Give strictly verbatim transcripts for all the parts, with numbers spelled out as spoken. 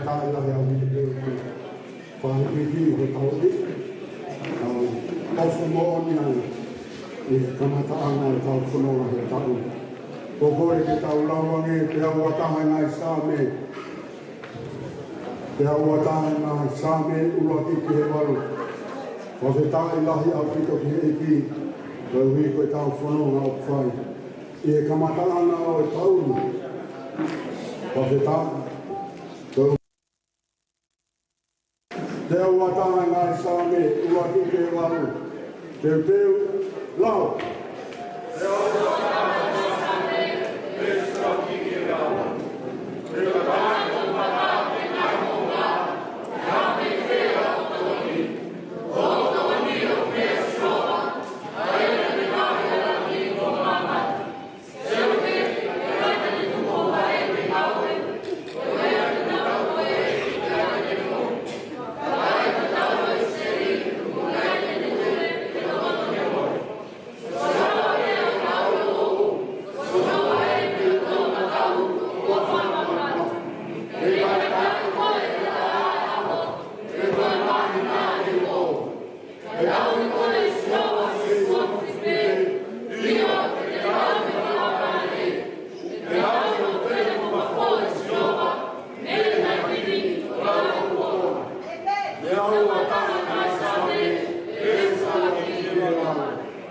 Taaʻi lahi ʻaupito ki he ʻEiki. Fai ki he ʻEiki ko e tau ʻi. Tau ʻofa moʻoni ai ʻi he kamataʻanga ʻetau fononga he taʻu. Ko e kole ke tau lau ange pē ʻa e ua taha ʻi he ngaahi Saame. Pea ua taha ʻi he ngaahi Saame ʻuluaki ki he valu. Fakafetaʻi lahi ʻaupito ki he ʻEiki, koeʻuhi ko ʻetau fononga ʻoku fai ʻi he kamataʻanga ʻo e taʻu ni. Fakafetaʻi. Pea ua taha ʻi he ngaahi Saame ʻuluaki ki he valu. Teuteu, lau.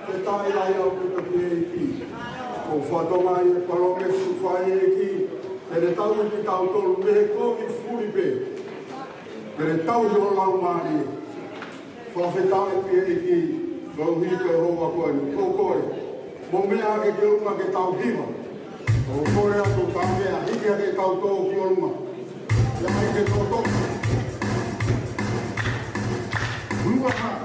Fakafetaʻi lahi ʻaupito ki he ʻEiki. Ko e fatongia ʻa e palōmesi ʻoku fai ʻe he ʻEiki, te ne tauhi kitautolu mei he kovi fuli pē. Te ne tauhi ho laumālie. Fakafetaʻi ki he ʻEiki, koeʻuhi ko e houa ko eni. Ko e kole, mou meʻa hake ki ʻolunga ke tau hiva. Ko e kole atu, tā meʻa, hiki hake ʻetau tō ki ʻolunga. Ia ai ke tō tō. Ua ha.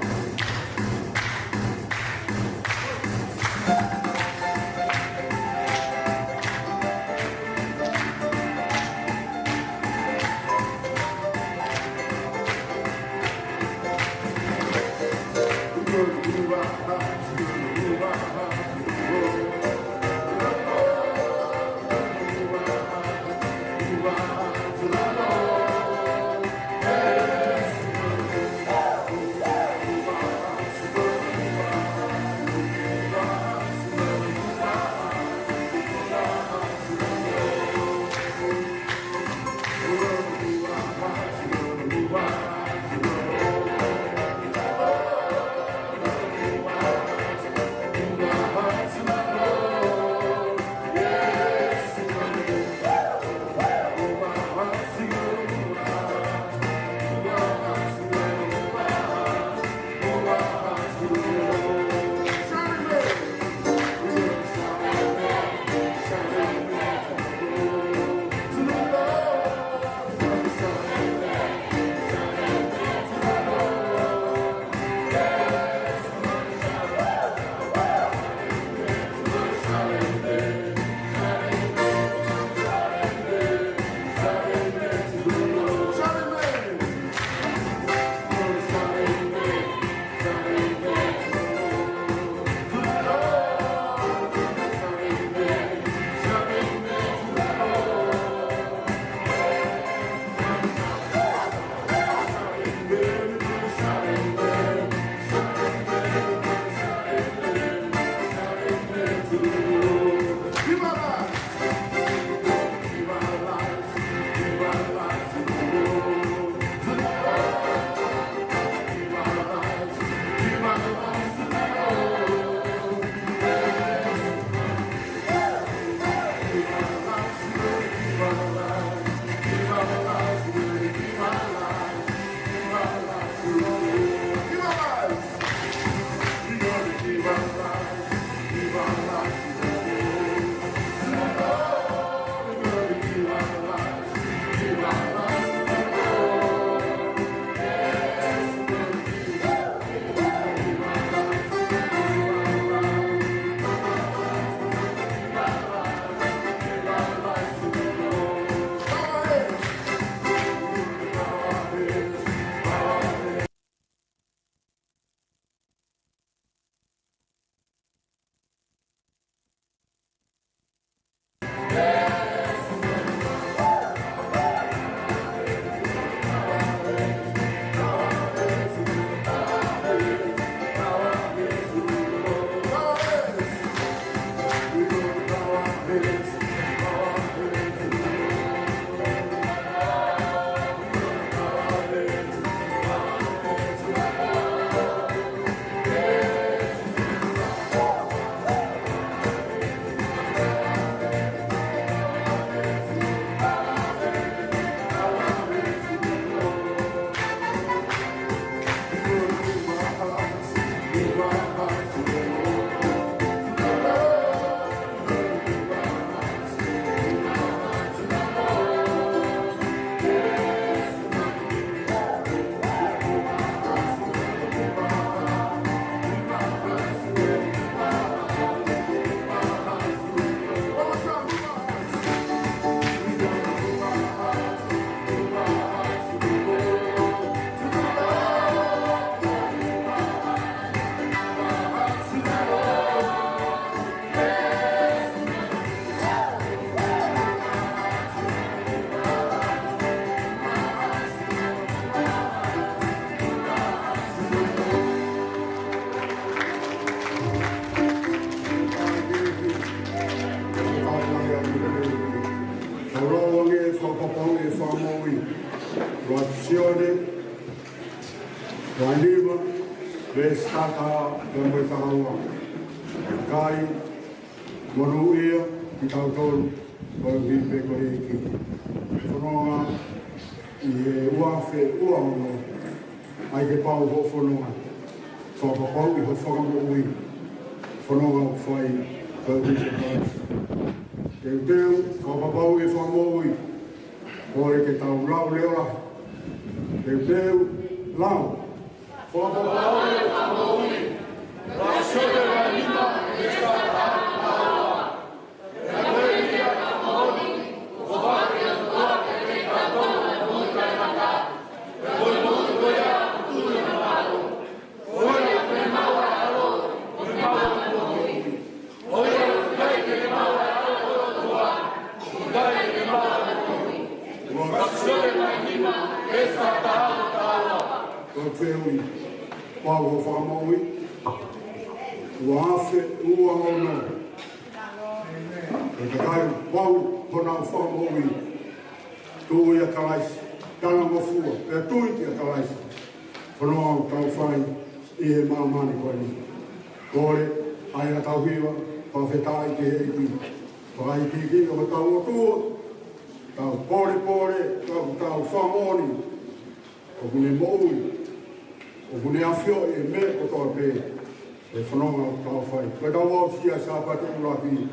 Sione, vahe nima, veesi taha pea mo e taha ua. Kai, monūʻia kitautolu, koeʻuhi pē ko e ʻEiki. Fononga ʻi he ua afe ua ono, ʻai ke pau hoʻo fononga. Fakapapauʻi hoʻo fakamoʻui. Fononga ʻoku fai koeʻuhi ko Kalaisi. Teuteu, fakapapauʻi e fakamoʻui. Kole ke tau lau leʻo lahi. Teuteu, lau. Fakapapauʻi e fakamoʻui. Lau Sione vahe nima, veesi taha pea mo e taha ua. Ko e fehuʻi, pau hoʻo fakamoʻui? Ua afe ua ono. Ko e kakai pau honau fakamoʻui. Tui ʻia Kalaisi, talangofua, pea tui kia Kalaisi. Fononga ʻoku tau fai ʻi he māmani ko eni. Kole, ʻai ʻetau hiva, fakafetaʻi ki he ʻEiki. Fakaikiiki ʻo hotau ʻOtua, tau polepole, tau, tau fakamoʻoni. ʻOku ne moʻui, ʻoku ne ʻafioʻi e meʻa kotoa pē, e fononga ʻoku tau fai. Ko ʻetau aʻusia Sāpate ʻuluaki,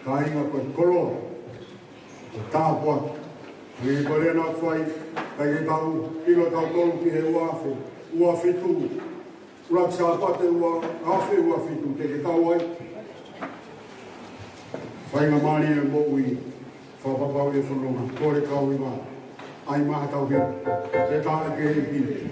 kāinga, ko e koloa, ko e tāpuaki. Hangē ko e lea naʻa ku fai, ʻikai ke tau ʻilo tautolu ki he ua afe ua fitu. ʻUluaki Sāpate ua afe ua fitu, te ke tau ai. Faingamālie e moʻui, fakapapauʻi e fononga, kole kau hiva, ʻai mai haʻatau hiva, fakafetaʻi ki he ʻEiki.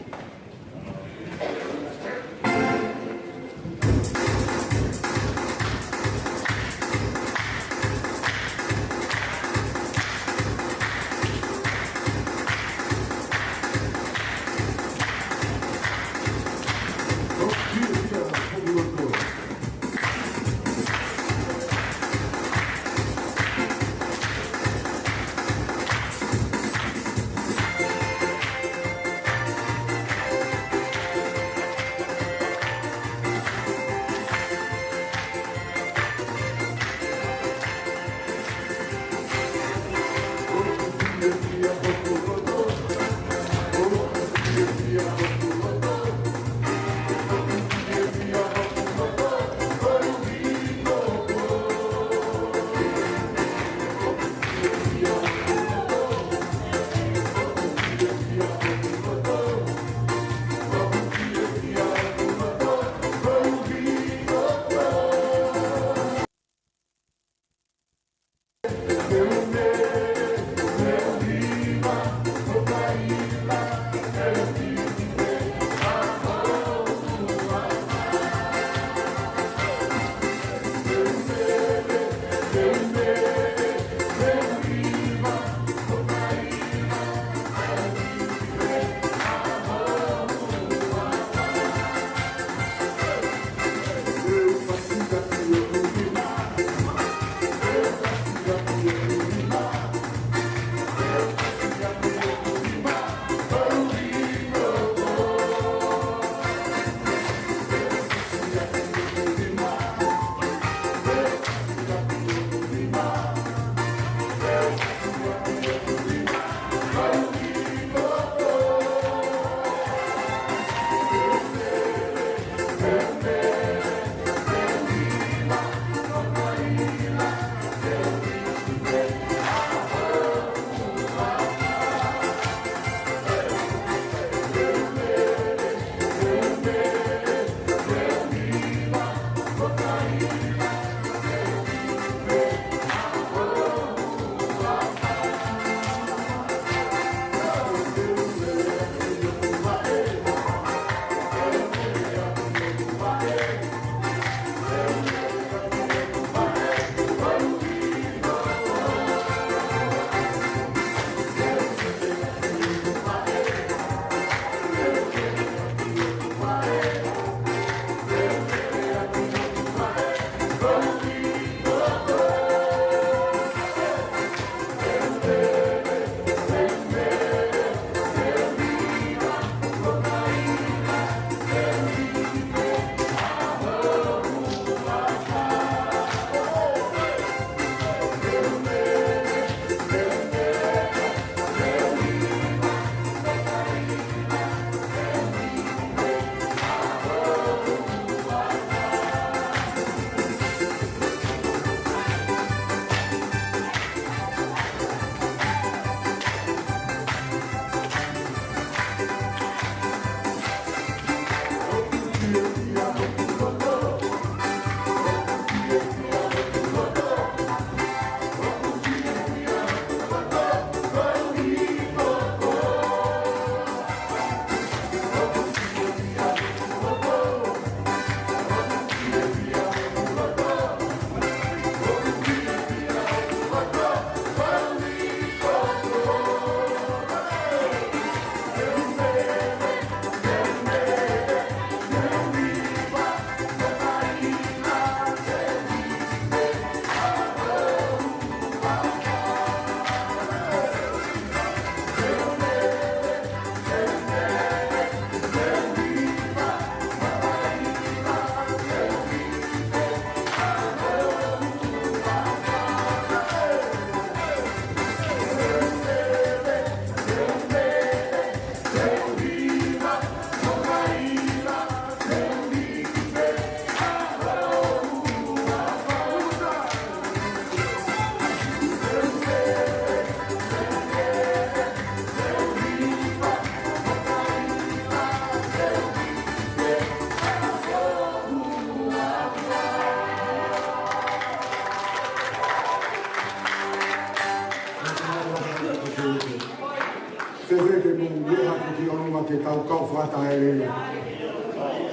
Meʻa ki ʻolunga ke tau kau fakataha lelei.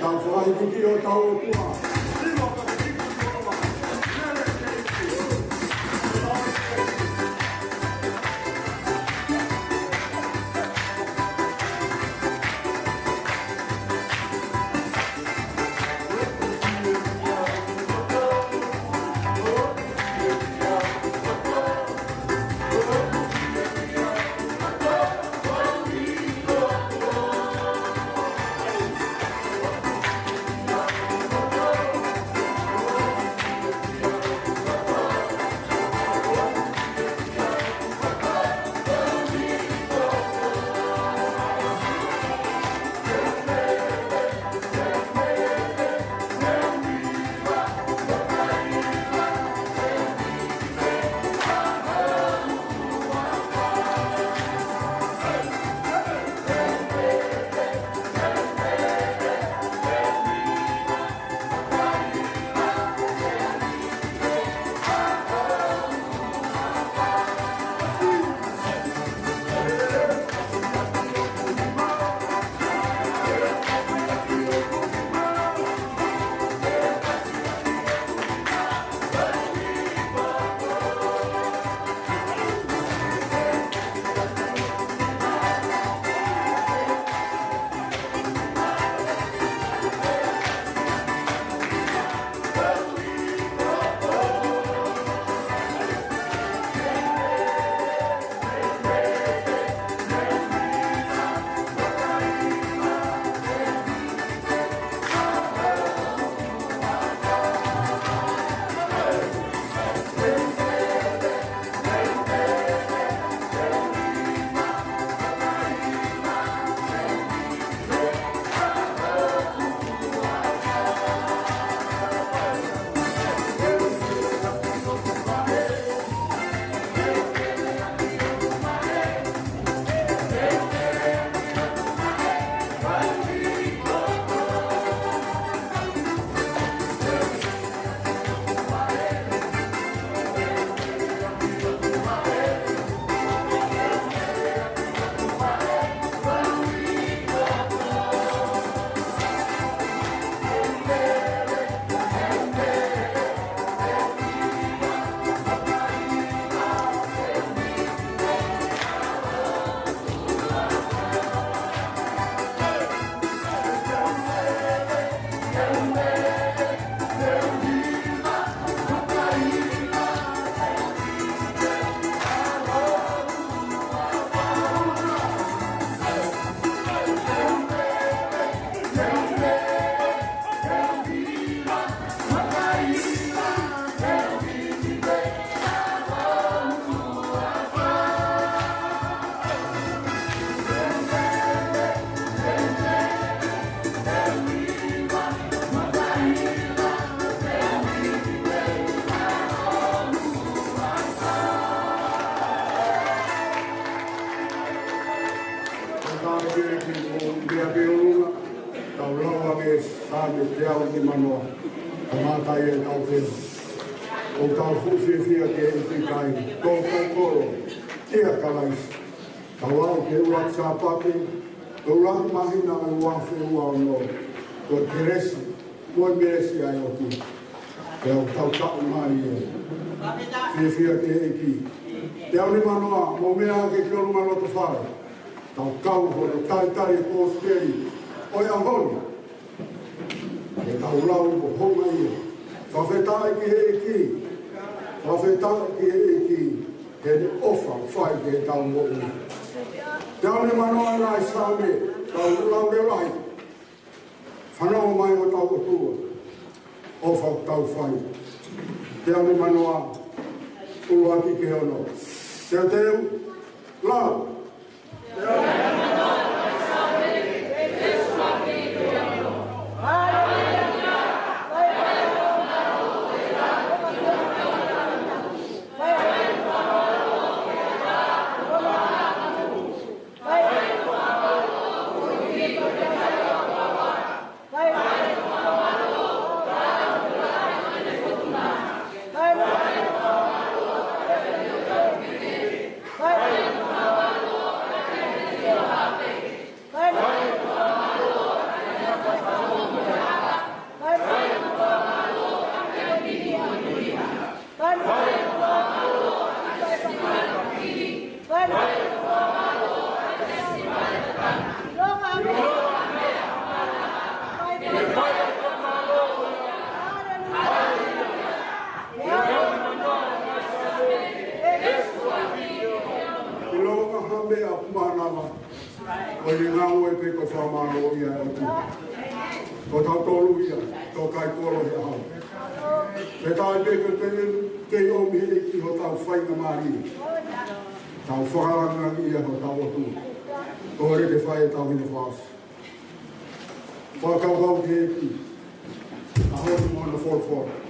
Tau fakahikihiki hotau ʻOtua. Tau lau ʻa e Saame teau nimanoa, kamata ʻi he tau fenu. ʻOku tau fuʻu fiefia ki he ʻEiki kai, tō kai kolo, kia Kalaisi. Tau aʻu ki he ʻuluaki Sāpate, ʻuluaki māhina ʻo e ua afe ua ono, ko e kelesi, mo e kelesi ʻa e ʻOtua. Pea ʻoku tau taʻu mai ē. Fiefia ki he ʻEiki. Teau nimanoa, mou meʻa hake ki ʻolunga loto fale. Tau kau hono talitali e kosipeli ʻo e ʻaho ni. Ke tau lau mo hounga ia. Fakafetaʻi ki he ʻEiki. Fakafetaʻi ki he ʻEiki. Heʻene ʻofa fai ki heʻetau moʻui. Teau nimanoa ʻa e Saame, tau lau leva ai. Fanongo mai hotau ʻOtua, ʻofa ʻoku tau fai. Teau nimanoa, ʻuluaki ki he ono. Teuteu, lau. ʻo e ngāue pē ko e fakamālō ia ʻa e ʻOtua. Ko tautolu ia, tō kai kolo he ʻaho. Pea tau pehē pē ke ʻomi he ʻEiki hotau faingamālie. Tau fakalāngilangiʻia hotau ʻOtua. Kole ke fai ʻetau hino fakaʻosi. Fakakaukau ki he ʻEiki. ʻAho ni mo hono folofola.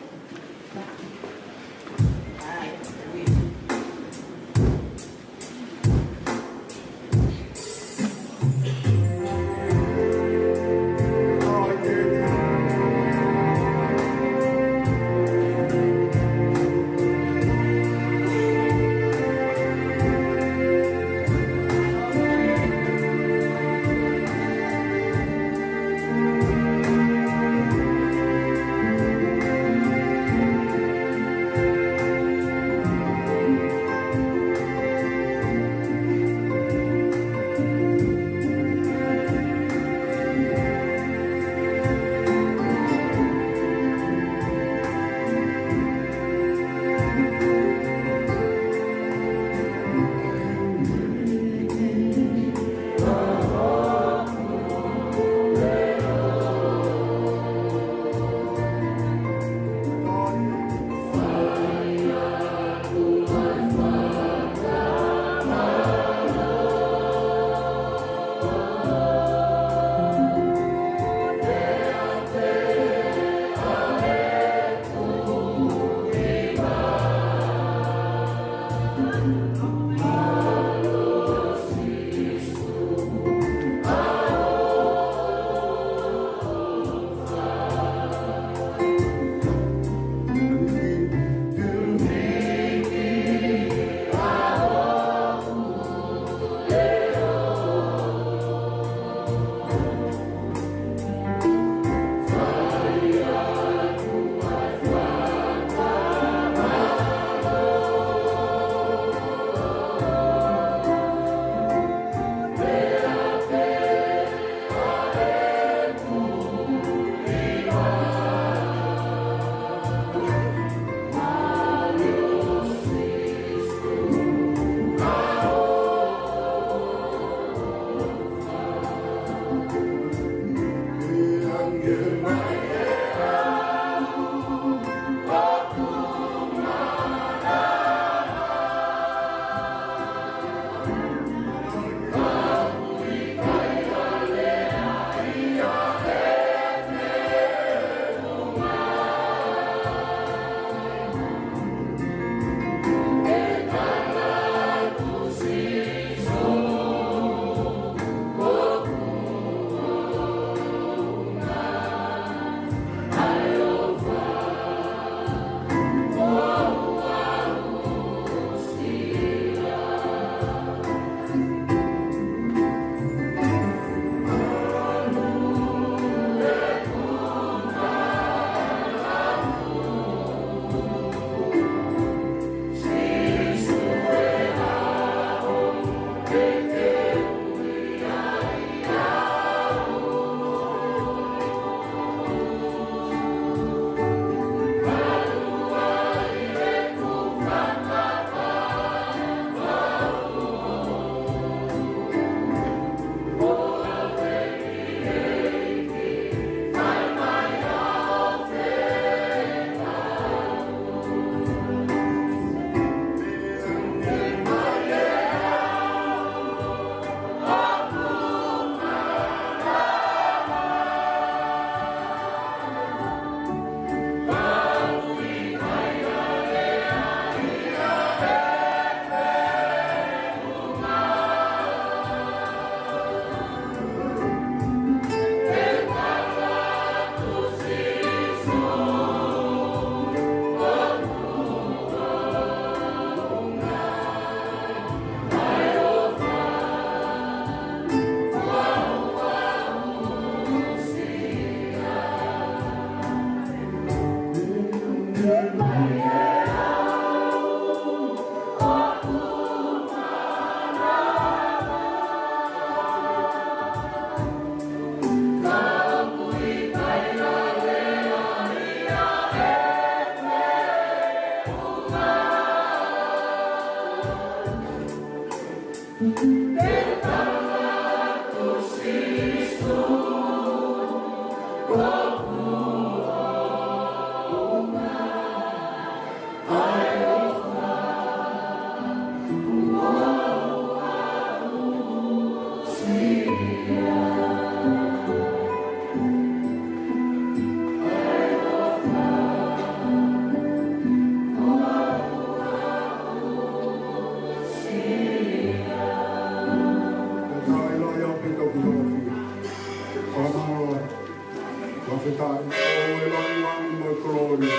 Fakafetaʻi, ʻoua ʻe langilangi mo e kolōlia.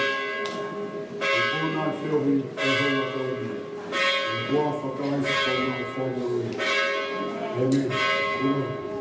ʻOku na feohi ʻa e houʻeiki. ʻOku fakafetaʻi ko na fonu. ʻĒmeni.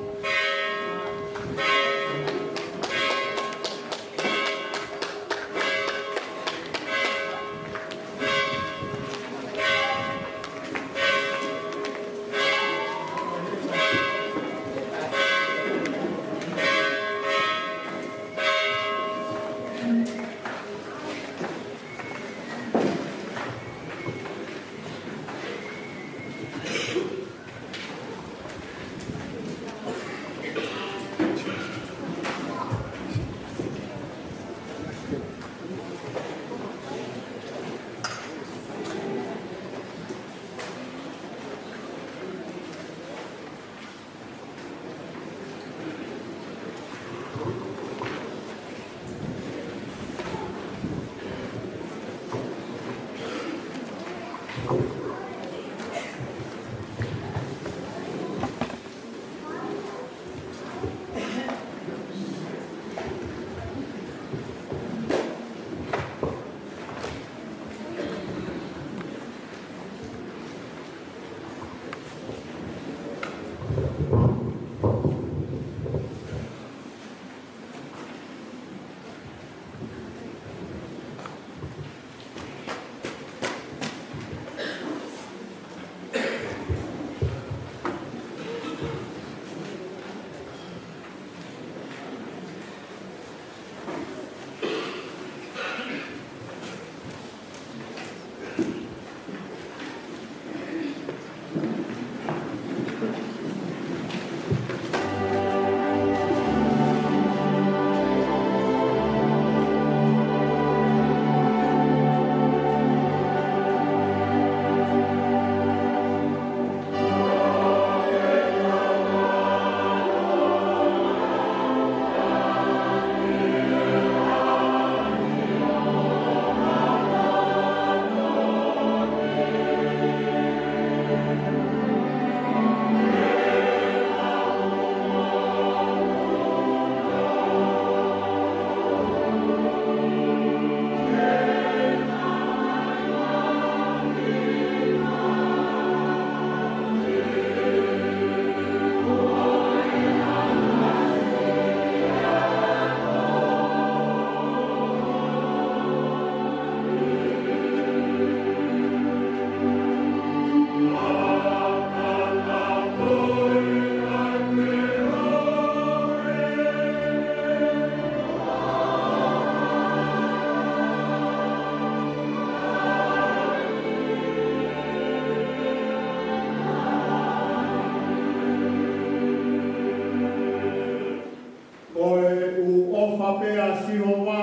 Ko e ʻofa pē ʻa Sihova,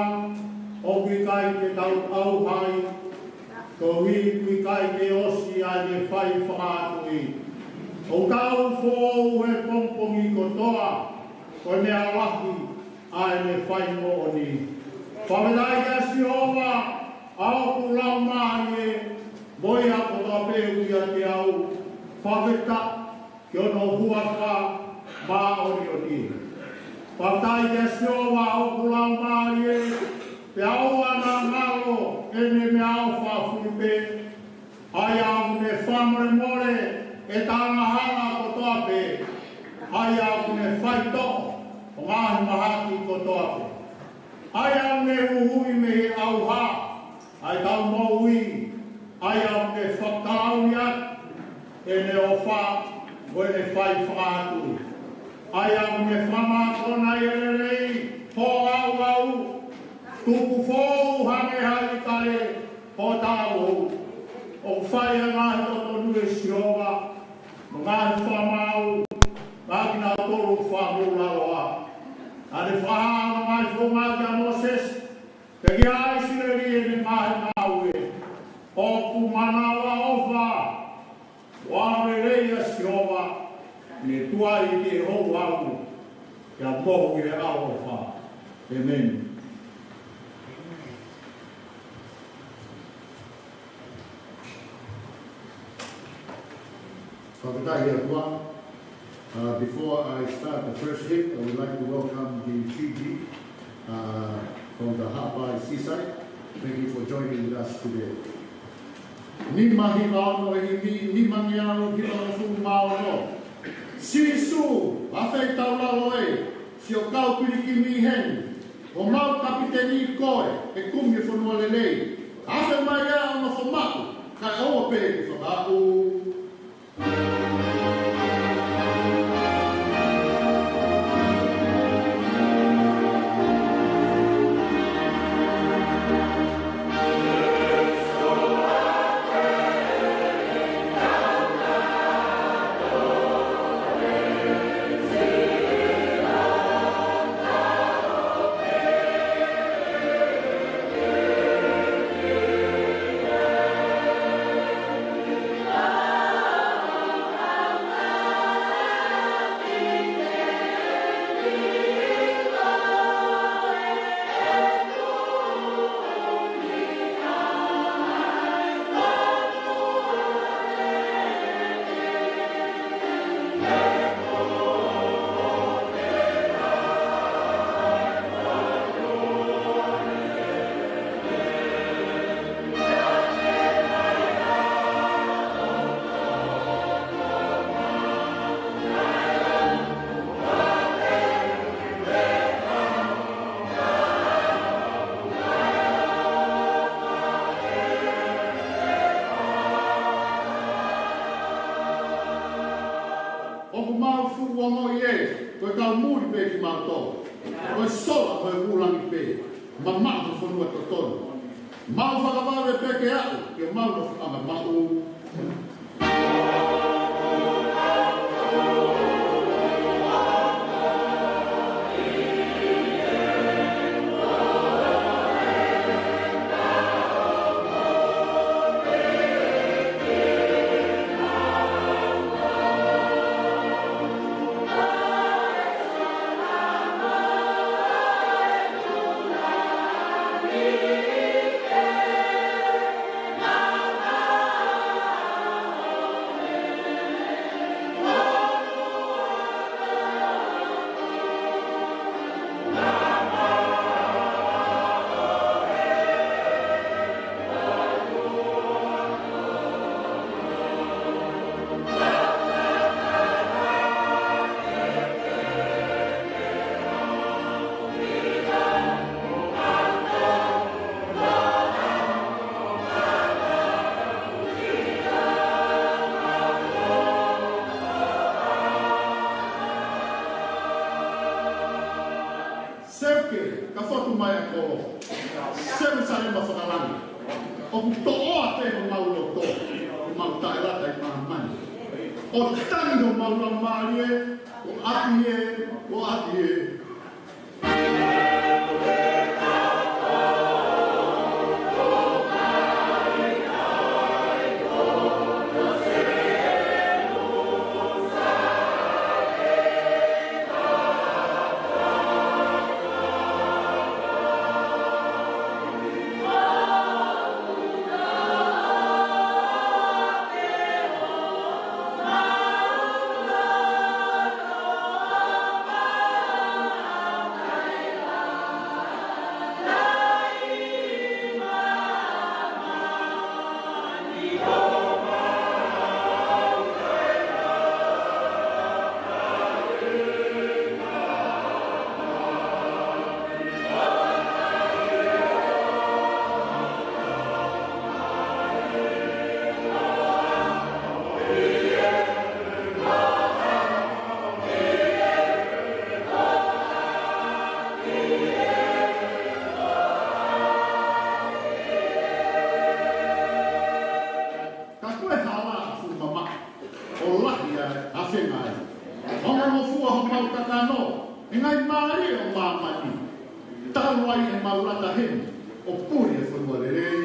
ʻoku ʻikai ke tau ʻauha ai, koeʻuhi ʻoku ʻikai ke ʻosi ʻa ʻene fai fakaʻatuʻi. ʻOku tau foʻou he pongipongi kotoa, ko e meʻa lahi ʻa ʻene fai moʻoni. Fakafetaʻi kia Sihova, ʻa hoku laumālie, mo ia kotoa pē ʻoku ʻiate au, fakafetaʻi ki hono huafa māʻoniʻoni. Fakafetaʻi kia Sihova ʻa hoku laumālie, pea ʻoua naʻa ngalo ʻene meʻaʻofa fuli pē, ʻa ia ʻoku ne fakamolemole ʻeta angahala kotoa pē, ʻa ia ʻoku ne faitoʻo ʻo ngaahi mahaki kotoa pē. ʻA ia ʻoku ne huhuʻi mei he ʻauha ʻa ʻetau moʻui, ʻa ia ʻoku ne fakalaui atu ʻene ʻofa mo ʻene fai fakaʻatuʻi. ʻA ia ʻoku ne fakamākona ʻi he lelei hoʻo ʻauʻau, tuku foʻou hangē ha ʻilikale hoʻo talavou. ʻOku fai ʻa e ngaahi totonu ʻe Sihova, mo e ngaahi fakamaau, maʻa kinautolu ʻoku fakamoʻulaloa. Naʻa ne fakahā ʻa hono ngaahi founga kia Mōsese, pea kia ʻIsileli ʻi heʻene ngaahi ngāue. ʻOku manavaʻofa mo ʻaonga lelei ʻa Sihova, ʻene tuai ki he houhau, pea mohu ʻi he ʻaloʻofa. ʻĒmeni. Fakafetaʻi ʻOtua. Uh, before I start the first hymn, I would like to welcome the Fiji, Uh, from the Haʻapai Seaside, thank you for joining us today. Nima hiva ono ʻe himi, nima ngeau hiva hongofulu mā ono. Sīsū, ʻafeitaulalo ē, siʻo kau pilikimi heni, homau kapiteni koe, ʻe kumi e fonua lelei. Afe mai ā ʻo nofo maʻu, kae ʻoua pē ke fakaʻu. ʻOku mau fuʻu ongoʻi ē, ko e kau muli pē kimautolu. Ko e sola mo e vūlangi pē, mamaʻo mo e fonua totonu. Mau fakavave pē ke aʻu, ke mau nofoʻanga maʻu. Seuke, ka fotu mai ʻa e kolo. Selusalema fakalangi. ʻOku toʻoa pē homau loto, homau taʻelata ʻi māmani. ʻO tangi homau laumālie, ʻo ʻapi ē, ʻo ʻapi ē. Ka ko e hala ʻoku fuʻu mamaʻo, ʻo lahi ʻa e ʻafengai. Hongongofua homau kakano, ʻe ngaahi mālie ʻo māmani. Talu ai ʻemau lata heni, ʻo puli e fonua lelei.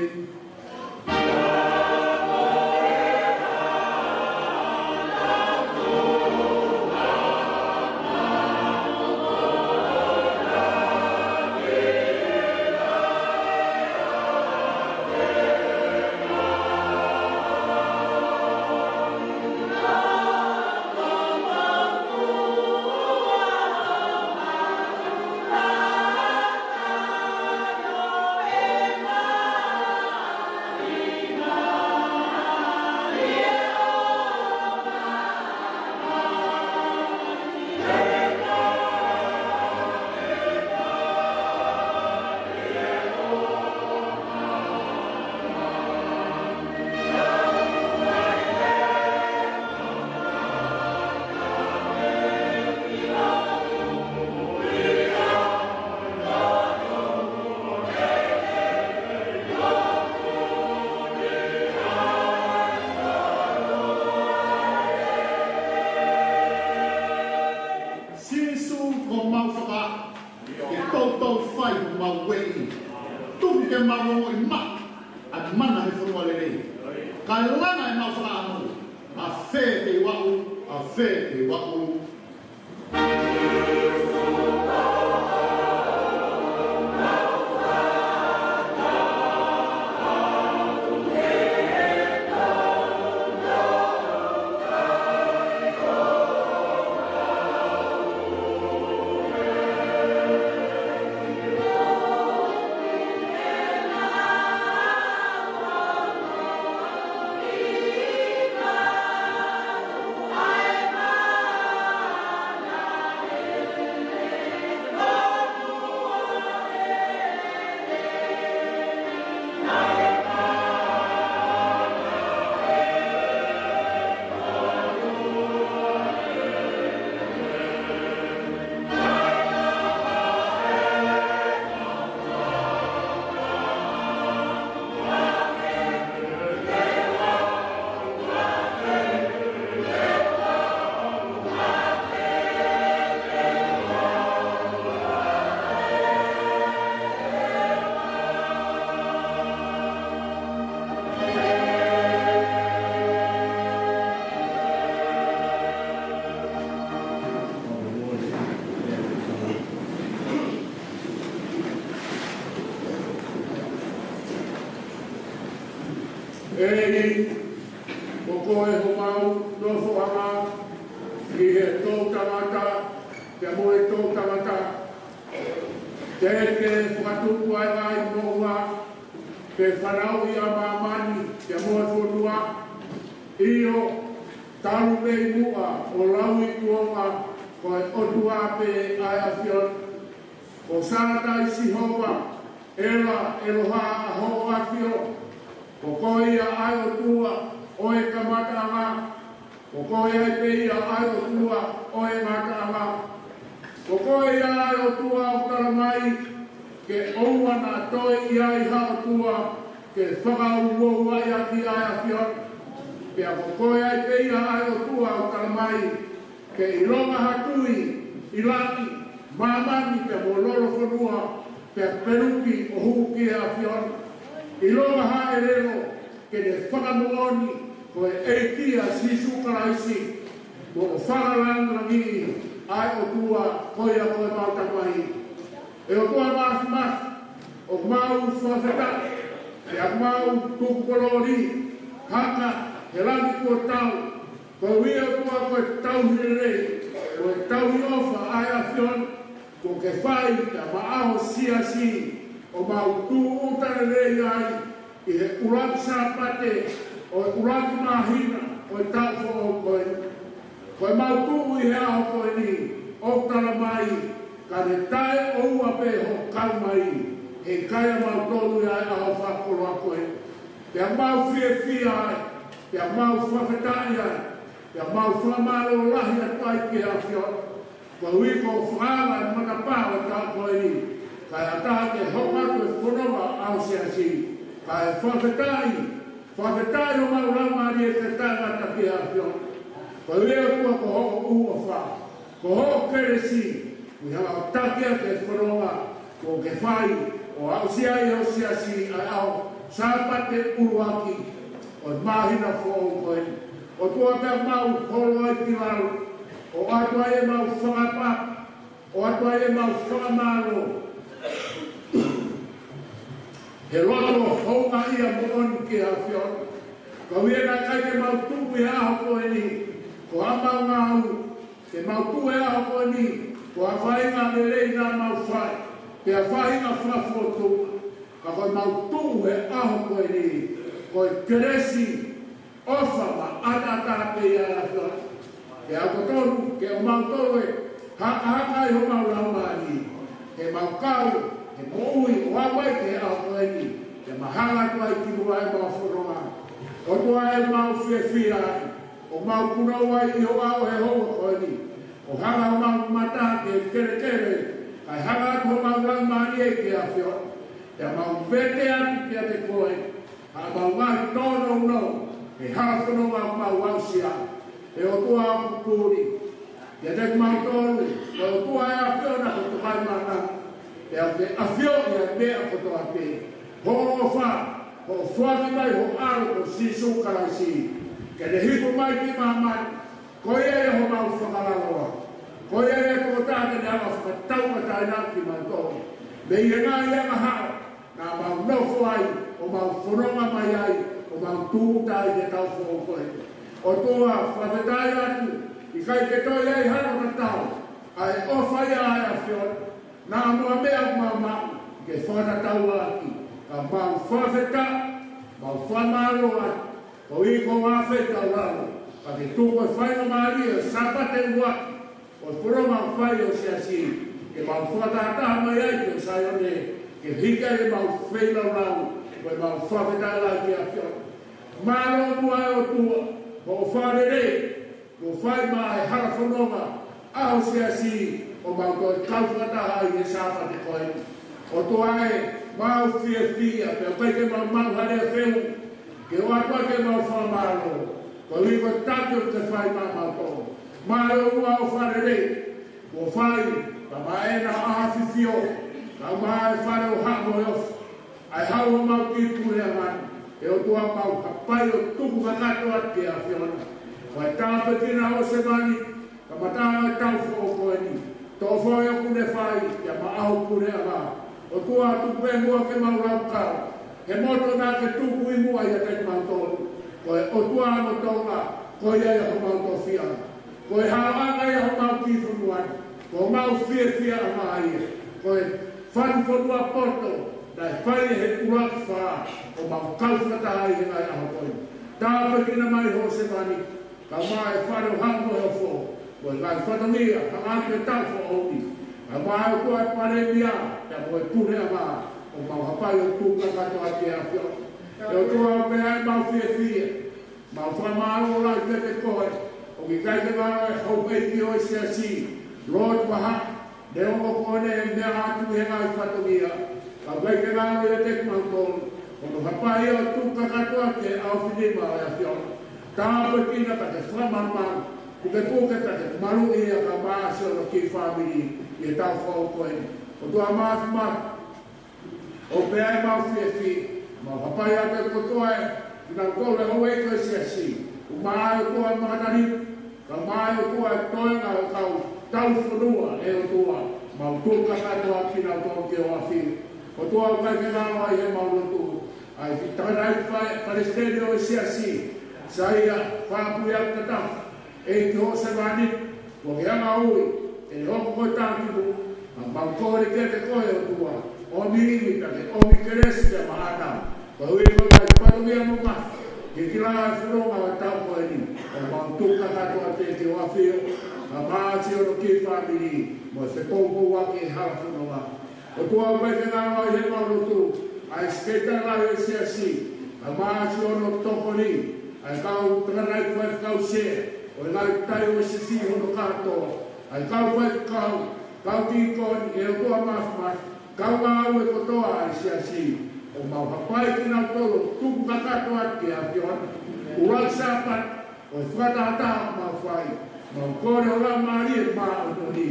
Sīsū, ko homau fakaʻaho ke toutou fai homau ueʻi. Tuku ke mau ongoʻi maʻu ʻa e mana ʻo e fonua lelei, kae langa ʻemau fakaʻamu. ʻAfē te u aʻu, ʻafē te u aʻu. ʻEiki, ko koe homau nofoʻanga ʻi he toʻutangata pea mo e toʻutangata. Teʻeki ke fakatupu ai ʻa e moʻunga, pe fanauʻi ʻa māmani pea mo e fonua. ʻIo, talu mei muʻa ʻo lauikuonga, ko e ʻOtua pē ʻa e ʻAfiona. Ko Sātai Sihova, ʻEla, ʻEloha ʻa hoʻo ʻAfio. Ko koe ia ʻa e ʻOtua ʻo e kamataʻanga. Ko koe ai pē ia ʻa e ʻOtua ʻo e ngataʻanga. Ko koe ia ʻa e ʻOtua ʻoku tala mai ke ʻoua naʻa toe ʻi ai ha ʻotua ke fakauouaʻi ʻaki ʻa e ʻAfiona. Pea ko koe ai pē ia ʻa e ʻOtua ʻoku tala mai ke ʻilonga ha tui ʻi langi, māmani pea mo lolofonua, pea peluki ʻo hū ki he ʻAfiona. ʻIlonga ha ʻelelo ke ne fakamoʻoni ko e ʻEiki ʻa Sīsū Kalaisi, mo e fakalāngilangiʻi ʻa e ʻOtua ko ia ko ʻemau Tamai. ʻE ʻOtua Māfimafi, ʻoku mau fakafetaʻi, pea mau tuku kolōlia, haka, he langi kuo tau, koeʻuhi ʻOtua ko e tauhi lelei, ko e tauhi ʻofa ʻa e ʻAfiona, kuo ke fai pea maʻa ho siasi, ʻo mau tūʻuta lelei ai ʻi he ʻuluaki Sāpate ʻo e ʻuluaki māhina ʻo e taʻu foʻou ko eni. Ko ʻemau tuʻu ʻi he ʻaho ko eni, ʻoku tala mai, ka ne taʻeʻoua pē hoʻo kau mai, he ʻikai ʻamautolu ia ʻa e ʻaho fakakoloa ko eni. Pea mau fiefia ai, pea mau fakafetaʻi ai, pea mau fakamālō lahi atu ai ki he ʻAfiona. Koeʻuhi ko e fakaava e matapā ʻo e taʻu ko eni, kae ʻatā ke hoko atu e fononga ʻa ho siasi, kae fakafetaʻi, fakafetaʻi homau laumālie ke taʻengata ki he ʻAfiona. Koeʻuhi ʻOtua ko hoʻo ʻofa, ko hoʻo kelesi, ʻi he ʻaho taki ʻa e fononga kuo ke fai, ʻo aʻusia ai ho siasi ʻa e ʻaho Sāpate ʻuluaki ʻo e māhina foʻou ko eni. ʻOtua pea mau holo ai ki lalo, ʻoatu ai ʻemau fakatapu, ʻoatu ai ʻemau fakamālō. He loto houngaʻia moʻoni ki he ʻAfiona. Koeʻuhi naʻe ʻikai ke mau tuʻu he ʻaho ko eni ko haʻamau ngāue, ke mau tuʻu he ʻaho ko eni ko ha faʻahinga lelei naʻa mau fai, pe ha faʻahinga fakafotu. Ka ko ʻemau tuʻu he ʻaho ko eni, ko e kelesi, ʻofa mo e ʻataʻatā pē ia ʻa e ʻAfiona. Pea ʻoku totonu ke ʻomautolu ʻe hakahaka ai homau laumālie, ke mau kau he moʻui ʻo aʻu ai ki he ʻaho ko eni, ke mau hanga atu ai ki muʻa ʻemau fononga. ʻOtua ʻoku mau fiefia ai, ʻoku mau punou ai ʻi ho ʻao he houa ko eni, ʻo hanga homau mata ki he kelekele, kae hanga atu homau laumālie ki he ʻAfiona. Pea mau vete atu kiate koe haʻamau ngaahi tōnounou he hala fononga ʻoku mau aʻusia. ʻE ʻOtua ʻoku puli, ʻiate kimautolu, ko e ʻOtua ʻa e ʻAfiona ko e Tamai Māʻoniʻoni, ʻa ia ʻoku ʻafioʻi ʻa e meʻa kotoa pē. Hoʻo ʻofa, hoʻo foaki mai ho ʻAlo ko Sīsū Kalaisi, ke ne hifo mai ki māmani, ko ia ia homau fakalaloa. Ko ia ia ko e tokotaha ke ne hanga ʻo fakatauʻatāinaʻi kimautolu mei he ngaahi angahala naʻa mau nofo ai, ʻo mau fononga mai ai, ʻo mau tūʻuta ai ʻi he taʻu foʻou ko eni. ʻOtua, fakafetaʻi atu, ʻikai ke toe ʻi ai hano tatau ʻa e ʻofa ia ʻa e ʻAfiona. Naʻa mo e meʻa ʻoku mau maʻu ke fakatatau ʻaki, ka mau fakafetaʻi, mau fakamālō atu, koeʻuhi ko e ʻafeʻi tau lalo, ka ke tuku e faingamālie ʻo e Sāpate ʻuluaki ʻo e fononga fai ʻo e Siasi, ke mau fakatahataha mai ai ki Saione, ke hiki ai ʻemau feilaulau, ko ʻemau fakafetaʻi lahi ki he ʻAfiona. Mālō muʻa ʻe ʻOtua, hoʻo fakalelei, kuo fai maʻa e hala fononga ʻa ho Siasi, ʻo mau toe kau fakataha ai he Sāpate ko eni. ʻOtua ē, mau fiefia, pea ʻikai ke mau maʻu ha lea fehuʻi ke ʻoatu ai ke mau fakamālō, koeʻuhi ko e taki ʻoku ke fai maʻamautolu. Mālō muʻa hoʻo fakalelei, kuo fai, ka maʻa ʻena ʻAfio, ka maʻa e Fale ʻo Haʻa Moheofo, ʻa e hau ʻo homau kiʻi puleʻanga ni, ʻe ʻOtua, mau hapai ʻo tuku kakato atu ki he ʻAfiona. Ko e tāpuekina hoʻo sevāniti, kamataʻanga ʻo e taʻu foʻou ko eni, toʻo foʻou ʻoku ne fai, ia maʻa ho puleʻanga. ʻOtua, tuku pē muʻa ke mau laukau he moto naʻa ke tuku ʻi muʻa ʻiate kimautolu. Ko e ʻOtua ʻo Tonga, ko ia ia homau tofiʻa. Ko e haoʻanga ia homau kiʻi fonua ni, ko homau fiefiaʻanga ia. Ko e fatu fonua poto naʻe fai ʻe he ʻuluaki fā, ʻo mau kau fakataha ai he ngaahi ʻaho ko eni. Tāpuekina mai hoʻo sevāniti, ka maʻa e Fale ʻo Haʻa Moheofo, mo e ngaahi fatongia, hanga ki he taʻu foʻou ni. Ka maʻa e ʻOtua e Palēmia, pea mo e puleʻanga, ʻo mau hapai ʻo tuku kakato atu ki he ʻAfiona. ʻE ʻOtua, ʻoku pehē ʻemau fiefia, mau fakamālō lahi kiate koe, ʻoku ʻikai ke ngalo e houʻeiki ʻo e Siasi, Lord Vahaʻa, neongo kuo ne meʻa atu he ngaahi fatongia, ka ʻoku ʻikai ke ngalo ʻiate kimautolu hono hapai ʻo tuku kakato atu ki he ʻaofinima ʻo e ʻAfiona. Tāpuekina pea ke fakamalumalu, pukepuke pea ke maluʻi ia ka maʻa siʻono kiʻi fāmili ʻi he taʻu foʻou ko eni. ʻOtua Māfimafi, ʻoku pehē ʻemau fiefia, mau hapai atu kotoa ē, kinautolu e houʻeiki ʻo e Siasi, ʻumaʻā e ʻOtua Makatalipu, ka maʻa e ʻOtua e toenga ʻo e kau tauhi fonua, ʻe ʻOtua, mau tuku kakato atu kinautolu ki ho ʻAfio. ʻOtua, ʻoku ʻikai ke ngalo ai heʻemau lotu ʻa e kiʻi tangataʻeiki fai, palesiteni ʻo e Siasi, Saia Fapuiaki Tatafu, ʻEiki, hoʻo sevāniti, kuo ke hanga ʻo ui, ʻene hoko ko e taki muʻa, ka mau kole kiate koe ʻOtua, ʻomi ivi pea ke ʻomi kelesi pea maʻana, koeʻuhi ko e ngaahi fatongia mo e mafi, ke kiʻi langa e fononga ʻo e taʻu ko eni, ʻo mau tuku kakato atu ki ho ʻAfio, ka maʻa siʻono kiʻi fāmili, mo e fepoupouaki e hala fononga. ʻOtua, ʻoku ʻikai ke ngalo ai heʻemau lotu ʻa e Sekelitali ʻo e Siasi, ka maʻa siʻono tokoni, ʻa e kau tangataʻeiki faifekau sea ʻo e ngaahi taiōsisi hono kātoa, ʻa e kau faifekau, kau tīkoni, ʻe ʻOtua Māfimafi, kau ngāue kotoa ʻa e Siasi, ʻo mau hapai kinautolu ʻo tuku kakato atu ki he ʻAfiona. ʻUluaki Sāpate ʻo e fakatahataha ʻoku mau fai, mau kole ho Laumālie Māʻoniʻoni,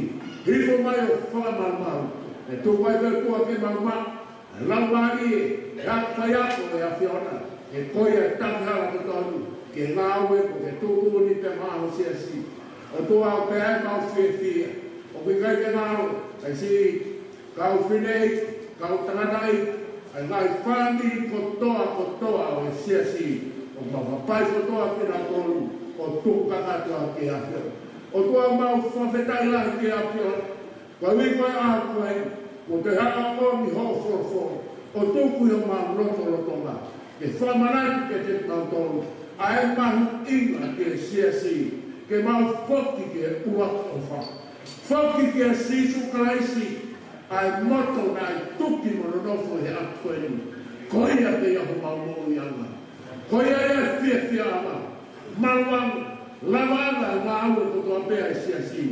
hifo mai ʻo fakamalumalu, ʻe tuku ai pē ʻOtua ke mau maʻu ʻa e Laumālie, ʻa e faiako ʻo e ʻAfiona, ʻe ko ia ʻe taki hala totonu ki he ngāue kuo ke tuʻutuʻuni pea maʻa ho Siasi. ʻOtua, ʻoku pehē ʻemau fiefia, ʻoku ʻikai ke ngalo ʻa e siʻi kau fineʻeiki, kau tangataʻeiki, ʻa e ngaahi fāmili kotoa kotoa ʻo e Siasi, ʻoku mau hapai kotoa kinautolu ʻo tuku kakato atu ki he ʻAfiona. ʻOtua, mau fakafetaʻi lahi ki he ʻAfiona, koeʻuhi ko e ʻaho ko eni, kuo ke hanga ʻo ʻomi hoʻo folofola ʻo tuku ʻi homau lotolotonga, ke fakamanatu kiate kimautolu ʻa e mahuʻinga ki he Siasi, ke mau foki ki he ʻuluaki ʻofa. Foki kia Sīsū Kalaisi, ʻa e moto naʻe tuki mo nonofo he ʻaho ko eni. Ko ia pē ia homau moʻuiʻanga. Ko ia ia e fiefiaʻanga, maluʻanga, lavaʻanga ʻo e ngāue kotoa pē ʻa e Siasi.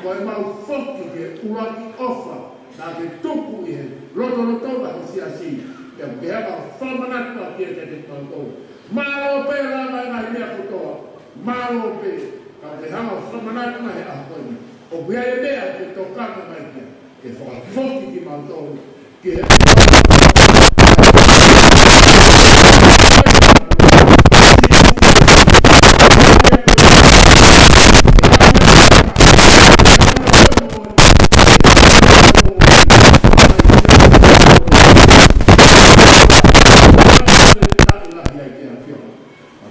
Ko ʻemau foki ki he ʻuluaki ʻofa naʻa ke tuku ʻi he lotolotonga ho Siasi, ke ke hanga ʻo fakamanatu ʻaki kiate kimautolu. Mālō pē lava e ngaahi meʻa kotoa. Mālō pē. Ka te hanga ʻo fakamanatu mai he ʻaho ko eni ʻoku ʻi ai e meʻa ke tokanga mai ki ai, ke fakafoki kimautolu ki he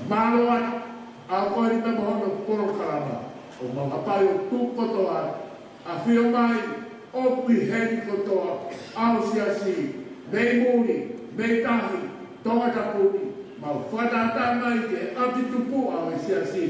Mālō atu, ʻa ko eni pē mo hono polokalama, ʻoku mau hapai ʻo tuku kotoa atu, ʻafio mai ʻoku ʻi heni kotoa ʻa e siasi, mei muli, mei tahi, Tongatapu ni, mau fakatātā mai ki he ʻApi tupuʻa ʻo e siasi,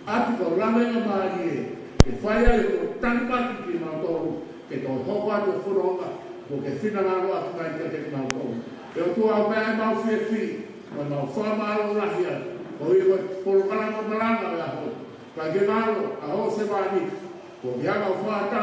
ʻapi ko Lavengamālie, ke fai ai hono tanumaki kimautolu, ke toe hoko atu e fononga, mo ke finangalo atu mai kiate kimautolu. ʻE ʻOtua, ʻoku meʻa ʻemau fiefia, mo ʻemau fakamālō lahi atu, koeʻuhi ko e polokalama malanga ʻo e ʻaho, kae ke ngalo ʻa hoʻo sevāniti, ʻoku ke hanga ʻo fakaʻatā,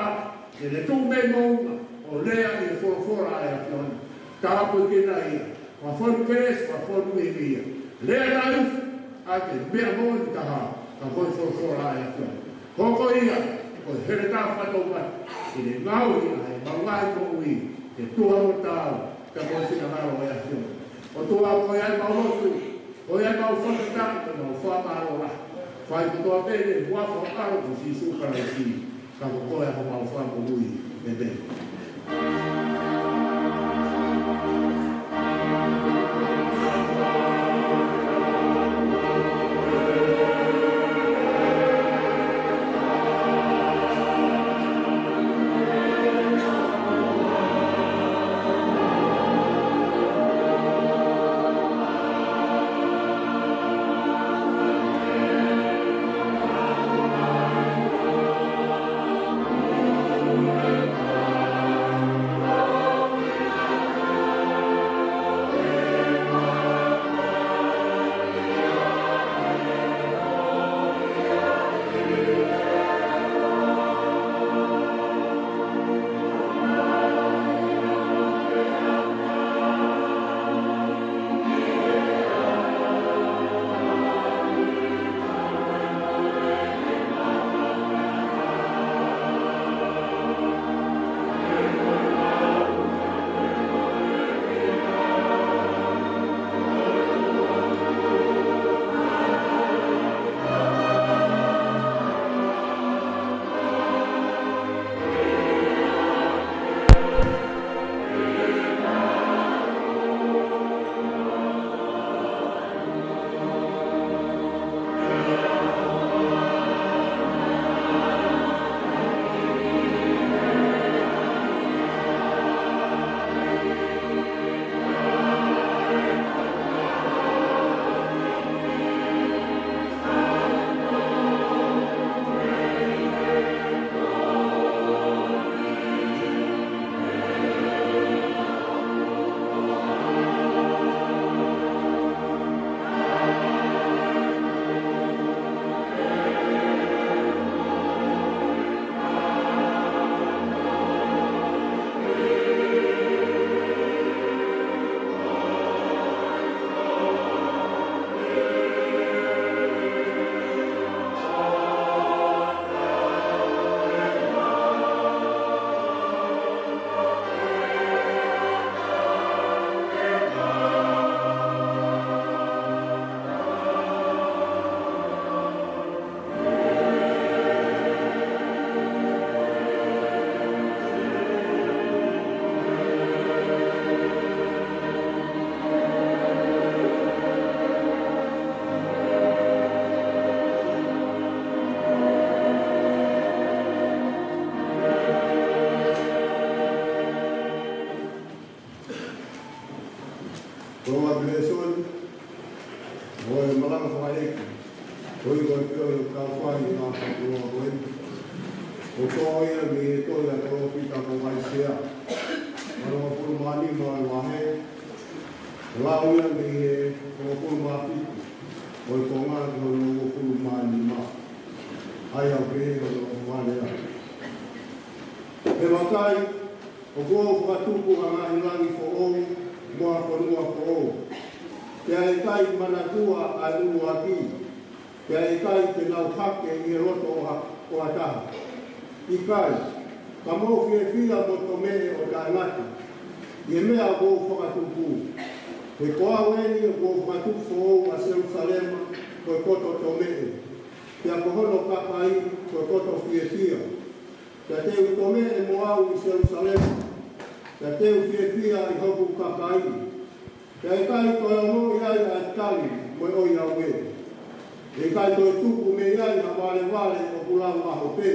ke ne tuʻu mei moʻunga ʻo lea ʻi he folofola ʻa e ʻAfiona. Tāpuekina ia, mo fonu kelesi, mo fonu ʻi he ia. Lea taʻeʻufi, ʻa e meʻa moʻoni taha, ka ko e folofola ʻa e ʻAfiona. Hoko ia ko e heletā fakatoumata, ke ne ngaohi ʻa ʻemau ngaahi moʻui ke tuha mo taau, ka ko e finangalo ʻo e ʻAfiona. ʻOtua, ko ia ʻemau lotu, ko ia ʻemau fakafetaʻi, ko ʻemau fakamālō lahi. Fai kotoa pē ʻi he huafa ʻo ho ʻAlo ko Sīsū Kalaisi, ka ko koe ʻa homau Fakamoʻui. ʻĒmeni. Ko e lēsoni ʻo e malanga fakaʻeiki, ko e ʻafio ʻi he kau fai ʻi he ngaahi fakapuloa ko eni. ʻOku toʻo ia mei he tohi ʻa e palōfita ko ʻAisea, vahe hongofulu mā nima ʻo e vahe, lau ia mei he hongofulu mā fitu ʻo e konga ki hono hongofulu mā nima. ʻA ia ʻoku pehē hono fakalea. He vakai, ʻoku ou fakatupu ha ngaahi langi foʻou mo ha fonua foʻou. Pea ʻe ʻikai manatua ʻa e ʻuluaki. pea ʻe ʻikai te nau hake ʻi he loto ʻo ha, ʻo ha taha. ʻIkai, ka mou fiefia mo tomeʻe ʻo taʻengata ʻi he meʻa kuo u fakatupu. He ko au eni kuo u fakatupu foʻou ʻa Selusalema ko e koto tomeʻe, pea ko hono kakai ko e koto fiefia. Pea te u tomeʻe mo au ʻi Selusalema, pea te u fiefia ʻi hoku kakai. Pea ʻe ʻikai toe ongoʻi ai ʻa e tali mo e ʻoiauē. ʻE ʻikai toe tupu mei ai ha valevale ʻoku lau ʻaho pē,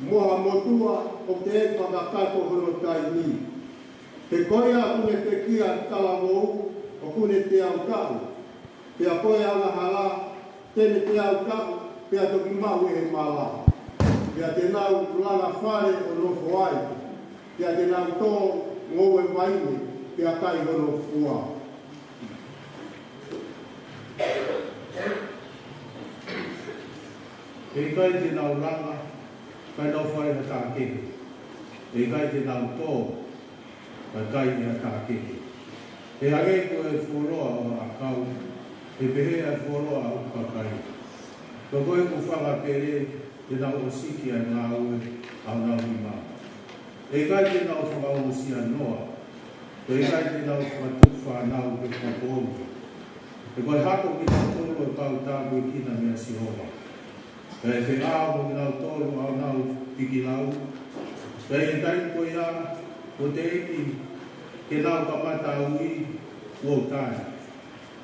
mo ha motuʻa ʻoku teʻeki fakakakato hono taimi. He ko ia ʻoku ne pekia talavou ʻoku ne teau taʻu, pea ko e angahala te ne teau taʻu, pea toki maʻu ʻe he mala. Pea te nau langa fale ʻo nofo ai, pea te nau tō ngoue vaine, pea kai hono fua. ʻE ʻikai te nau langa, kae nau fai ha taha kehe. ʻE ʻikai te nau tō, kae kai ʻe ha taha kehe. ʻE hangē ko e fuoloa ʻo e ʻakau, ʻe pehē ʻa e fuoloa ʻa hoku kakai. Ka ko ʻeku fanga pele, te nau ʻosiki ʻa e ngāue ʻa honau nima. ʻE ʻikai te nau fakaongosia noa, pea ʻe ʻikai te nau fakatuku fānau ke fakapoongi. He ko e hako kinautolu ʻo e kau tāpuekina meia Sihova. Pea ʻe feʻao mo kinautolu ʻa honau pikilau. Pea ʻi he taimi ko ia, kuo teʻeki ke nau kamata ui, kuo u tali.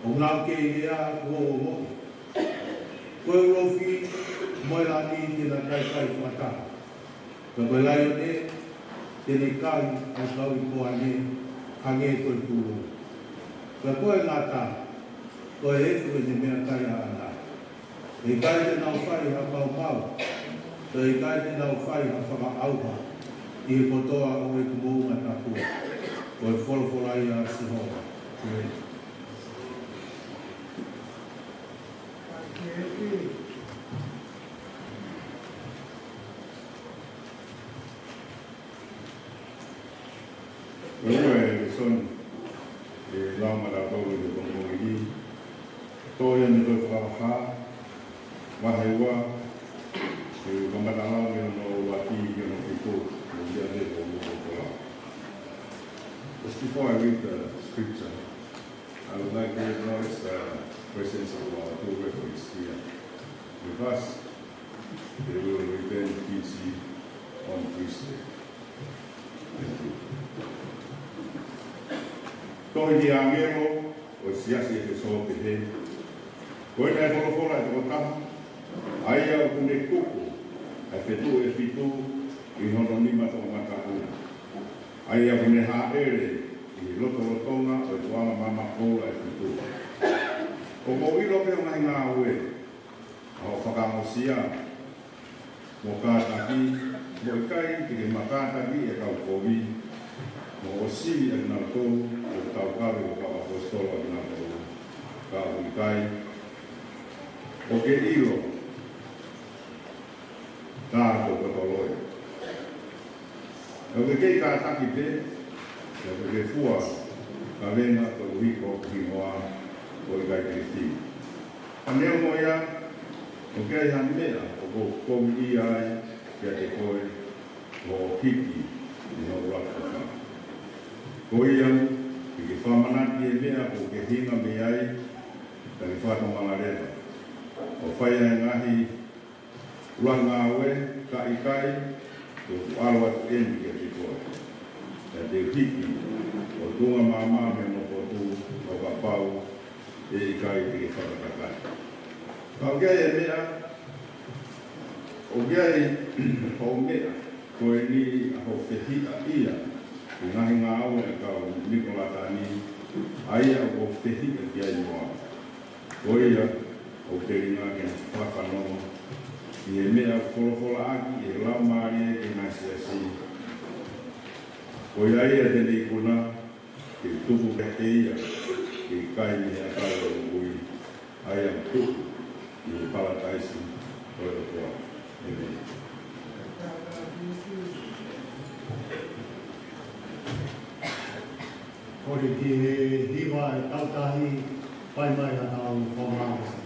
ʻOku nau kei lea, kuo u ongoʻi. Ko e ulofi mo e lami te na kaikai fakataha. Pea ko e laione te ne kai ʻa e kau ikuane hangē ko e pulu. Pea ko e ngata, ko e efu ʻene meʻakai ʻaʻana. ʻE ʻikai te nau fai ha maumau, pea ʻe ʻikai te nau fai ha fakaʻauha ʻi he kotoa ʻo ʻeku moʻunga tapu. Ko e folofola ia ʻa Sihova. ʻĒmeni. Ko e ua e lēsoni ʻe lau maʻatautolu ʻi he pongipongi ni. Tohi ʻa e Tohi Fakahā, vahe ua, ʻe kamata lau mei hono ʻuluaki ki hono fitu, mo ia te ko mo ko la. Just before I read the scripture, I would like to acknowledge the presence of our two reverends here with us. They will return Fiji on Tuesday. Thank you. Tohi ʻa e ʻāngelo ʻo e siasi ʻi ʻEfesō pehē: Ko eni ʻa e folofola ʻa e tokotaha, ʻa ia ʻoku ne tuku ʻa e fetuʻu ʻe fitu ʻi hono nima toʻomataʻu, ʻa ia ʻoku ne hāʻele ʻi he lotolotonga ʻo e tuʻunga maama koula ʻe fitu. ʻOku ou ʻilo pē hoʻo ngaahi ngāue, ʻa hoʻo fakaongosia mo kātaki, mo ʻikai te ke makātaki ʻa e kau kovi, mo hoʻo sivi ʻa kinautolu ʻoku taukave ko e kau ʻaposetolo ʻa kinautolu, ka ʻoku ʻikai. ʻOku ke ʻilo, tā ko e potolohi. ʻOku ke kei kātaki pē, ʻoku ke fua kavenga koeʻuhi ko hoku hingoa, ʻo ʻikai ke ke fiu. Ka neongo ia, ʻoku ʻi ai ha meʻa ʻoku ou koviʻia ai kiate koe, ʻo hiki ʻi hoku ʻuluaki tofa. Ko ia, ke ke fakamanatu ki he meʻa ʻoku ke hinga mei ai, ka ke fakatomala leva, ʻo fai ʻa e ngaahi ʻuluaki ngāue, ka ʻikai, te u ʻalu atu eni kiate koe, pea te u hiki ho tuʻunga maama mei hono potu, ʻo kapau ʻe ʻikai te ke fakakakai. Ka ʻoku ʻi ai e meʻa, ʻoku ʻi ai hoʻo meʻa ko eni ʻa hoʻo fehiʻa ia ki he ngaahi ngāue ʻa e kau Nikolatani, ʻa ia ʻoku ou fehiʻa ki ai mo au. Ko ia, ʻoku telinga ke na fakafanongo ʻi he meʻa ʻoku folofolaʻaki ʻe he Laumālie ki he ngaahi siasi. Ko ia ia te ne ikuna, ke tuku kiate ia ʻa e kai mei he ʻakau ʻo e moʻui, ʻa ia ʻoku tuʻu ʻi he palataisi ʻo e ʻOtua. ʻĒmeni. Kole ki he hiva ʻe tautahi, fai mai ʻa e tau fakaʻosi.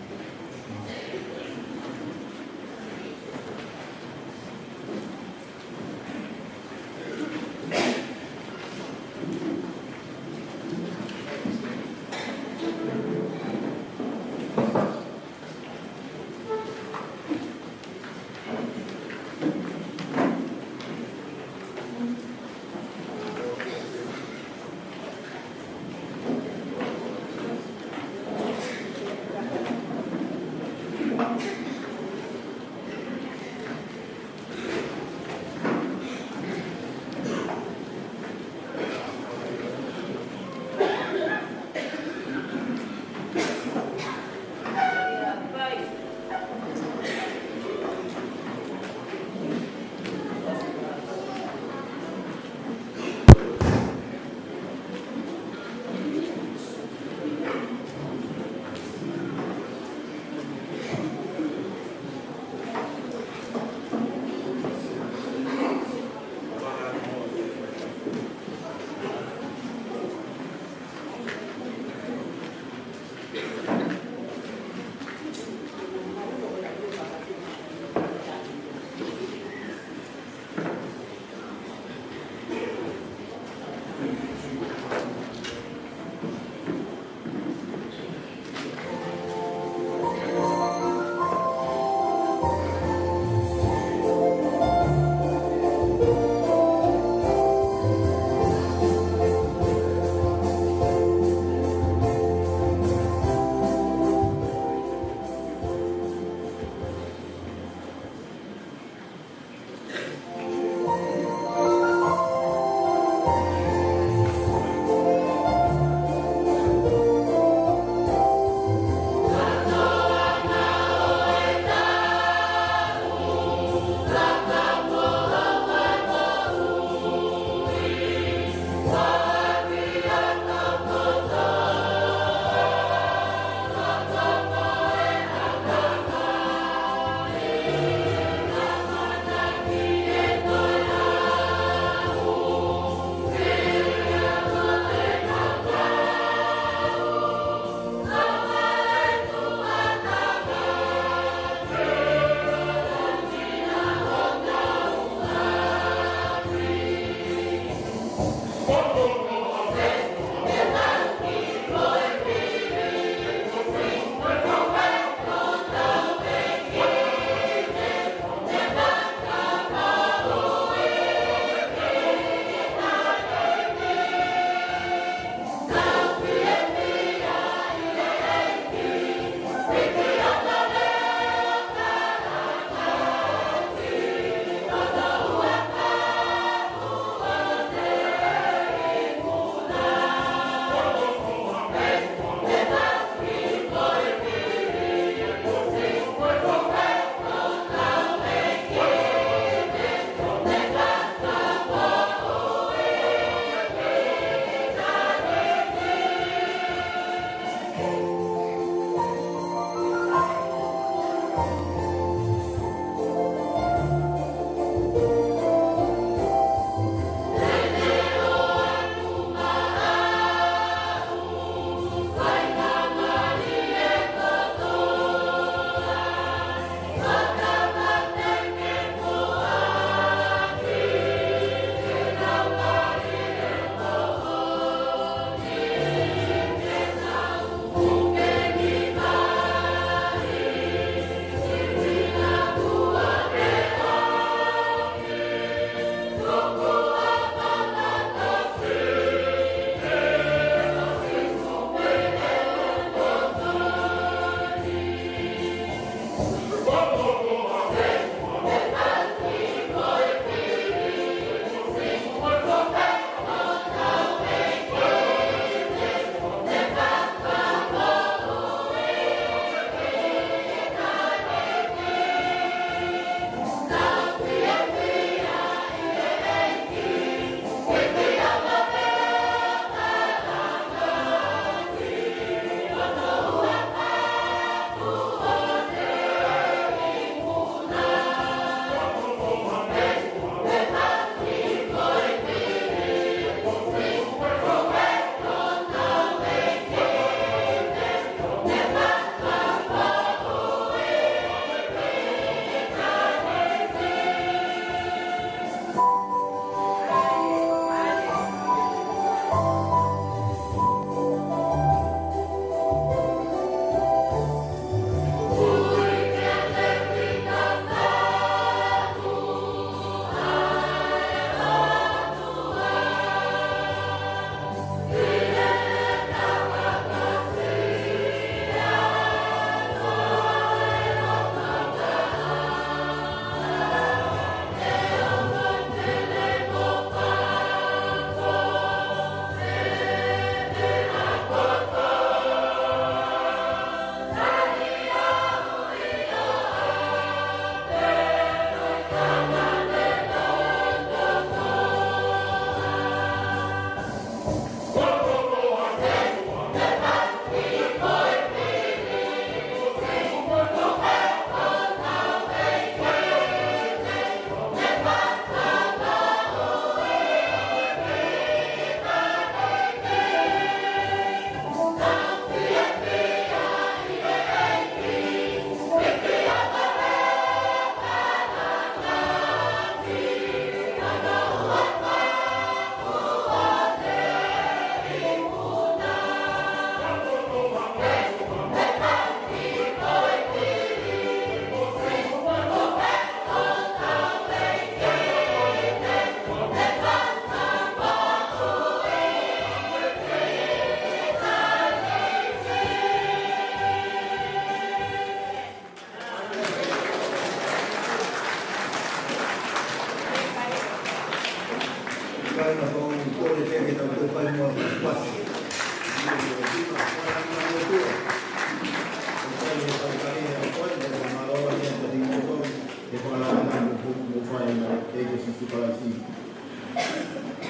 Kae ʻoua ʻe kole pē ke tau toe fai muʻa ʻa e pasi.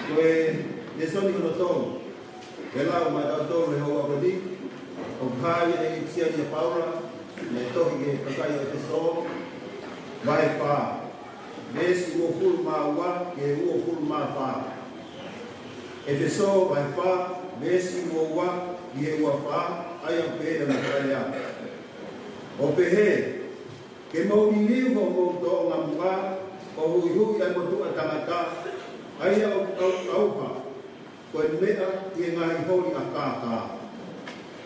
Ko e lēsoni hono tolu. ʻE lau maʻatautolu ʻi he houa ko eni, ʻoku hā ia ʻe he ʻEfesō ʻia Paula, mei he tohi ki he kakai ʻEfesō, vahe fā, veesi uofulu mā ua ki he uofulu mā fā. ʻEfesō vahe fā, veesi ua ua ki he ua fā, ʻa ia ʻoku pehē ʻe he ʻOtua. ʻO pehē, ke mou liliu hoʻomou tōʻonga muʻa, ʻo huhuʻi ʻa e motuʻa tangata, ʻa ia ʻoku ʻauha, ko e meʻa ʻi he ngaahi holi ʻa e kākā.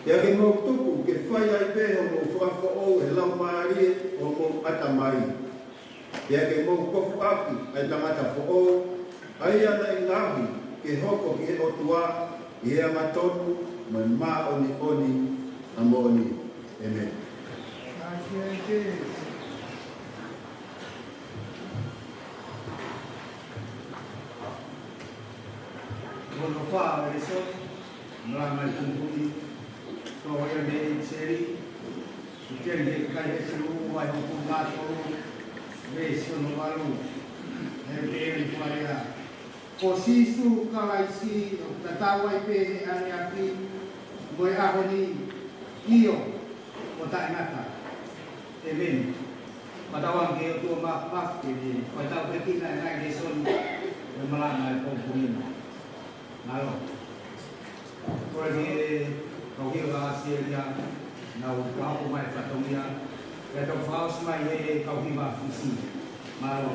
Pea ke mou tuku ke fai ai pē hoʻomou fakafoʻou ʻe he Laumālie ʻo homou ʻatamai. Pea ke mou kofuʻaki ʻa e tangata foʻou, ʻa ia naʻe ngaohi ke hoko ki he ʻOtua ʻi he angatonu mo e māʻoniʻoni ʻa moʻoni. ʻĒmeni. Hono fā ʻo e lēsoni, malanga ʻi he pongipongi ni, toʻo ia mei he ʻEpesō, ʻi he kakai ʻEfesō vahe hongofulu mā tolu, veesi hono valu, ʻoku pehē ʻe he ʻOtua: Ko Sīsū Kalaisi ʻoku tatau ai pē ʻi he ʻaneafi mo e ʻaho ni, ʻio, ʻo taʻengata. ʻĒmeni. Fakatauange ki he ʻOtua Māfimafi ke ne fai tau pē ki he ngaahi lēsoni ʻo e malanga ʻi he pongipongi ni. Mālō. Kole ki he kau hiva ʻa ʻAositelēlia, nau fakahoko mai e fatongia, pea toki fakaʻosi mai ʻe he kau hiva Fisi. Mālō.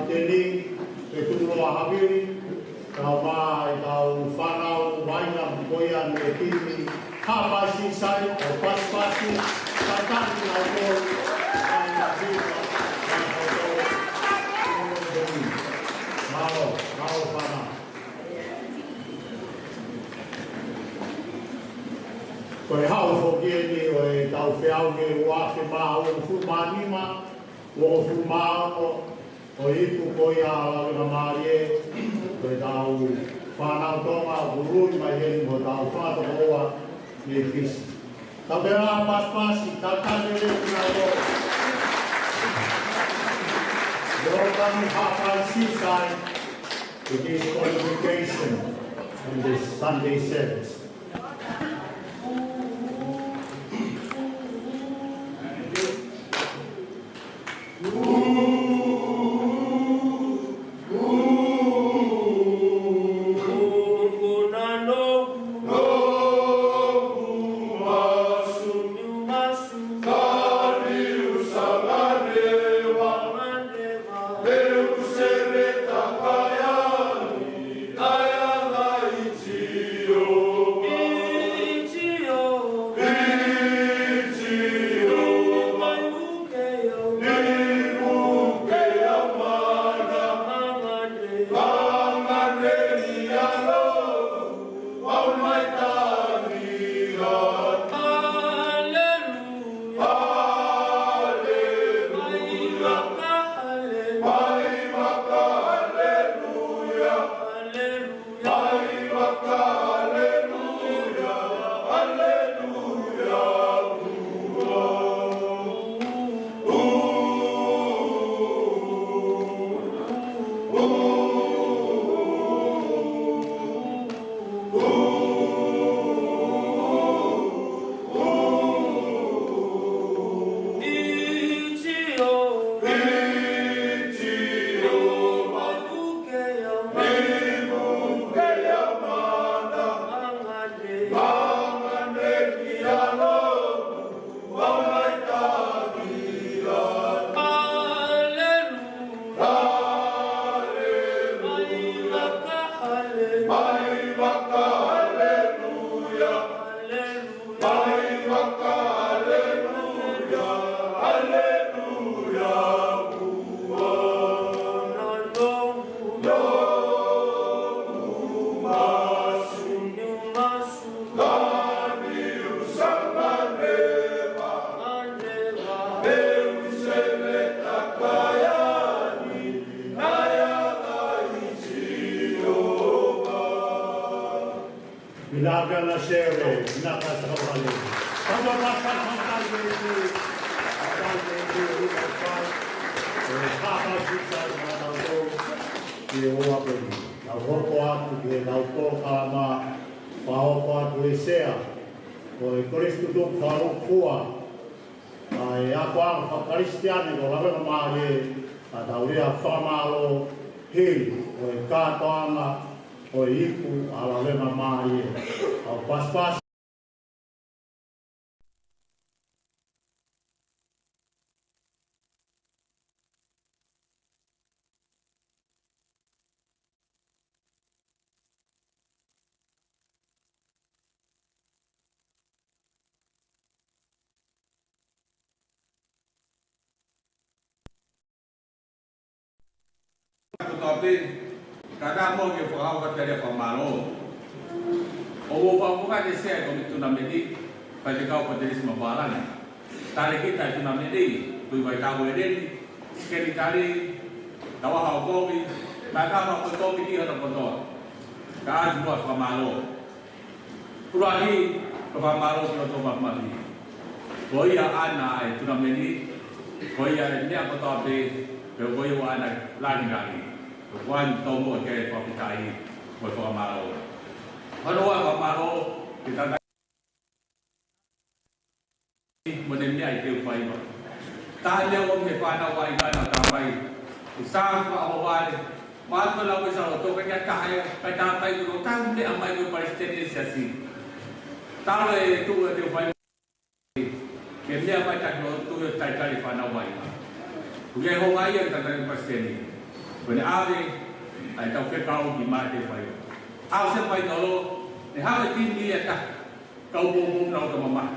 Teni, ʻe tuku loa havili, kau mai ʻetau fānau vaʻinga ko ia mei he timi Haʻapai Sisai, ʻo pasipasi, tataki au ko, ai na viva, ai na ko, mālō, mālō fānau. Ko e haʻu foki eni ʻo ʻetau feʻauhi ʻe ua afe mā uofulu mā nima, uofulu mā ono, ʻo e ipu ko ia ʻa Lavengamālie, ko ʻetau fānau Tonga ʻoku ului mai heni mo hotau fanga tokoua mei Fisi. Tau ke la pasipasi, tataki lelei kinautolu. Welcome Haʻapai Sisai to this convocation and this Sunday service. Vinaka Sere, vinaka Sakavale. Tau pasipasi, pasipasi, pasipasi, pasipasi. Tau hoko atu ki heʻetau polokalama, pea hoko atu e sea ʻo e Kolisi Tutuki Fakalūkufua ʻa e akoʻanga faka-Kalisitiane ko Lavengamālie, ʻa ʻetau lea fakamālō hili ʻo e kātoanga ʻo e ipu ʻa Lavengamālie. Tau pasipasi. Kotoa pē, kātaki muʻa ke fakahoko atu e lea fakamālō. ʻOku ou fakafofonga atu e sea ʻo e kōmiti tunameni, Faifekau Patelisi Mapalani. Talēkita e tunameni, Tuʻivaitau ʻEleni, sekelitali, Tauʻaha ʻo Kovi, kātaki muʻa ko e kōmiti hono kotoa. Kātaki muʻa fakamālō. ʻUluaki, ko e fakamālō ki he ʻOtua Māfimafi. Ko ia ʻoku ʻana e tunameni, ko ia e meʻa kotoa pē, pea ko ia ʻoku ʻana e langilangi. Ko ia ʻoku tau maʻu ai e fakafetaʻi mo e fakamālō. Hono ua, fakamālō ki he tangataʻeiki mo ʻene meʻa ʻi Teufaiva. Taha e meʻa ʻoku ʻomi he fānau vaʻinga naʻa tau mai. ʻI Sānga Fakaʻohovale, mātuʻa lau e sa o toka kia taha e, kai tātai ko tau meʻa mai ko e palesiteni e siasi. Talu e tuʻu ʻa Teufaiva ke meʻa mai taki lotu ʻo talitali e fānau vaʻinga. Ko ia ʻoku ʻi ai e tangataʻeiki palesiteni. Ko ʻene ʻave ʻa ʻetau fekau ki Mate Fai. ʻAho Semi Final, ne haʻu e timi ia ʻe taha kau poupou naʻa nau mamahi.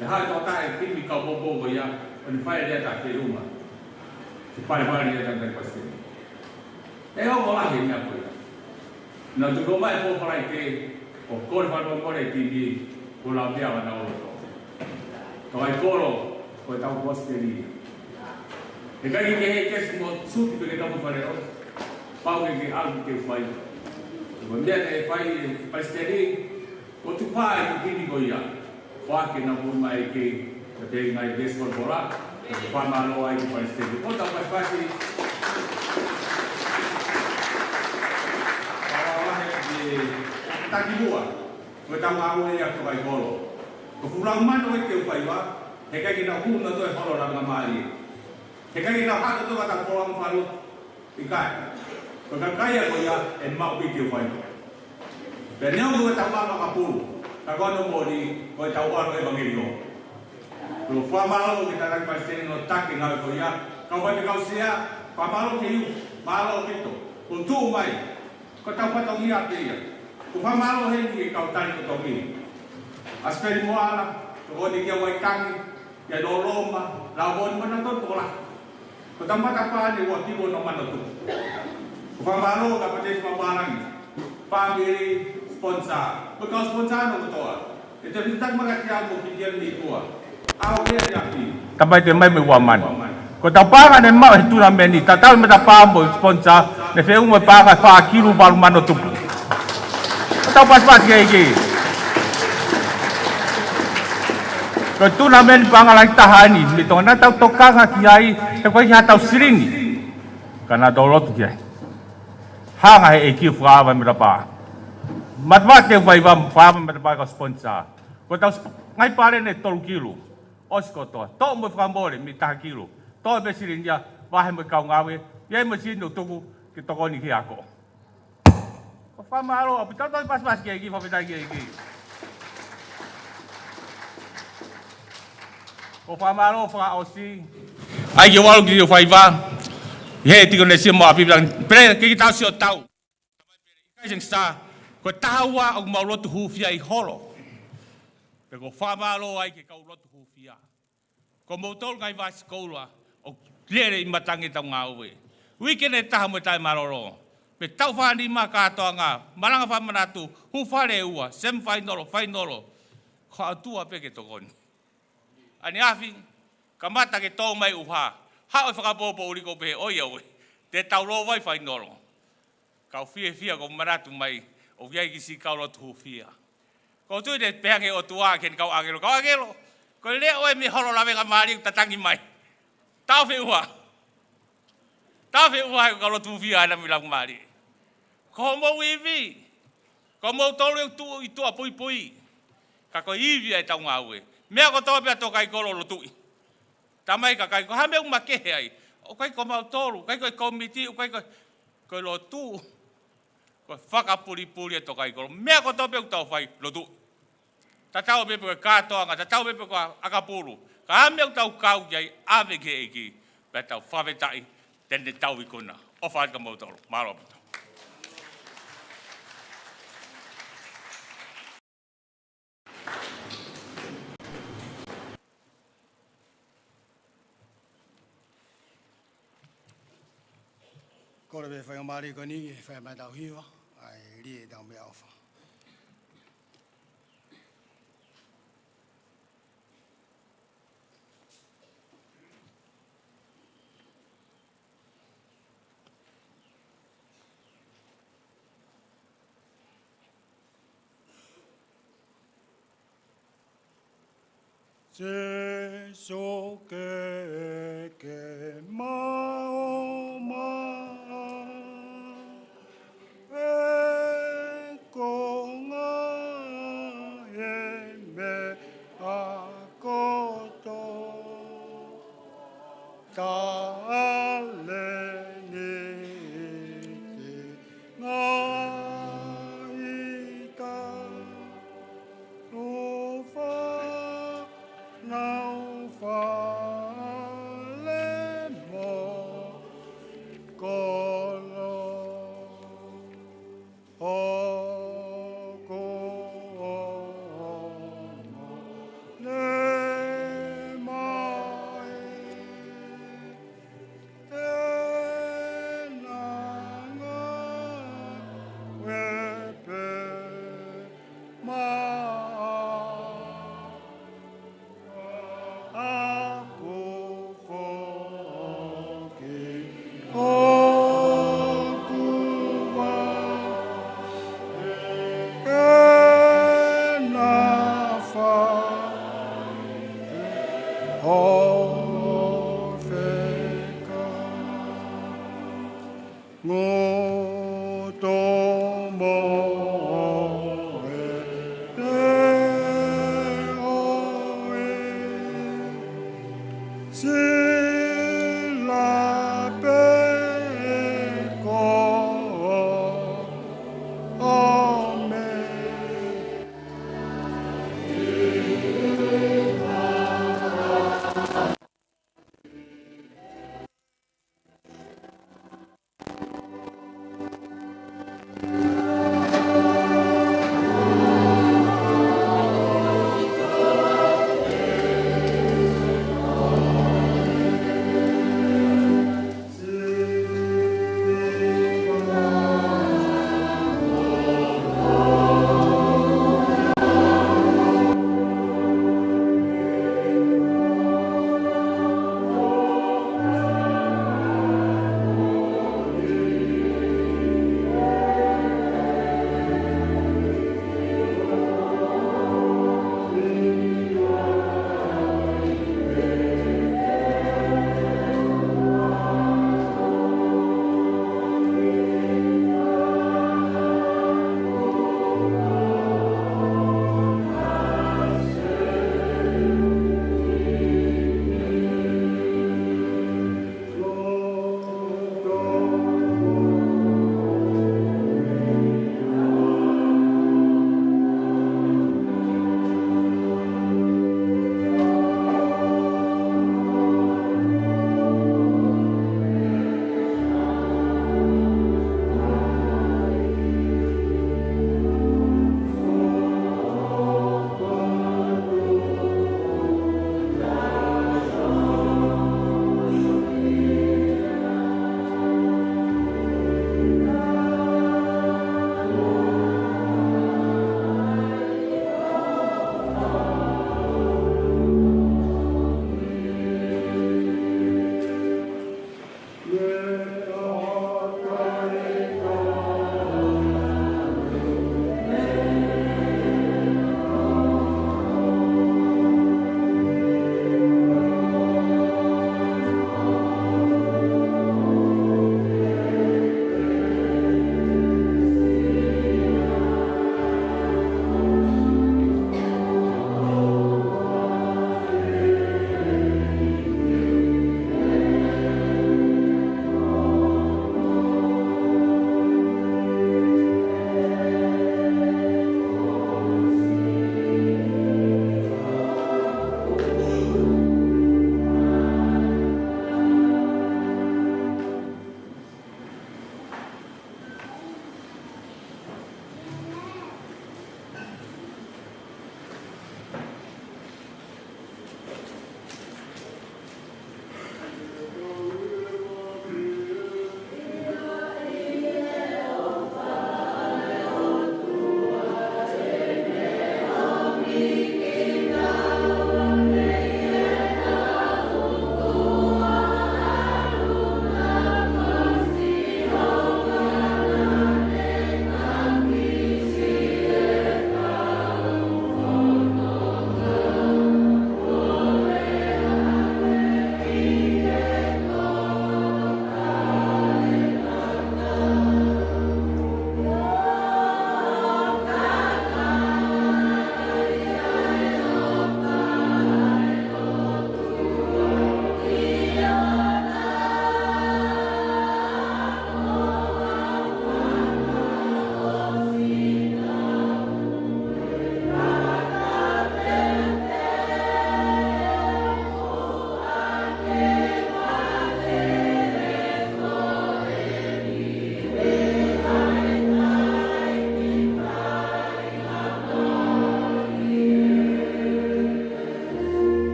Ne haʻu e tokotaha e timi kau poupou ko ia, ʻo ne fai lea ʻa Feʻunga. Siʻi palopalema ia ʻa e tangataʻi palesiteni. ʻE ongo lahi e meʻa ko ia. Naʻa nau tuku mai e pō Falaite, ʻo kole fakamolemole e timi, ko e lau meʻa ʻa naua loto. Tokaikolo, ko ʻetau palesiteni. He ʻikai ke he kesi mo suti pē ke tau fale ʻo. Pau ke ke alu ke fai. Ko e meʻa ke fai e palesiteni, ko e tuʻu pē e timi ko ia. Fai ke nau moʻui mai ke, ke te ngai base ko e bola. Fakamālō ai ki he palesiteni. Ko ʻetau pasipasi. Fakamālō ai ki he taki mua. Ko ʻetau ngāue ia ko e tokaikolo. Ko e fuʻu laumālie ʻoku tau fai ʻa, he ʻikai ke nau hū nautolu he holo lavengamālie. He ʻikai ke nau haʻu nautolu ki heʻetau polokalama fakalotu. ʻIkai. Ko e kakai ia ko ia ʻe maʻu pē ke fai. Pea neongo ʻetau ʻalu ʻakapulu, ka ko hono moʻoni, ko ʻetau ʻalu ʻevangeliō. Ko e fakamālō ki he tangataʻi palesiteni hono taki e ngāue ko ia, kau faifekau sea, fakamālō ki he ʻEiki, mālō ʻaupito, hoʻo tuʻu mai. Ko ʻetau fatongia pē ia. Ko e fakamālō heni ki he kau tali totongi. ʻAsipeli Moala, tokoni kia Vaitangi, kia Loloma, Lauvoni mo nautolu tokolahi. Ko ʻetau matapā ni ua kilu ono mano tupu. Ko e fakamālō kia Patesi Mapālangi, fāmili, sponsor. Ko e kau sponsor hono kotoa. ʻE te fitaki maka ki au mo ki Dian ni kua. Au ke ni api. Tamai te mai mo e ua mano. Ko ʻetau paʻanga ne maʻu he tournament ni, tatau e matapā mo e sponsor, ne feʻunga mo e paʻanga fā kilu valu mano tupu. Ko ʻetau pasipasi ki he ʻEiki. Ko e tournament paʻanga lahi taha eni, mei Tonga naʻa tau tokanga ki ai, he ʻoku ʻikai haʻatau silini. Ka naʻa tau lotu ki ai. Hanga he ʻEiki ʻo fakaava e matapā. Matapā te u fai ʻa e fakaava e matapā ko e sponsor. Ko ʻetau sp-, ngaahi pale ne tolu kilu. ʻOsi kotoa. Toʻo mo e fakamole mei he taha kilu. Toʻo pē silini ia, vahe mo e kau ngāue. ʻI ai mo e silini ʻoku tuku ke tokoni ki he ako. Ko e fakamālō, ʻaupito e pasipasi ki he ʻEiki, fakafetaʻi ki he ʻEiki. Ko e fakamālō fakaʻosi. ʻAi ke u ʻalu ki he faiva. ʻI he Tikonesia mo ʻApi Pele, ke ke tau sio tau. ʻIkai sengsa, ko e taha ua ʻoku mau lotu hūfia ʻi holo. Pea ko e fakamālō ai ki he kau lotu hūfia. Ko moutolu ngaahi vaʻa sikoula, ʻoku lele ʻi matangi ʻetau ngāue. Uike ni ʻe taha mo e taʻemālōlō. Pea tau fānima kātoanga, malanga fakamanatu, hūfale ua, semi final, final. Ko e ʻOtua pē ke tokoni. ʻAneafi, kamata ke tō mai ʻuha, haʻu e fakapoʻuli ko e pehē ʻoiauē. Te tau lōvai final. Kau fiefia ʻoku ou manatu mai, ʻoku ʻi ai e kiʻi siʻi kau lotu hūfia. ʻOku ou tui te pehē ange ʻOtua ki heʻene kau ʻāngelo, kau ʻāngelo, ko e leʻo ē mei he holo lavengamālie ʻoku tatangi mai. Tau feʻunga. Tau feʻunga he kau lotu hūfia ʻa e ʻEiki mo e Laumālie. Ko hoʻomou ivi. Ko moutolu ʻoku tuʻu ʻi tuʻapuipui. Ka ko e ivi ʻa ʻetau ngāue. Meʻa kotoa pē ʻa e tokaikolo lotuʻi. Tamai kakai, ko e hā e meʻa ʻoku makehe ai? ʻOku ʻikai ko mautolu, ʻikai ko e kōmiti, ʻikai ko, ko e lotu. Ko e fakapulipuli e tokaikolo. Meʻa kotoa pē ʻoku tau fai, lotu. Tatau pē pe ko e kātoanga, tatau pē pe ko e ʻakapulu. Ka hā e meʻa ʻoku tau kau ki ai, ʻave ki he ʻEiki, pea tau fakafetaʻi, te ne tau ikuna. ʻOfa atu kia moutolu. Mālō ʻaupito. Kole pē faingamālie ko eni, fai mai ʻetau hiva, ʻa e Lī ʻetau meʻaʻofa. Sēsū ke ke maʻu maʻa e konga e meʻa kotoa. Taleni ki ngā ita ʻofa nau fale mo ko Ngotomoe te oe, sila pē ko ome.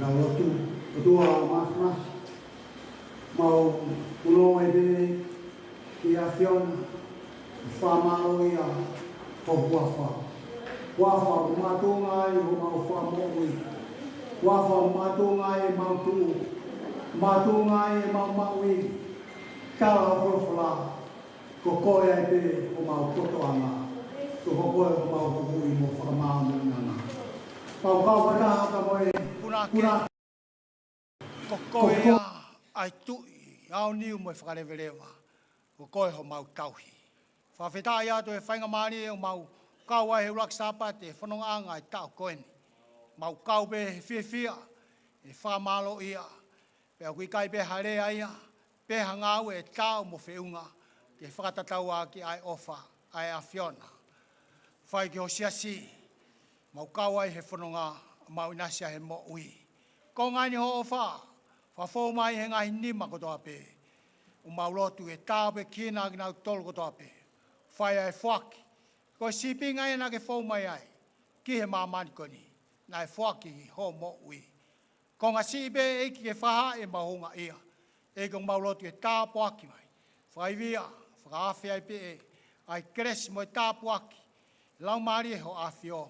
Tau lotu. ʻOtua māfimafi, mau punou ai pē ki he ʻAfiona, ʻi he fakamālōʻia ho huafa. Huafa ʻoku mātuʻaki ʻi homau fakamoʻui. Huafa ʻoku mātuʻaki ʻi heʻemau tuʻu. Mātuʻaki ʻi heʻemau maʻu ʻi he tala ʻo e folofola. Ko koe ai pē homau kotoʻanga. Ko koe homau huhuʻi mo e fakamāʻoniʻoniʻanga. Pau kau fakataha mo e puna. Ko koe ia ʻa e Tuʻi, ʻaoniu mo e fakaleveleva. Ko koe homau tauhi. Fakafetaʻi atu he faingamālie ʻoku mau kau ai he ʻuluaki Sāpate he fonongaʻanga ʻo e taʻu ko eni. Mau kau pē he fiefia, he fakamālōʻia. Pea ʻoku ʻikai pē ha lea ia, pe ha ngāue ʻe taau mo feʻunga ke fakatatau ʻaki ʻa e ʻofa ʻa e ʻAfiona. Fai ki ho siasi, mau kau ai he fononga, mau ʻinasi ai he moʻui. Ko e ngaahi ʻofa, fakafou mai he ngaahi nima kotoa pē. ʻOku mau lotu ke tāpuekina kinautolu kotoa pē. Fai ai e foaki. Ko e sīpinga ia naʻa ke fou mai ai ki he māmani ko eni, naʻe foaki ho moʻui. Ko e ngaahi siʻi pē ʻEiki ke fakahā ʻemau houngaʻia. ʻEiki ʻoku mau lotu ke tāpuaki mai. Fakaivia, fakaafe ai pē ʻa e kelesi mo e tāpuaki. Laumālie ho ʻAfio,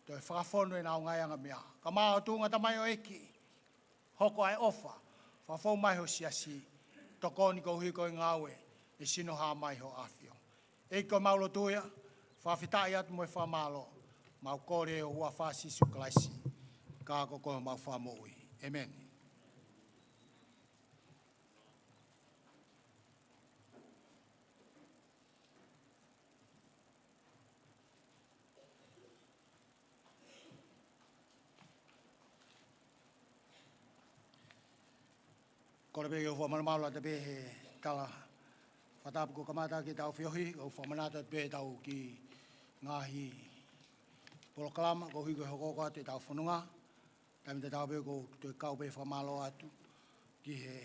toe fakafonu ʻenau ngaahi angameʻa. Ka mau tuʻunga tamai ʻo ʻEiki. Hoko ai ʻofa, fakafou mai ho siasi, tokoni koeʻuhi ko e ngāue, ʻe sino hā mai ho ʻAfio. ʻEiki ko ʻemau lotu ia, fakafetaʻi atu mo e fakamālō, mau kole ʻi he huafa ʻo Sīsū Kalaisi, ka ko koe homau fakamoʻui. ʻĒmeni. Kole pē ke u fakamalumalu atu pē he tala fakatapu kuo kamata ke tau feohi, ʻo fakamanatu atu pē ʻetau kiʻi ngaahi polokalama, koeʻuhi ko e hokohoko atu ʻetau fononga, taimi tatau pē ʻoku ou toe kau pē fakamālō atu ki he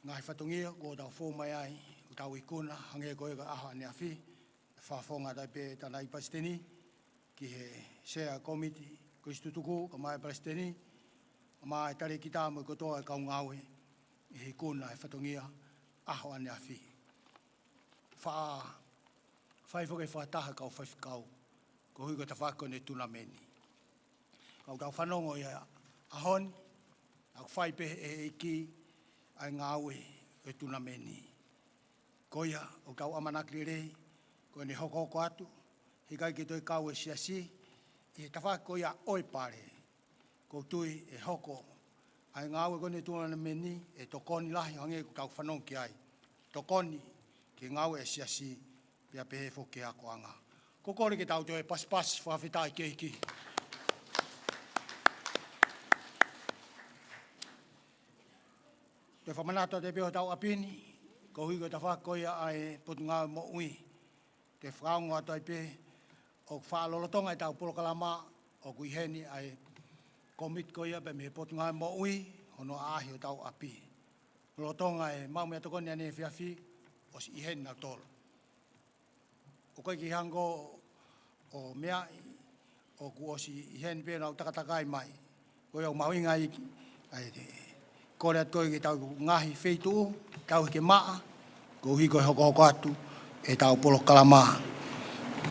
ngaahi fatongia kuo tau fou mai ai, ʻo tau ikuna, hangē ko e ʻaho ʻaneafi, fakafofonga atu ai pē ʻe Tanaʻi Palesiteni, ki he Sea Kōmiti Kolisi Tutuku, kae ʻumaʻā e Palesiteni, kae ʻumaʻā e talēkita mo e kotoa e kau ngāue, ʻi he ikuna e fatongia ʻaho ʻaneafi. Fa-, fai foki e fakataha kau faifekau, koeʻuhi ko e tafaʻaki ko eni e tunameni. Ka ʻoku tau fanongo ia he ʻaho ni, ʻoku fai pē ʻe he ʻEiki ʻa e ngāue ʻo e tunameni. Ko ia ʻoku tau ʻamanaki lelei, ko ʻene hokohoko atu, heʻikai ke toe kau e siasi, ʻi he tafaʻaki ko ia ʻo e pale. ʻOku ou tui ʻe hoko ʻa e ngāue ko eni e tunameni, ʻe tokoni lahi hangē ko ʻetau fanongo ki ai. Tokoni ki he ngāue ʻa e siasi, pea pehē foki ki he akoʻanga. Ko e kole ke tau toe pasipasi, fakafetaʻi ki he ʻEiki. Toe fakamanatu atu pē hotau ʻapi ni, koeʻuhi ko e tafaʻaki ko ia ʻa e Potungāue Moʻui. Toe fakaongo atu ai pē, ʻoku faʻa lolotonga ʻetau polokalama, ʻoku ʻi heni ʻa e kōmiti ko ia pē mei he Potungāue Moʻui, hono ʻaʻahi hotau ʻapi. Lolotonga e maʻu meʻatokoni ʻaneefiafi, ʻosi ʻi heni nautolu. ʻOku ʻikai ke hanga ʻo meaʻi, ʻoku ʻosi ʻi heni pē ʻenau takatakai mai. Ko ia ʻoku mahuʻinga ʻEiki, ʻa e te kole atu ko ē ki heʻetau ngaahi feituʻu, tau hiki maʻa, koeʻuhi ko e hokohoko atu ʻetau polokalama.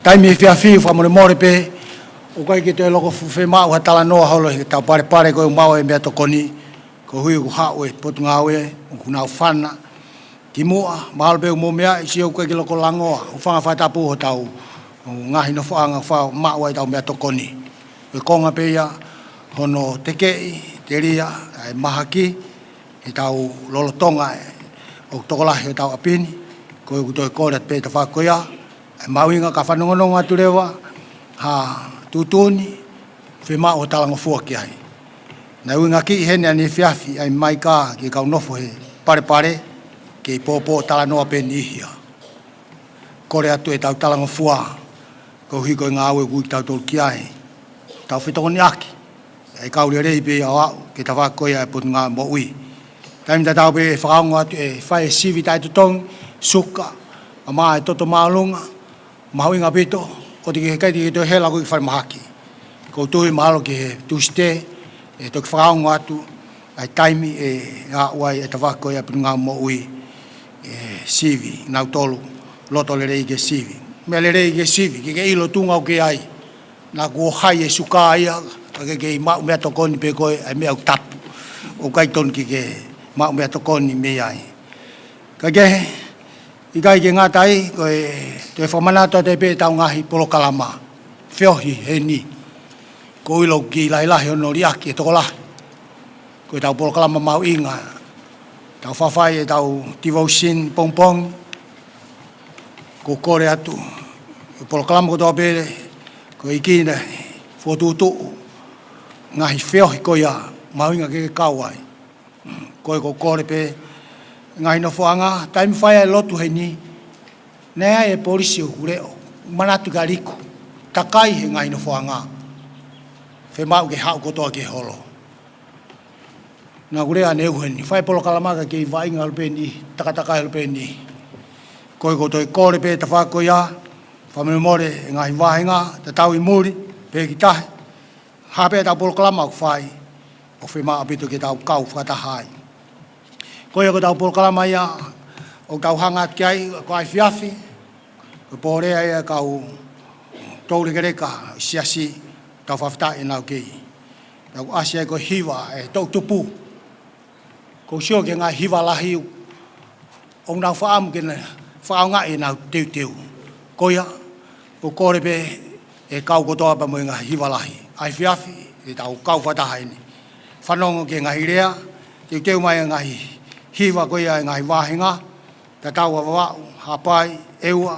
Taimi efiafi, fakamolemole pē, ʻoku ʻikai ke toe loko fuʻu fiemaʻu ha talanoa holo heʻetau palepale ko ē ʻoku maʻu e meʻatokoni, koeʻuhi ʻoku haʻu e Potungāue, ʻoku nau fana ki muʻa, mahalo pē ʻoku mou meaʻi, sio ʻoku ʻikai ke loko langoa, ʻoku fanga fakatapu hotau ngaahi nofoʻanga ʻoku faʻa maʻu ai ʻetau meʻatokoni. Ko e konga pē ia hono tekeʻi, telia, ʻa e mahaki, heʻetau lolotonga, ʻoku tokolahi hotau ʻapi ni, ko ia ʻoku toe kole atu pē tafaʻaki ko ia, ʻa e mahuʻinga ka fanongonongo atu leva ha tuʻutuʻuni, fiemaʻu ʻo talangofua ki ai. Naʻe ʻuhinga ki heni ʻaneefiafi ʻa e maika ki he kau nofo he palepale, kei pōpō talanoa pē niʻihi ia. Kole atu ʻetau talangofua, koeʻuhi ko e ngāue ʻoku ui kitautolu ki ai. Tau fetokoniʻaki, ʻe kau lelei pē ia ʻo aʻu ki he tafaʻaki ko ia e Potungāue Moʻui. Taimi tatau pē ʻe fakaongo atu ʻe fai e sivi taʻetotongi, suka, ʻumaʻā e toto māʻolunga, mahuʻinga ʻaupito, ʻoua te ke, heʻikai te ke toe hela koe ki falemahaki. ʻOku ou tui mahalo ki he Tūsite, ʻE toki fakaongo atu ʻa e taimi ʻe aʻu ai e tafaʻaki ko ia ʻa e Potungāue Moʻui, ʻe sivi, nautolu loto lelei ke sivi. Meʻa lelei ke sivi, ke ke ʻilo tuʻunga ʻoku ke ʻi ai. Naʻa kuo hai e suka ia, ka ke kei maʻu meʻatokoni pē koe, ʻa e meʻa ʻoku tapu. ʻOku ʻikai tonu ke ke maʻu meʻatokoni mei ai. Ka ke, ʻikai ke ngata ai, ko e toe fakamanatu atu pē ʻetau ngaahi polokalama feohi heni. Ko e ʻilo ʻoku kiʻi lahilahi hono liʻaki e tokolahi. Ko ʻetau polokalama mahuʻinga, tau fafai ʻetau devotion pongipongi, ʻoku kole atu, e polokalama kotoa pē, ko e ʻEiki naʻe fokotuʻutuʻu, ngaahi feohi ko ia, mahuʻinga ke ke kau ai. Ko e ʻoku kole pē, ngaahi nofoʻanga, taimi fai ai e lotu heni, naʻe ʻi ai e polisi ʻoku leʻo, manatu ka liku, takai he ngaahi nofoʻanga, fiemaʻu ke haʻu kotoa ki he holo. Naʻa ku lea ʻaneuhu heni, fai polokalama ka kei vaʻinga holo pē ni, takatakai holo pē ni. Ko e ʻoku toe kole pē tafaʻaki ko ia, fakamolemole e ngaahi vāhenga, tatau ʻi muli, pehē ki tahi. Ha pē ʻetau polokalama ʻoku fai, ʻoku fiemaʻu ʻaupito ke tau kau fakataha ai. Ko ia ko ʻetau polokalama ia, ʻoku tau hanga atu ki ai, ko e efiafi, ko e pōlea ia kau toulekeleka, siasi, tau fakafetaʻi ʻenau kei. Tau ʻasi ai ko e hiva, ʻe toʻutupu. ʻOku ou sio ki he ngaahi hiva lahi, ʻoku nau fakaʻamu ke na fakaʻaongaʻi ʻenau teuteu. Ko ia, ʻoku kole pē e kau kotoa pē mo e ngaahi hiva lahi. ʻA e efiafi, ʻe tau kau fakataha heni. Fanongo ki he ngaahi lea, teuteu mai e ngaahi hiva ko ia e ngaahi vāhenga, tatau ʻa Vavaʻu, Haʻapai, ʻEua,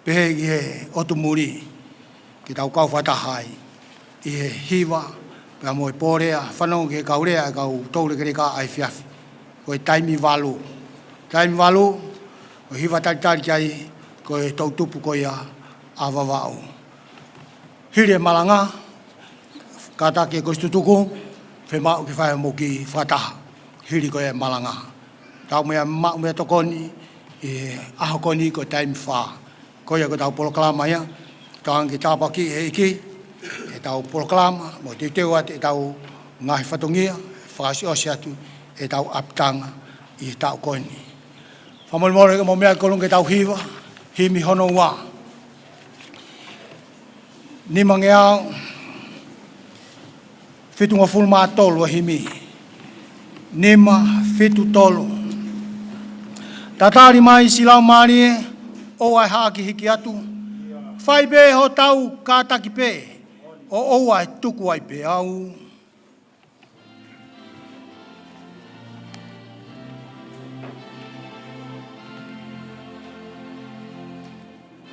pehē ki he ʻotu muli. Ke tau kau fakataha ai ʻi he hiva, pea mo e pōlea, fanongo ki he kau lea, e kau toulekeleka ʻa e efiafi. Ko e taimi valu. Taimi valu, ko e hiva talitali ki ai, ko e toʻutupu ko ia ʻa Vavaʻu. Hili e malanga, kātaki e kosi tutuku, fiemaʻu ke fai mo ki fakataha. Hili ko e malanga. Tau meʻa maʻu meʻatokoni, ʻi he ʻaho ko eni ko e taimi fā. Ko ia ko ʻetau polokalama ia, tau hanga ke tāpuakiʻi ʻe he ʻEiki, ʻetau polokalama, mo teuteu atu ʻetau ngaahi fatongia, fakaʻosiʻosi atu ʻetau ʻapitanga ʻi he taʻu ko eni. Fakamolemole ke mou meʻa ki ʻolunga ke tau hiva, himi hono ua. Nimangeau, fitungofulu mā tolu e himi. Nima, fitu, tolu. Tatali mai siʻi laumālie, ʻoua ʻe haʻaki hiki atu. Fai pē hotau kātaki pē, ʻo ʻoua ʻe tuku ai pē au.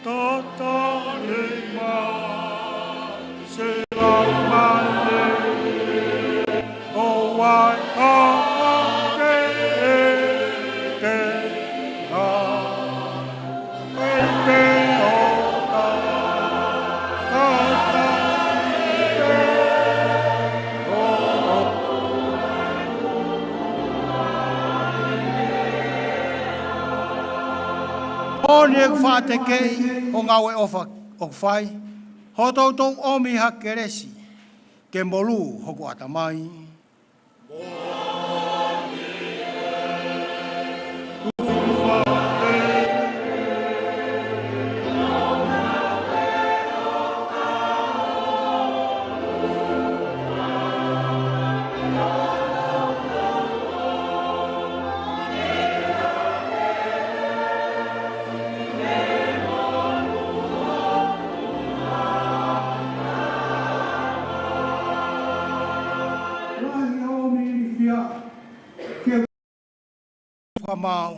Tatali mai siʻi laumālie, ʻoua ʻe haʻaki hiki au. Moʻoni ʻeku fakatekeʻi hoʻo ngāue ʻofa ʻoku fai, hoʻo toutou ʻomi ha kelesi, ke molū hoku ʻatamai. Lahi hoʻo mīlifia ke fakamaau,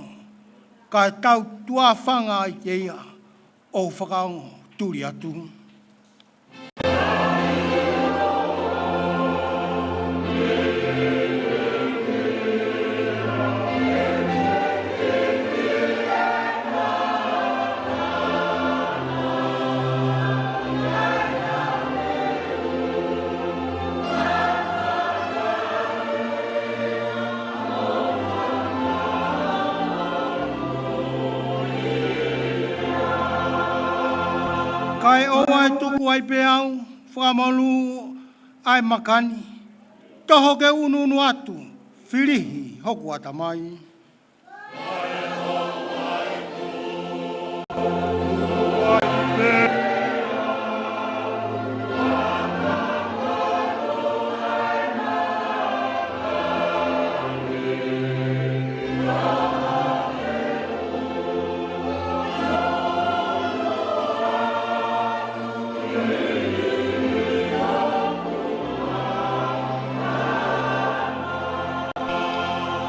kae tau tuʻa fanga ai ke ia ʻo fakaongo tuli atu. Kae ʻoua ʻe tuku ai pē au, fakamalū ʻa e maka ni. Toho ke ʻunuʻunu atu, filihi hoku ʻatamai.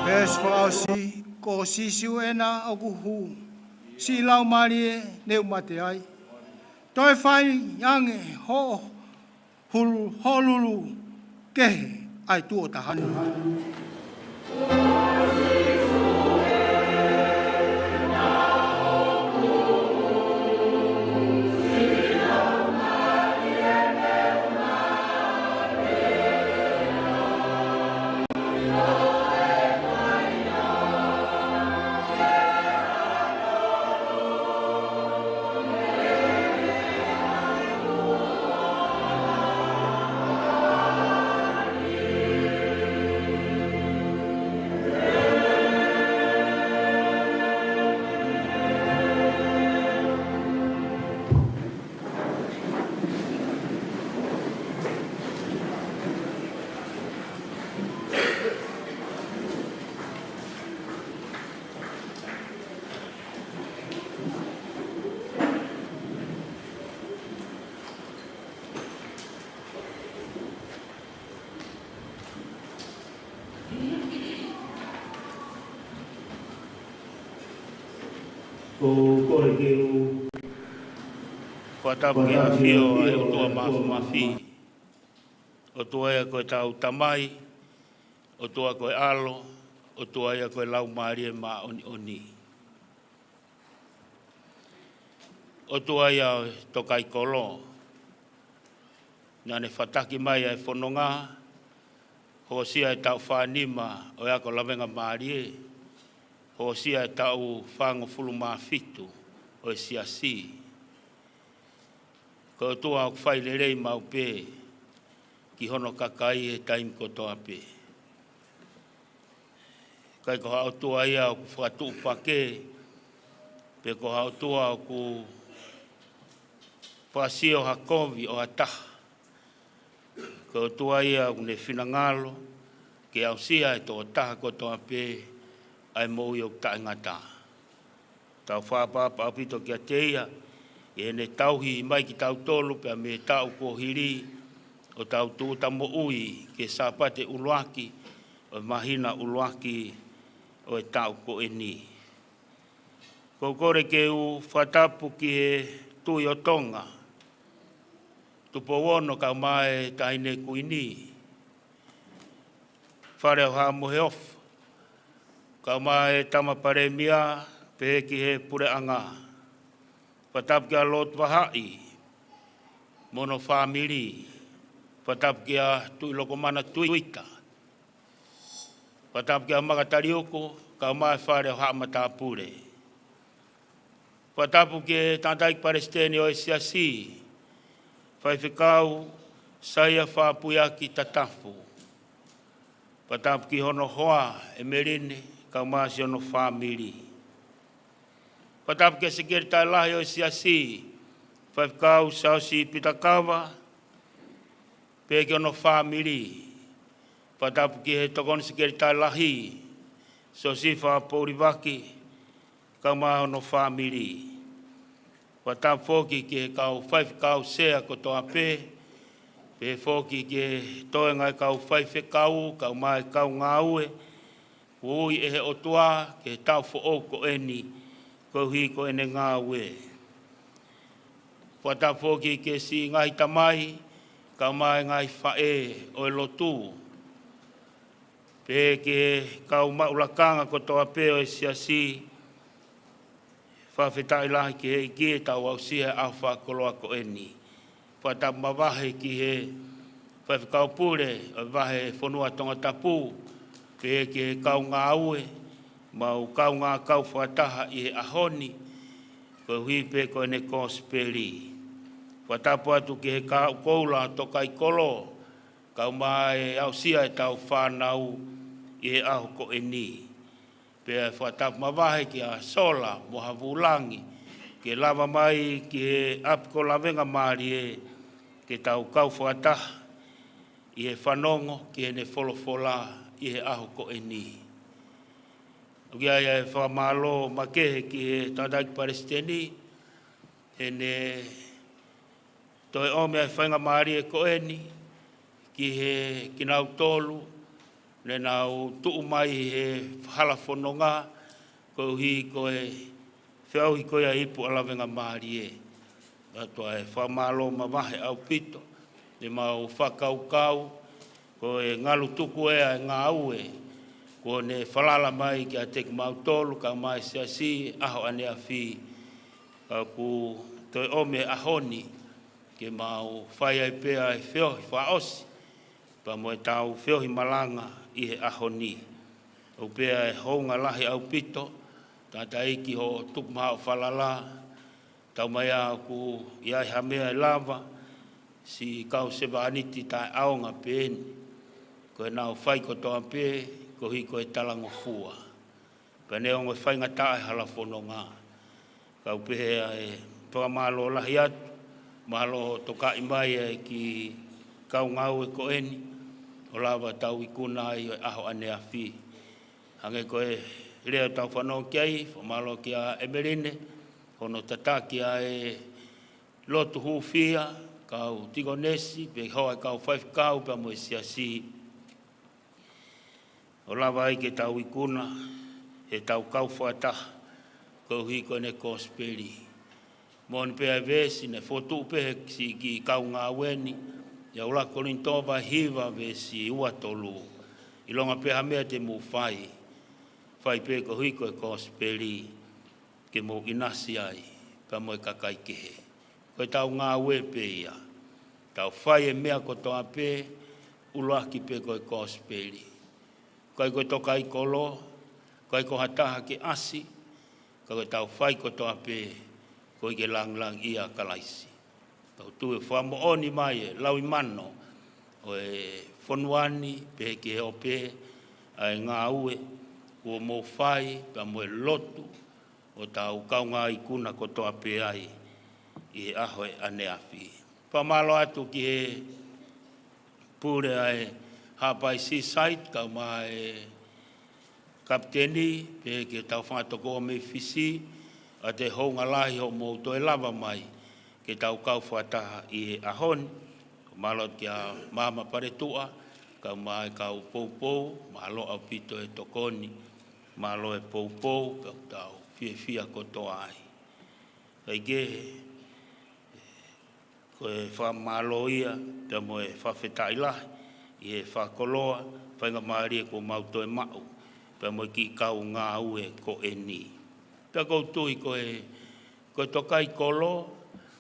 Veesi fakaʻosi, ko Sīsū ena ʻoku hū, siʻi laumālie ne u mate ai. Toe fai ange hoʻo hulu, hoʻo lulu kehe ʻa e tuʻo taha ni. Ko, ko e ke u. Fakatapu ki he ʻafio ʻa e ʻOtua Māfimafi. ʻOtua ia ko ʻetau Tamai, ʻOtua ko e ʻAlo, ʻOtua ia ko e Laumālie Māʻoniʻoni. ʻOtua ia ʻo e Tokaikolo, naʻa ne fataki mai ʻa e fononga, hoosia e taʻu fānima ʻo e ako lavengamālie, hoosia e taʻu fāngofulu mā fitu ʻo e Siasi. Ko e ʻOtua ʻoku fai lelei maʻu pē ki hono kakai he taimi kotoa pē. ʻIkai ko ha ʻOtua ia ʻoku fakatuʻupakē, pe ko ha ʻOtua ʻoku fakasio ha kovi ʻo ha taha. Ko e ʻOtua ia ʻoku ne finangalo ke aʻusia ʻe he tokotaha kotoa pē ʻa e moʻui ʻoku taʻengata. Tau fakaʻapaʻapa ʻaupito kiate ia, ʻi heʻene tauhi mai kitautolu pea mei he taʻu kuo hili, ʻo tau tūʻuta moʻui ki he Sāpate ʻuluaki ʻo e māhina ʻuluaki ʻo e taʻu ko eni. ʻOku ou kole ke u fakatapu ki he Tuʻi ʻo Tonga, Tupou Ono kae ʻumaʻā e Taʻahine Kuini, Fale ʻo Haʻa Moheofo, kae ʻumaʻā e Tama Palēmia, pehē ki he Puleʻanga. Fakatapu kia Lord Vahaʻi mo hono fāmili. Fakatapu kia Tuʻi Lokomana Tuita. Fakatapu kia Maka Taliuku, kae ʻumaʻā e Fale ʻo Haʻa Matāpule. Fakatapu ki he Tangataʻeiki Palesiteni ʻo e Siasi, Faifekau Saia Faʻapuiaki Tatafu. Fakatapu ki hono hoa, ʻEmeline, kae ʻumaʻā siʻono fāmili. Fakatapu ki he Sekelitali Lahi ʻo e Siasi, Faifekau Siaosi Pita Kava, pehē ki hono fāmili. Fakatapu ki he Tokoni Sekelitali Lahi, Siosifa Poulivaki, kae ʻumaʻā hono fāmili. Fakatapu foki ki he kau faifekau sea kotoa pē, pehē foki ki he toenga e kau faifekau, kae ʻumaʻā e kau ngāue, kuo ui ʻe he ʻOtua ki he taʻu foʻou ko eni, koeʻuhi ko ʻene ngāue. Fakatapu foki ki he siʻi ngaahi tamai, kae ʻumaʻā e ngaahi faʻē ʻo e lotu, pehē ki he kau maʻu lakanga kotoa pē ʻo e Siasi, fakafetaʻi lahi ki he ʻEiki ʻetau aʻusia e ʻaho fakakoloa ko eni. Fakatapu mavahe ki he Faifekau Pule ʻo e Vahefonua Tongatapu, pehē ki he kau ngāue, mo e kau ngākau fakataha ʻi he ʻaho ni, koeʻuhi pē ko ʻene kosipeli. Fakatapu atu ki he kau koula Tokaikolo, Kau mai e aʻusia ʻetau fānau ʻi he ʻaho ko eni. Pea fakatapu mavahe kia Sola mo Havulangi, ke lava mai ki he ʻapi ko Lavengamālie, ke tau kau fakataha ʻi he fanongo ki heʻene folofola ʻi he ʻaho ko eni. ʻOku ʻi ai e fakamālō makehe ki he tangataʻeiki palesiteni, heʻene toe ʻomi ʻa e faingamālie ko eni ki he kinautolu ne nau tuʻu mai he hala fononga, koeʻuhi ko e feʻauhi ko ia ʻa e ipu ʻa Lavengamālie. ʻOatu ʻa e fakamālō mavahe ʻaupito, ne mau fakakaukau, ko e ngalu tuku ē ʻa e ngāue kuo ne falala mai kiate kimautolu, kau mai e siasi ʻaho ʻaneafi. Ka ʻoku toe ʻomi e ʻaho ni ke mau fai ai pē ʻa e feohi fakaʻosi, pea mo ʻetau feohi malanga ʻi he ʻaho ni. ʻOku pehē ʻa e hounga lahi ʻaupito, tangataʻeiki hoʻo tuku mai hoʻo falala, tau mai ā ʻoku ʻi ai ha meʻa ʻe lava, siʻi kau sevāniti taʻeʻaonga pē eni. Ko ʻenau fai kotoa pē, koeʻuhi ko e talangofua. Pea neongo e faingataʻa e hala fononga, kau pehē ʻa e fakamālō lahi atu, mālō hoʻo tokaʻi mai ʻa e kiʻi kau ngāue ko eni, ʻo lava tau ikuna ai ʻo e ʻaho ʻaneafi. Hangē ko e lea ʻoku tau fanongo ki ai, fakamālō kia ʻEmeline, hono tataki ʻa e lotu hūfia, kau tikonesi, pea hoa e kau faifekau, pea mo e siasi. ʻO lava ai ke tau ikuna, he tau kau fakataha, koeʻuhi ko ʻene kosipeli. Moʻoni pē ʻa e veesi ne fotu pē he siʻi kiʻi kau ngāue ni, ʻi he ʻuluaki Kolinitō vahe hiva veesi ua tolu. ʻIlonga pē ha meʻa te mou fai, fai pē koeʻuhi ko e kosipeli, ke mou ʻinasi ai, pea mo e kakai kehe. Ko ʻetau ngāue pē ia. Tau fai e meʻa kotoa pē, ʻuluaki pē ko e kosipeli. ʻIkai ko e tokaikolo, ʻikai ko ha taha ke ʻasi, ka ko ʻetau fai kotoa pē, koeʻuhi ke langilangiʻia ʻa Kalaisi. Tau tui ʻoku fakamoʻoni mai e lauimano ʻo e fonua ni, pehē ki he ope, ʻa e ngāue kuo mou fai, pea mo e lotu, ʻo tau kaungā ikuna kotoa pē ai ʻi he ʻaho ʻaneafi. Fakamālō atu ki he pule ʻa e Haʻapai Seaside, kau mai e kapiteni, pehē ki he tau fanga tokoua mei Fisi, ʻa e hounga lahi hoʻomou toe lava mai ke tau kau fakataha ʻi he ʻaho ni. Mālō kia Maama Paletuʻa, kau mai e kau poupou, mālō ʻaupito e tokoni, mālō e poupou, pea ʻoku tau fiefia kotoa ai. Kae kehe, ko e fakamālō ia, pea mo e fakafetaʻi lahi, ʻi he fakakoloa, faingamālie kuo mau toe maʻu, pea mo e kiʻi kau ngāue ko eni. Pea ʻoku ou tui ko e, ko e tokaikolo,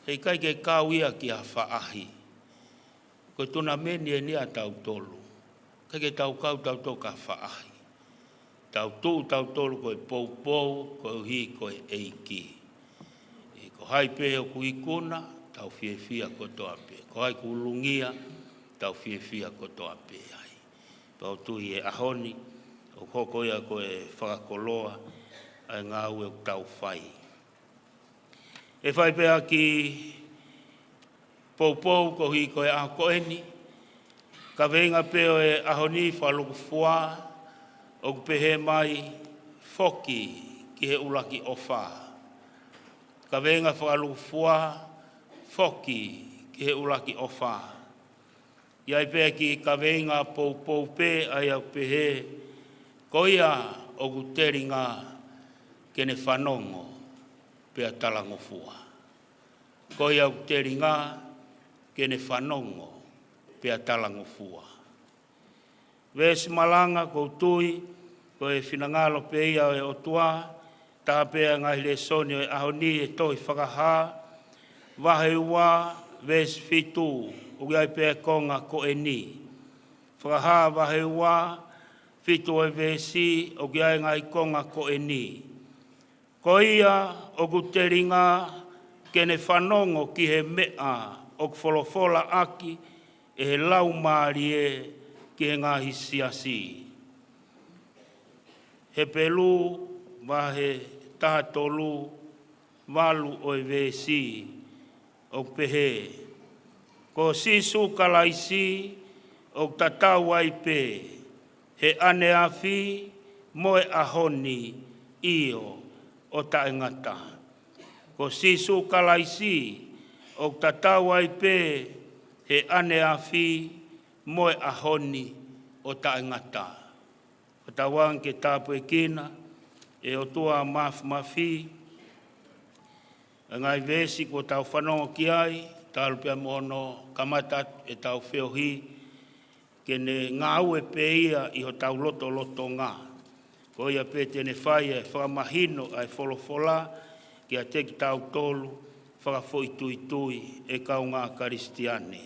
heʻikai ke kau ia ki ha faʻahi. Ko e tunameni eni ʻa tautolu. ʻIkai ke tau kau tautolu ki ha faʻahi. Tau tuʻu tautolu ko e poupou, koeʻuhi ko e ʻEiki. ʻE ko hai pē ʻoku ikuna, tau fiefia kotoa pē. Ko hai ʻoku ulungia, tau fiefia kotoa pē ai. Pea ʻoku ou tui he ʻaho ni, ʻoku hoko ia ko e fakakoloa, ʻa e ngāue ʻoku tau fai. ʻE fai pē ʻa e kiʻi poupou koeʻuhi ko e ʻaho ko eni. Kaveinga pē ʻo e ʻaho ni fakalūkufua, ʻoku pehē mai foki ki he ʻuluaki ʻofa. Kaveinga fakalūkufua, foki ki he ʻuluaki ʻofa. ʻI ai pē kiʻi kaveinga poupou pē ʻa ia ʻoku pehē, ko ia ʻoku telinga ke ne fanongo pea talangofua. Ko ia ʻoku telinga ke ne fanongo pea talangofua. Veesi malanga ʻoku ou tui, ko e finangalo pē ia ʻo e ʻOtua, taha pē ʻa e ngaahi lēsoni ʻo e ʻaho ni ʻi he tohi Fakahā, vahe ua, veesi fitu, ʻoku ʻi ai pē ʻa e konga ko eni. Fakahā vahe ua, fitu ʻo e veesi, ʻoku ʻi ai e ngaahi konga ko eni. Ko ia ʻoku telinga ke ne fanongo ki he meʻa ʻoku folofola ʻaki ʻe he Laumālie ki he ngaahi siasi. Hepelū vahe taha tolu, valu ʻo e veesi, ʻoku pehē: Ko Sīsū Kalaisi ʻoku tatau ai pē he ʻaneafi mo e ʻaho ni, ʻio, ʻo taʻengata. Ko Sīsū Kalaisi ʻoku tatau ai pē he ʻaneafi mo e ʻaho ni, ʻo taʻengata. Ko tauange ke tāpuekina ʻe ʻOtua Māfimafi ʻa e ngaahi veesi kuo tau fanongo ki ai, talu pea mo hono kamata ʻetau feohi, ke ne ngāue pē ia ʻi hotau lotolotonga. Ko ia pē te ne fai e fakamahino ʻa e folofola kiate kitautolu fakafoʻituitui, ʻe kaungā Kalisitiane.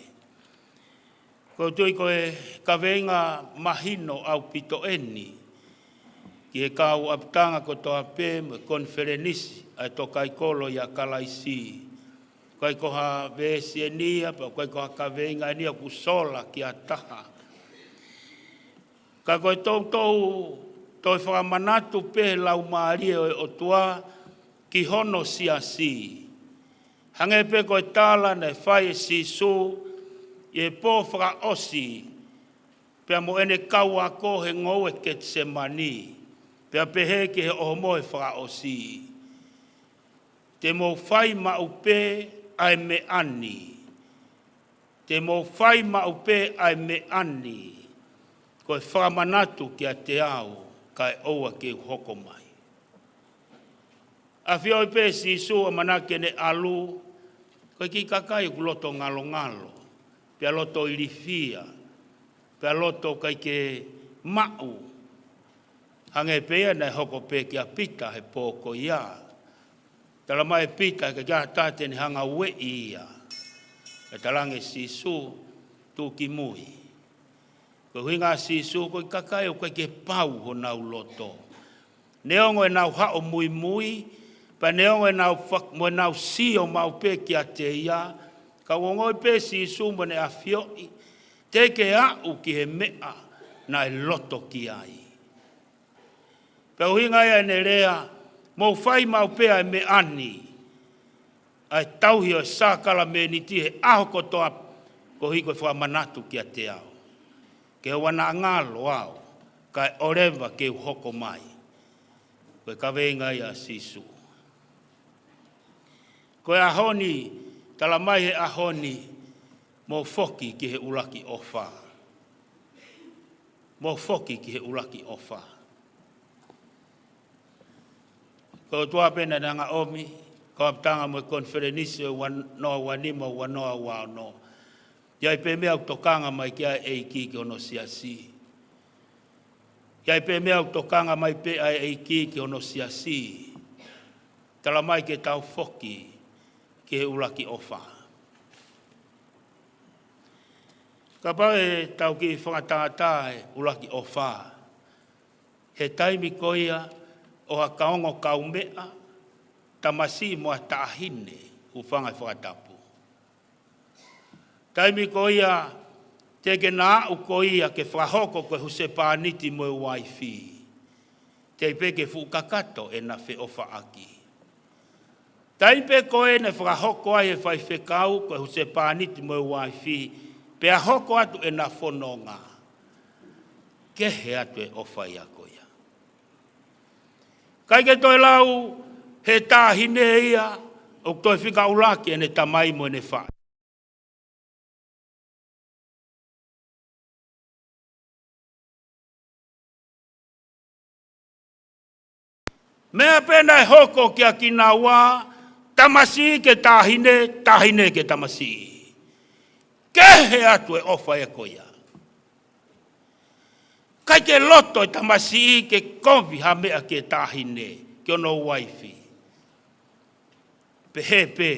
ʻOku ou tui ko e kaveinga mahino ʻaupito eni ki he kau ʻapitanga kotoa pē mo e konifelenisi ʻa e tokaikoloi ʻa Kalaisi. ʻIkai ko ha veesi eni ia, pe ʻikai ko ha kaveinga eni ia ʻoku sola ki ha taha. Ka ko e toutou toe fakamanatu pē he Laumālie ʻo e ʻOtua ki hono siasi. Hangē pē ko e tala naʻe fai ʻe Sīsū ʻi he pō fakaʻosi pea mo ʻene kau ako he ngoue Ketisemani, pea pehē ki he ʻohomohe fakaʻosi: Te mou fai maʻu pē ʻa e meʻa ni. Te mou fai maʻu pē ʻa e meʻa ni. Ko e fakamanatu kiate au, kae ʻoua ke u hoko mai. ʻAfioʻi pē ʻe Sīsū ʻamanaki ke ne ʻalu, ko e kiʻi kakai ʻoku loto ngalongalo, pea loto ilifia, pea loto ʻikai ke maʻu. Hangē pē ia naʻe hoko pē kia Pita he pō ko ia. Tala mai ʻe Pita, ʻikai ke ʻi ai ha taha te ne hanga ueʻi ia. Pea talaange ʻe Sīsū, tuʻu ki mui. Ko e ʻuhinga ʻa Sīsū, ko e kakai ʻoku ʻikai ke pau honau loto. Neongo ʻenau haʻo muimui, pea neongo ʻenau fak-, mo ʻenau sio maʻu pē kiate ia, ka ʻoku ongoʻi pē ʻe Sīsū mo ʻene ʻafioʻi, teʻeki ke aʻu ki he meʻa naʻe loto ki ai. Pea ʻuhinga ia ʻene lea, mou fai maʻu pē ʻa e meʻa ni, ʻa e tauhi ʻo e sākalamēniti he ʻaho kotoa, koeʻuhi ko e fakamanatu kiate au. Ke ʻoua naʻa ngalo au, kae ʻoleva ke u hoko mai. Ko e kaveinga ia ʻa Sīsū. Ko e ʻaho ni, tala mai he ʻaho ni, mou foki ki he ʻuluaki ʻofa. Mou foki ki he ʻuluaki ʻofa. Ko e ʻOtua pē naʻa ne hanga ʻo ʻomi, kau ʻapitanga mo e konifelenisi ʻo e ua noa ua nima, ua noa ua ono. ʻI ai pē meʻa ʻoku tokanga mai ki ai e ʻEiki ki hono siasi. ʻI ai pē meʻa ʻoku tokanga mai pē ʻa e ʻEiki ki hono siasi. Tala mai ke tau foki ki he ʻuluaki ʻofa. Kapau ʻe tau kiʻi fakatātā e ʻuluaki ʻofa, he taimi ko ia ʻo ha kaongo kaumeʻa, tamasiʻi mo ha taʻahine, hūfanga he fakatapu. Taimi ko ia teʻeki ke na aʻu ko ia ke fakahoko ko e husepāniti mo e uaifi, teʻeki pē ke fuʻu kakato ʻena feʻofaʻaki. Taimi pē ko ē naʻe fakahoko ai ʻe he faifekau ko e husepāniti mo e uaifi, pea hoko atu ʻena fononga, kehe atu e ʻofa ia ko ia. ʻIkai ke toe lau he taʻahine ia ʻoku toe fika ʻuluaki ʻene tamai mo ʻene faʻē. Meʻa pē naʻe hoko kia kinaua, tamasiʻi ki he taʻahine, taʻahine ki he tamasiʻi. Kehe atu e ʻofa ia ko ia. ʻIkai ke loto e tamasiʻi ke kovi ha meʻa ki he taʻahine, ki hono uaifi. Pehē pē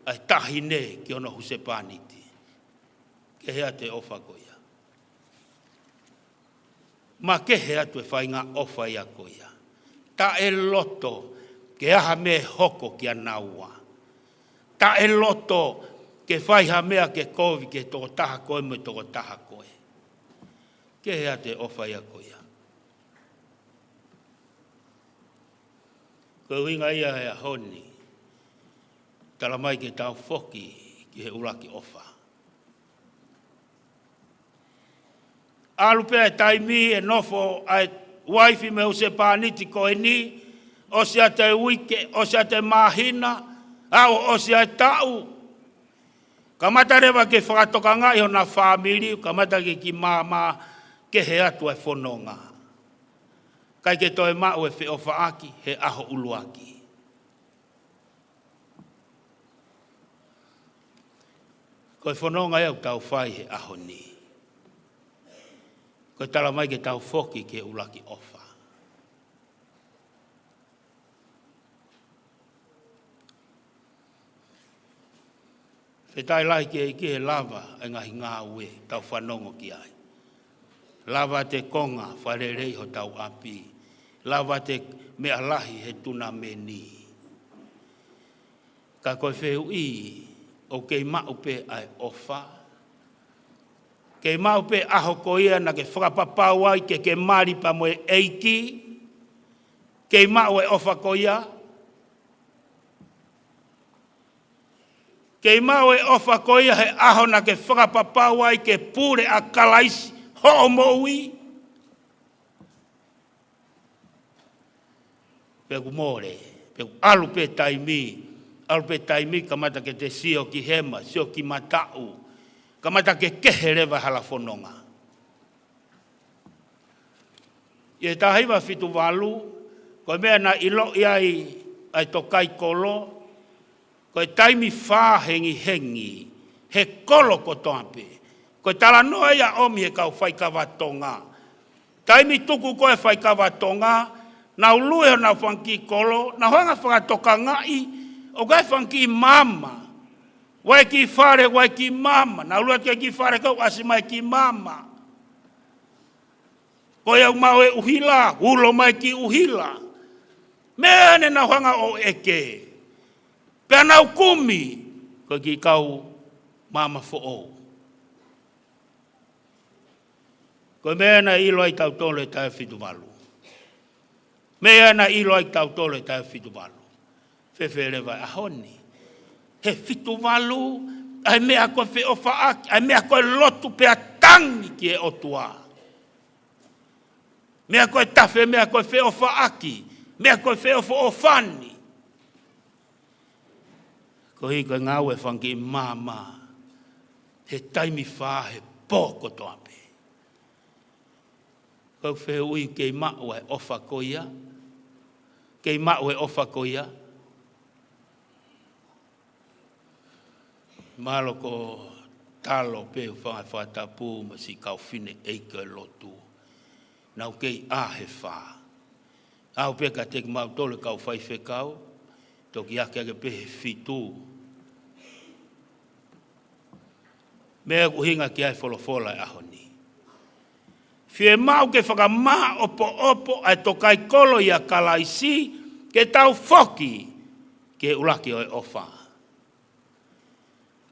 ʻa e taʻahine ki hono husepāniti. Kehe atu e ʻofa ko ia. Makehe atu e faʻahinga ʻofa ia ko ia. Taʻeloto ke ʻi ai ha meʻa ʻe hoko kia naua. Taʻeloto ke fai ha meʻa ke kovi ki he tokotaha ko ē mo e tokotaha ko ē. Kehe atu e ʻofa ia ko ia. Ko e ʻuhinga ia he ʻaho ni, tala mai ke tau foki ki he ʻuluaki ʻofa. ʻAlu pē e taimi ʻe nofo ai e uaifi mo e husepāniti ko eni, ʻosi atu e uike, ʻosi atu e māhina, ʻo ʻosi atu e taʻu. Kamata leva ke fakatokangaʻi hona fāmili, kamata ke kiʻi maama, kehe atu e fononga. ʻIkai ke toe maʻu e feʻofaʻaki he ʻaho ʻuluaki. Ko e fononga ia ʻoku tau fai he ʻaho ni. Ko e tala mai ke tau foki ki he ʻuluaki ʻofa. Fakafetaʻi lahi ki he ʻEiki he lava e ngaahi ngāue tau fanongo ki ai. Lava ʻa e konga fakalelei hotau ʻapi. Lava ʻa e meʻa lahi he tunameni. Ka ko e fehuʻi, ʻoku kei maʻu pē ʻa e ʻofa? Kei maʻu pē ʻaho ko ia naʻa ke fakapapau ai ke ke mali pea mo e ʻEiki? Kei maʻu e ʻofa ko ia? Kei maʻu e ʻofa ko ia he ʻaho naʻa ke fakapapau ai ke pule ʻa Kalaisi hoʻo moʻui? Pe ʻoku mole, pe ʻoku ʻalu pē taimi, ʻalu pē taimi kamata ke te sio ki hema, sio ki mataʻu, kamata ke kehe leva hala fononga. ʻI he taha hiva fitu valu, ko e meʻa naʻe ʻiloʻi ai ʻa e tokaikolo, ko e taimi fā hengihengi he kolo kotoa pē. Ko e talanoa ia ʻomi he kau faikava Tonga. Taimi tuku ko ē faikava Tonga, nau lue honau fanga kiʻi kolo, nau hanga fakatokangaʻi, ʻoku ʻi ai e fanga kiʻi maama. ʻOku ʻi ai e kiʻi fale, ʻoku ʻi ai e kiʻi maama. Nau lue ki he kiʻi fale ko ē, ʻasi mai e kiʻi maama. Ko ia ʻoku maʻu e ʻuhila, ulo mai e kiʻi ʻuhila. Meʻa ia ne nau hanga ʻo ʻeke. Pea nau kumi, ko e kiʻi kau maama foʻou. Ko e meʻa naʻe ʻilo ai kitautolu he taha fitu valu. Meʻa naʻe ʻilo ai kitautolu he taha fitu valu. Fēfē leva e ʻaho ni? He fitu valu, ʻa e meʻa ko e feʻofaʻaki, ʻa e meʻa ko e lotu pea tangi ki he ʻOtua. Meʻa ko e tafe, meʻa ko e feʻofaʻaki, meʻa ko e feʻofoʻofani. Koeʻuhi ko e ngāue e fanga kiʻi maama he taimi fā he pō kotoa pē. Ko e fehuʻi, kei maʻu e ʻofa ko ia? Kei maʻu e ʻofa ko ia? Mālō ko Talo pē ʻoku fanga fakatapu mo siʻi kau fineʻeiki ʻo e lotu. Nau kei ʻā he fā. Aʻu pē kiate kimautolu e kau faifekau, toki ake ake pē he fitu. Meʻa ʻoku ʻuhinga ki ai e folofola e ʻaho ni. Fiemaʻu ke fakamāʻopoʻopo ʻa e tokaikolo ʻia Kalaisi ke tau foki ki he ʻuluaki ʻo e ʻofa.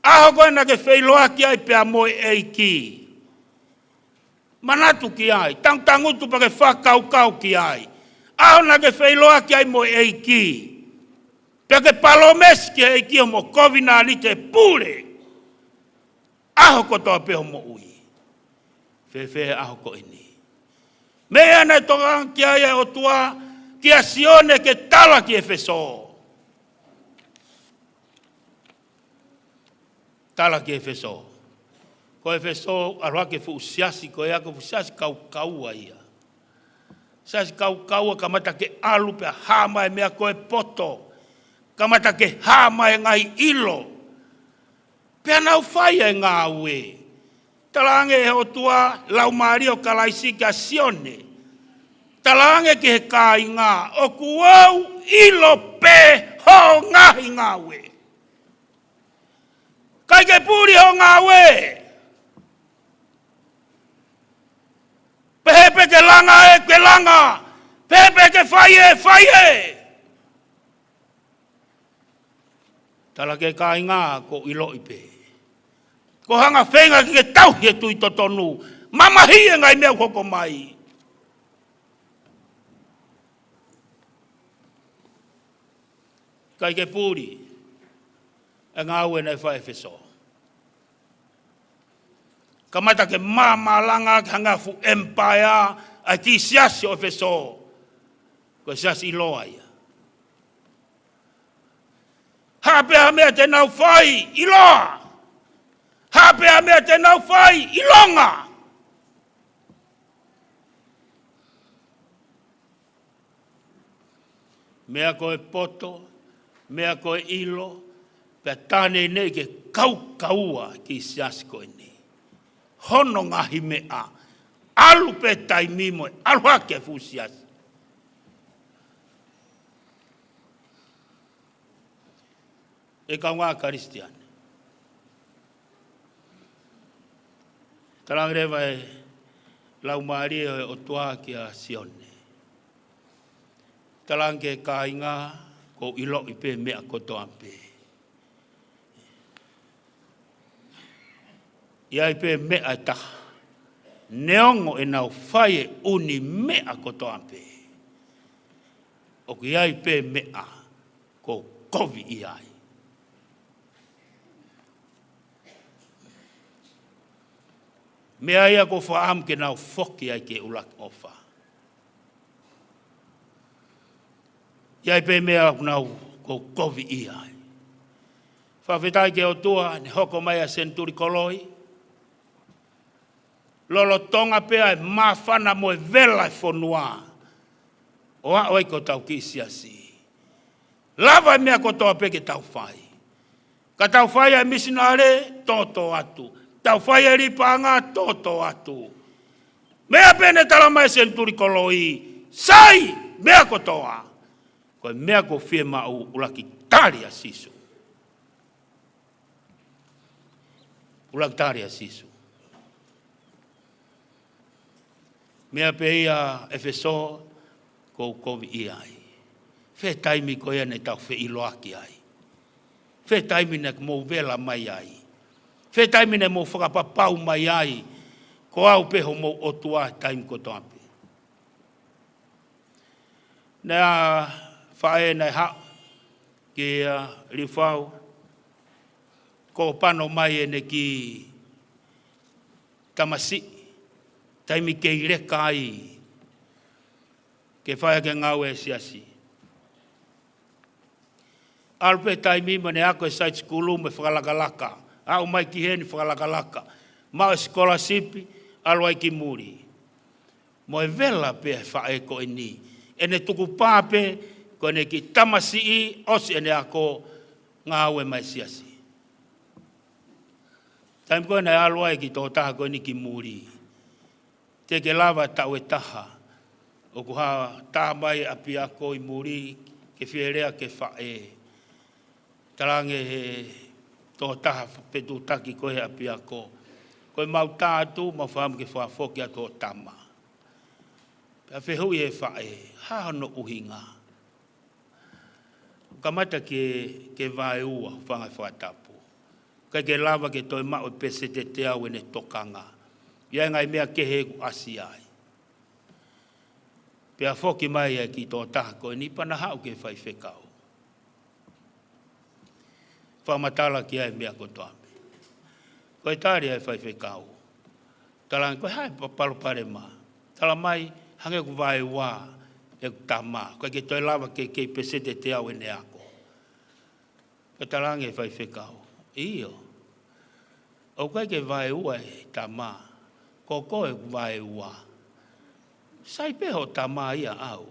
ʻAho ko ē naʻa ke feʻiloaki ai pea mo e ʻEiki. Manatu ki ai, tangutangutu pea ke fakakaukau ki ai. ʻAho naʻa ke feʻiloaki ai mo e ʻEiki. Pea ke palōmesi ki he ʻEiki hoʻomo kovinānite pule. ʻAho kotoa pē hoʻo moʻui. Fēfē ʻaho ko eni? Meʻa naʻe tokanga ki ai e ʻOtua kia Sione ke tala ki ʻEfesō. Tala ki ʻEfesō. Ko ʻEfesō, ʻalu hake e fuʻu siasi ko ia, ko e fuʻu siasi kaukaua ia. Siasi kaukaua, kamata ke ʻalu pea hā mai e meʻa ko e poto. Kamata ke hā mai e ngaahi ʻilo. Pea nau fai e ngāue. Talaange ʻe he ʻOtua, Laumālie ʻo Kalaisi kia Sione. Talaange ki he kāinga, ʻoku ou ʻilo pē hoʻo ngaahi ngāue. ʻIkai ke puli hoʻo ngāue. Pehē pē ke langa ē, ke langa. Pehē pē ke fai ē, fai ē. Tala ki he kāinga, ʻoku ou ʻiloʻi pē. Ko e hanga ʻo feinga ke ke tauhi e tui totonu. Mamahiʻi e ngaahi meʻa ʻoku hoko mai. ʻIkai ke puli e ngāue naʻe fai ʻe ʻEfesō. Kamata ke māmālanga ke hanga ʻo fuʻu empire ʻa e kiʻi siasi ʻo ʻEfesō. Ko e siasi ʻiloa ia. Haʻu pē ha meʻa te nau fai, ʻiloa. Haʻu pē ha meʻa te nau fai, ʻilonga. Meʻa ko e poto, meʻa ko e ʻilo, pea tā neʻineʻi ke kaukaua e kiʻi siasi ko eni. Hono ngaahi meʻa, ʻalu pē taimi mo e ʻalu hake e fuʻu siasi. ʻE kaungā Kalisitiane. Talaange leva e Laumālie ʻo e ʻOtua kia Sione. Talaange ki he kāinga kuo u ʻiloʻi pē meʻa kotoa pē. ʻI ai pē meʻa ʻe taha. Neongo ʻenau fai e ʻū meʻa kotoa pē. ʻOku ʻi ai pē meʻa ʻoku ou kovi ai. Meʻa ia ʻoku ou fakaʻamu ke nau foki ai ki he ʻuluaki ʻofa. ʻI ai pē meʻa ʻoku nau ʻoku ou kovi ai. Fakafetaʻi ki he ʻOtua, ne hoko mai ʻa e senituli koloi. Lolotonga pē ʻa e māfana mo e vela e fonua. ʻO aʻu ai ki hotau kiʻi siasi. Lava e meʻa kotoa pē ke tau fai. Ka tau fai ʻa e misinale, toto atu. Tau fai ʻa e lipaʻanga, toto atu. Meʻa pē ne tala mai senituli koloi, sai, meʻa kotoa. Ko e meʻa ʻoku fiemaʻu ʻuluaki tali ʻa Sīsū. ʻUluaki tali ʻa Sīsū. Meʻa pē ia ʻEfesō ʻoku ou kovi ai. Fē taimi ko ia ne tau feʻiloaki ai. Fē taimi ne mou vela mai ai. Fē taimi ne mou fakapapau mai ai. Ko au pē homou ʻOtua taimi kotoa pē. Naʻe ʻa e faʻē naʻe haʻu kia Liufau, ko e pano mai ʻene kiʻi tamasiʻi, taimi kei leka ai, ke fai ʻaki e ngāue ʻa e siasi. ʻAlu pē taimi mo ʻene ako e side school mo e fakalakalaka. Aʻu mai ki heni fakalakalaka. Maʻu e scholarship, ʻalu ai ki muli. Mo e vela pē ʻa e faʻē ko eni. ʻEne tukupā pē, ko ʻene kiʻi tamasiʻi, ʻosi ʻene ako, ngāue mai siasi. Taimi ko ē naʻe ʻalu ai e kiʻi tokotaha ko eni ki muli. Teʻeki lava taʻu ʻe taha. ʻOku hā tā mai ʻapiako ʻi muli ke fie lea ki he faʻē. Talaange he tokotaha fetuʻutaki ko ē he ʻapiako. Ko e mau tā atu, mau fakaʻamu ke fakafoki atu hoʻo tama. Pea fehuʻi he faʻē, hā hono ʻuhinga. Kamata ke, ke vaeua, fanga fakatapu. ʻIkai ke lava ke toe maʻu e peseti ʻe teau ʻene tokanga. ʻI ai e ngaahi meʻa kehe ʻoku ʻasi ai. Pea foki mai ʻa e kiʻi tokotaha ko eni pea na haʻu ki he faifekau. Fakamatala ki ai e meʻa kotoa pē. Ko e tali ʻa e faifekau. Talaange ko e hā e pa-, palopalema. Tala mai hangē ʻoku vaeua ʻeku tama. ʻIkai ke toe lava ke kei peseti ʻe teau ʻene ako. Pea talaange ʻe he faifekau. ʻIo. ʻOku ʻikai ke vaeua e tama. Ko koe ʻoku vaeua. Sai pē hoʻo tama ia ʻau.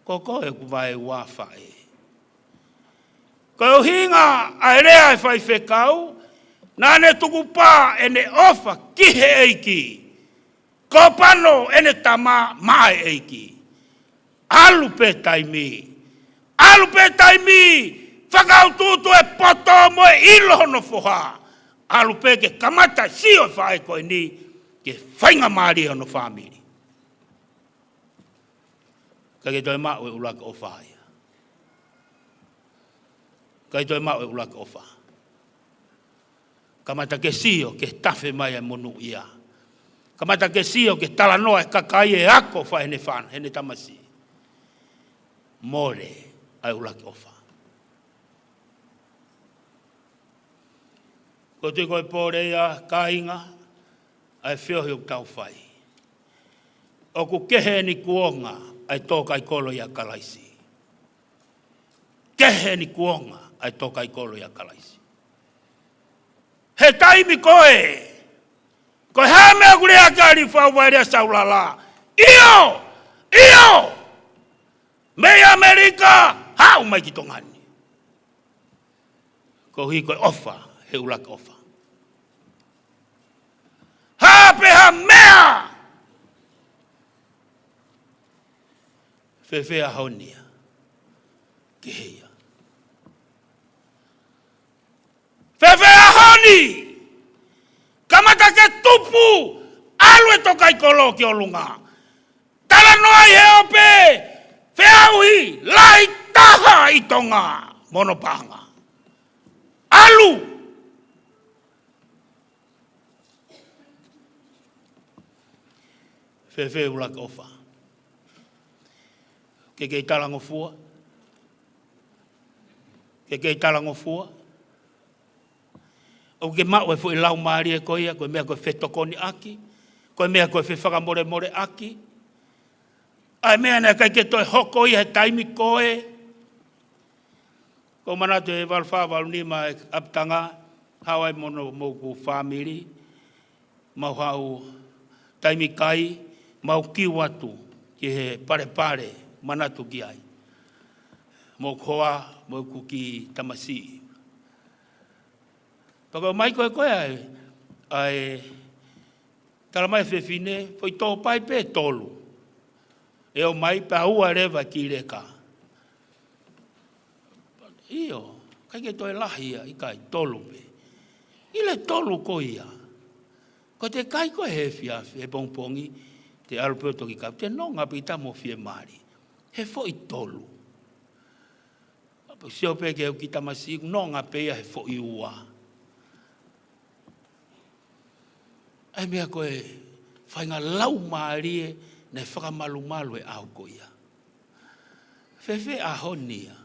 Ko koe ʻoku vaeua faʻē. Ko e ʻuhinga ʻa e lea ʻa e faifekau, naʻa ne tukupā ʻene ʻofa ki he ʻEiki. Ko e pano ʻene tama maʻa e ʻEiki. ʻAlu pē taimi. ʻAlu pē taimi. Fakautuutu e poto mo e ʻilo hono foha. ʻAlu pē ke kamata sio e faʻē ko eni. Ke faingamālie hono fāmili. ʻIkai ke toe maʻu e ʻuluaki ʻofa ia. ʻIkai toe maʻu e ʻuluaki ʻofa. Kamata ke sio ki he tafe mai ʻa e monūʻia. Kamata ke sio ki he talanoa ʻa e kakai ʻe ako fai heʻene fānau, heʻene tamasiʻi. Mole ʻa e ʻuluaki ʻofa. Ko e tui ko e pole ia, kāinga, ʻa e feohi ʻoku tau fai. ʻOku kehe ʻeni kuonga ʻa e tō kai kolo ʻia Kalaisi. Kehe ʻeni kuonga ʻa e tō kai kolo ʻia Kalaisi. He taimi ko ē, ko e hā e meʻa ʻoku lea ki ai ʻa Lifau Vailea Saulala? ʻIo! ʻIo! Mei ʻAmelika, haʻu mai ki Tonga ni. Koeʻuhi ko e ʻofa, he ʻuluaki ʻofa. Hā pē ha meʻa, fēfē ʻaho ni ia? Kehe ia. Fēfē ʻaho ni? Kamata ke tupu, ʻalu e tō kai kolo ki ʻolunga. Talanoa ʻi he ope, feʻauhi lahi taha ʻi Tonga mo hono paʻanga. ʻAlu! Fēfē ʻuluaki ʻofa? Ke kei talangofua? Ke kei talangofua? ʻOku ke maʻu e foʻi laumālie ko ia, ko e meʻa ko e fetokoniʻaki, ko e meʻa ko e fefakamolemoleʻaki. ʻA e meʻa naʻe ʻikai ke toe hoko ia he taimi ko ē. ʻOku ou manatu he valu fā valu nima ʻa e ʻapitanga, haʻu ai mo hono, mo hoku fāmili, mau haʻu taimi kai, mau kiu atu ki he palepale, manatu ki ai. Mo hoku hoa, mo hoku kiʻi tamasiʻi. Pea ko e ʻomai ko ē ko ē ʻa e, ʻa e, talamai ʻe he fefine, foʻi tōpai pē ʻe tolu. ʻE ʻomai pea ua leva ki leka. ʻIo, ʻikai ke toe lahi ia, ʻikai, tolu pē. ʻI he tolu ko ia, ko ʻete kai ko ē he efiafi, he pongipongi, te ʻalu pē ʻo toki kai, te nonga pē ʻi tahi mo fiemālie. He foʻi tolu. Pea sio pē ki heʻeku kiʻi tamasiʻi, nonga pē ia he foʻi ua. ʻA e meʻa ko e faʻahinga laumālie naʻe fakamalumalu he ʻaho ko ia. Fēfē ʻaho ni ia?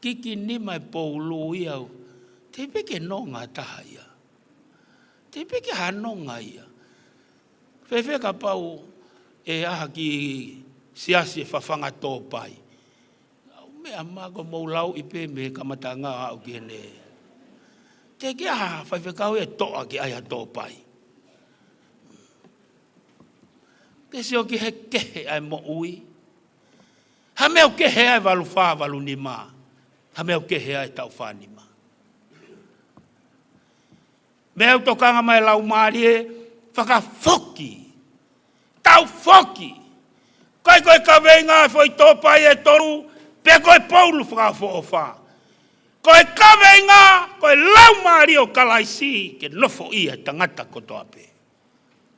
Kiki nima e poulu ia, teʻeki pē ke nonga ha taha ia. Teʻeki pē ke ha nonga ia. Fēfē kapau ʻe ʻalu ha kiʻi siasi ʻe fafanga tōpai? ʻAu meʻa mā ko mou lauʻi pē mei he kamataʻanga ʻo aʻu ki heni. Teʻeki ha faifekau ia ʻe toʻa ke ʻai ha tōpai. Ke sio ki he kehe ʻa e moʻui. Ha meʻa ʻoku kehe ai e valu fā valu nima. Ha meʻa ʻoku kehe ai e taʻu fā nima. Meʻa ʻoku tokanga mai e laumālie, fakafoki. Tau foki. ʻIkai ko e kaveinga e foʻi tōpai ʻe tolu, pe ko e poulu fakaʻofoʻofa. Ko e kaveinga, ko e laumālie ʻo Kalaisi ke nofoʻia e tangata kotoa pē.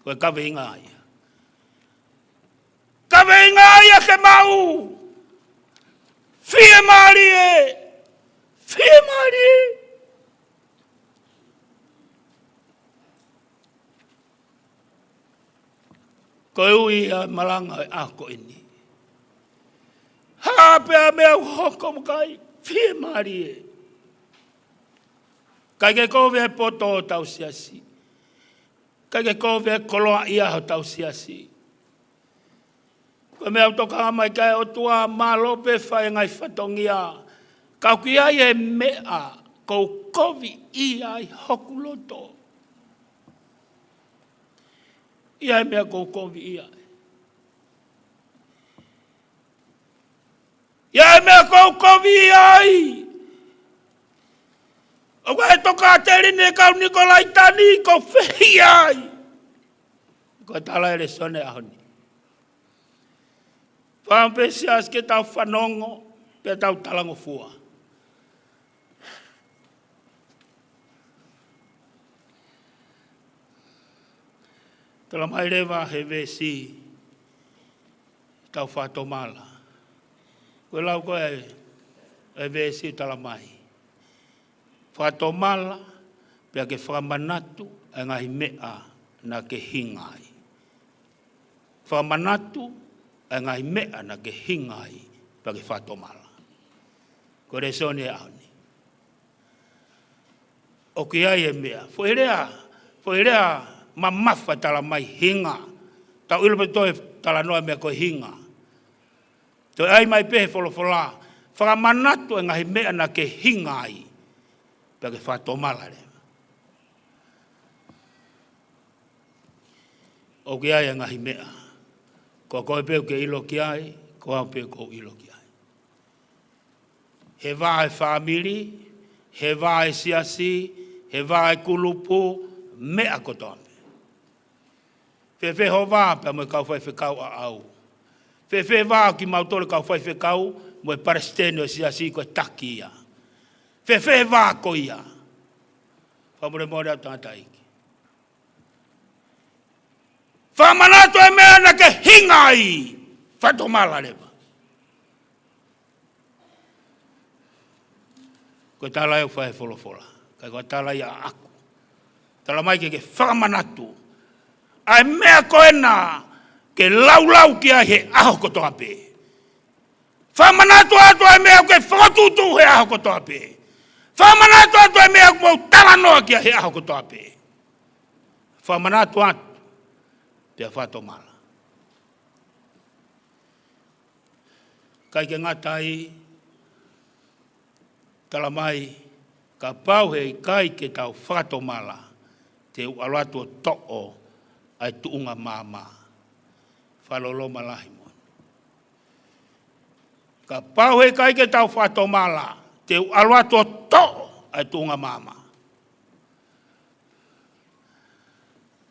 Ko e kaveinga ia. Kaveinga ia ke maʻu. Fiemālie. Fiemālie. Ko e ui ʻa e malanga ʻo e ʻaho ko eni. Hā pē ha meʻa ʻoku hoko mo kai, fiemālie. ʻIkai ke kovi he poto ʻo hotau siasi. ʻIkai ke kovi he koloaʻia hotau siasi. Ko e meʻa ʻoku tokanga mai ki ai e ʻOtua, mālō pē fai e ngaahi fatongia. Ka ʻoku ʻi ai e meʻa ʻoku ou koviʻia ai hoku loto. ʻI ai e meʻa ʻoku ou koviʻia ai. ʻI ai e meʻa ʻoku ou koviʻia ai. ʻOku ʻi ai e tokāteline ʻa e kau Nikolaitani ʻoku ou fehiʻa ai. Ko e tala e lēsoni ʻo e ʻaho ni. Fakaʻamu pē siasi ke tau fanongo, pea tau talangofua. Talamai leva he veesi, tau fakatomala. Ko e lau ko ē e veesi talamai. Fakatomala, Pea ke fakamanatu ʻa e ngaahi meʻa naʻa ke hinga ai. Fakamanatu ʻa e ngaahi meʻa naʻa ke hinga ai, pea ke fakatomala. Ko e lēsoni ʻo e ʻaho ni. ʻOku ʻi ai e meʻa. Foʻi lea, foʻi lea mamafa, tala mai hinga. Tau ʻilo pē toe talanoa meʻa ko e hinga. Toe ʻai mai pē he folofola, fakamanatu e ngaahi meʻa naʻa ke hinga ai, pea ke fakatomala leva. ʻOku ʻi ai e ngaahi meʻa. Ko koe pē ʻoku ke ʻilo ki ai, ko au pē ʻoku ou ʻilo ki ai. He vā e fāmili, he vā e siasi, he vā e kulupu, meʻa kotoa pē. Fēfē ho vā pea mo e kau faifekau ʻaʻau? Fēfē vā ʻo kimautolu kau faifekau mo e palesiteni ʻo e siasi, ko e taki ia? Fēfē vā ko ia? Fakamolemole atu tangataʻeiki. Fakamanatu e meʻa naʻa ke hinga ai, fakatomala leva. Ko e tala ia ʻoku fai he folofola. ʻIkai ko e tala ia ʻaʻaku. Tala mai ke ke fakamanatu ʻa e meʻa ko ena ke laulau ki ai he ʻaho kotoa pē. Fakamanatu atu ʻa e meʻa ʻoku ke fokotuʻutuʻu he ʻaho kotoa pē. Fakamanatu atu ʻa e meʻa ʻoku mou talanoa ki ai he ʻaho kotoa pē. Fakamanatu atu, pea fakatomala. ʻIkai ke ngata ai, tala mai, kapau heʻikai ke tau fakatomala, te u ʻalu atu ʻo toʻo ʻa e tuʻunga maama. Fakaloloma lahi moʻoni. Kapau heʻikai ke tau fakatomala, te u ʻalu atu ʻo toʻo ʻa e tuʻunga maama.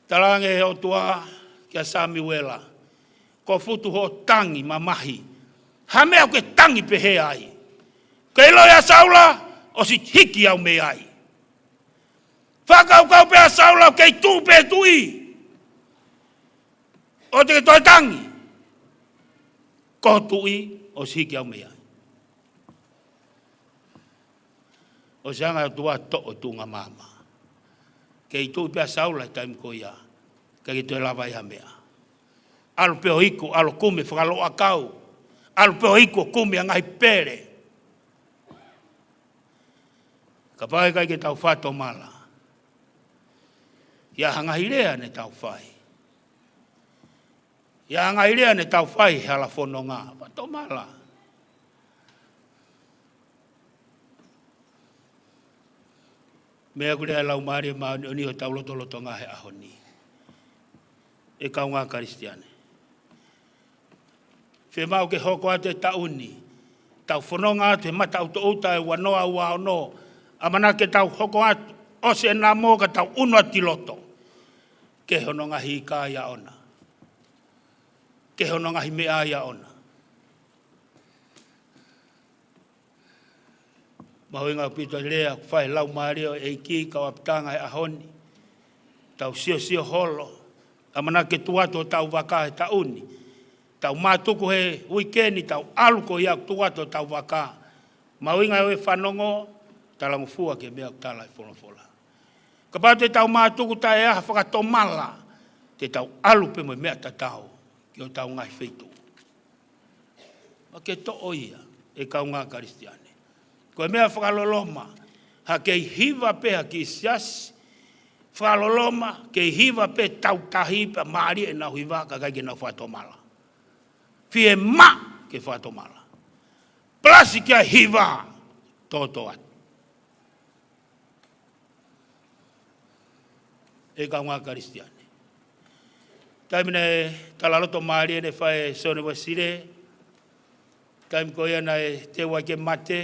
Talaange he ʻOtua kia Samiuela, ko futu hoʻo tangi mamahi. Ha meʻa ʻoku ke tangi pehē ai? Ke ʻilo ʻa Saula, ʻosi hiki au mei ai. Fakakaukau pē ʻa Saula ʻoku kei tuʻu pē tuʻi. ʻOua te ke toe tangi. Ko ho tuʻi, ʻosi hiki au mei ai. ʻOsi hanga ʻe he ʻOtua ʻo toʻo e tuʻunga maama. Kei tuʻi pē ʻa Saula he taimi ko ia. ʻIkai ke toe lava ia ha meʻa. ʻAlu pē ʻo iku, ʻalu ʻo kumi e fakalotoʻakau. ʻAlu pē ʻo iku ʻo kumi ʻa e ngaahi pele. Kapau heʻikai ke tau fakatomala, ʻi ai ha ngaahi lea ne tau fai. ʻI ai ha ngaahi lea ne tau fai he hala fononga. Fakatomala. Meʻa ʻoku lea ʻa e Laumālie Māʻoniʻoni ʻi hotau lotolotonga he ʻaho ni, ʻe kaungā Kalisitiane. Fiemaʻu ke hoko atu e taʻu ni, tau fononga atu he mataʻutoʻuta ʻo e ua noa ua ono, ʻamanaki ke tau hoko atu, ʻosi e namo ka tau ʻunu atu ki loto, ki hono ngaahi ika ia ʻoʻona, ki hono ngaahi meʻa ia ʻoʻona. Mahuʻinga ʻaupito e lea ʻoku fai he Laumālie ʻo e ʻEiki, kau ʻapitanga he ʻaho ni. Tau siosio holo, ʻamanaki ke tuʻu atu hotau vaka he taʻu ni. Tau mātuku he uike ni, tau ʻalu ko ia ʻoku tuʻu atu hotau vaka. Mahuʻinga ʻa e fanongo, talangofua ki he meʻa ʻoku tala ʻe he folofola. Kapau te tau mātuku taʻe ʻi ai ha fakatomala, te tau ʻalu pē mo e meʻa tatau ki hotau ngaahi feituʻu. ʻOua te ke toʻo ia, ʻe kaungā Kalisitiane. Ko e meʻa fakaloloma, ha kei hiva pē ha kiʻi siasi, fakaloloma, kei hiva pē tautahi pea mālie ʻenau hiva, ka ʻikai ke nau fakatomala. Fiemaʻu ke fakatomala. Palasi ki ai e hiva, toto atu. ʻE kaungā Kalisitiane. Taimi naʻe talaloto mālie naʻe fai ʻe Sione Uesile, taimi ko ia naʻe teu ai ke mate,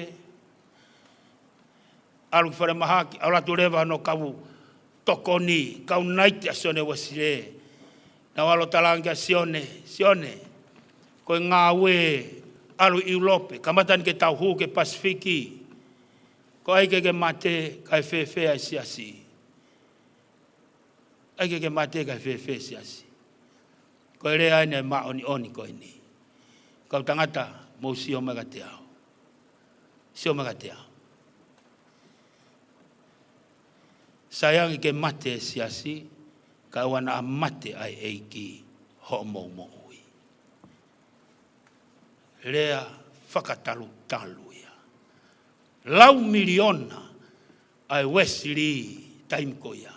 ʻalu ki falemahaki, ʻalu atu leva hono kau tokoni, kau naiti ʻa Sione Uesile. Naʻa nau ʻalu ʻo talaange kia Sione, Sione, ko e ngāue ʻalu ʻi ʻIulope, kamata ni ke tau hū ki he Pasifiki. Ko e ʻai ke ke mate, kae fēfē ʻa e siasi? ʻAi ke ke mate, kae fēfē e siasi? Ko e lea eni ʻa e māʻoniʻoni ko eni. Kau tangata, mou sio mai kiate au. Sio mai kiate au. Sai ange ke mate e siasi, kae ʻoua naʻa mate ʻa e ʻEiki hoʻomou moʻui. Lea fakatalutalu ia. Lau miliona ʻa e Uēsili taimi ko ia.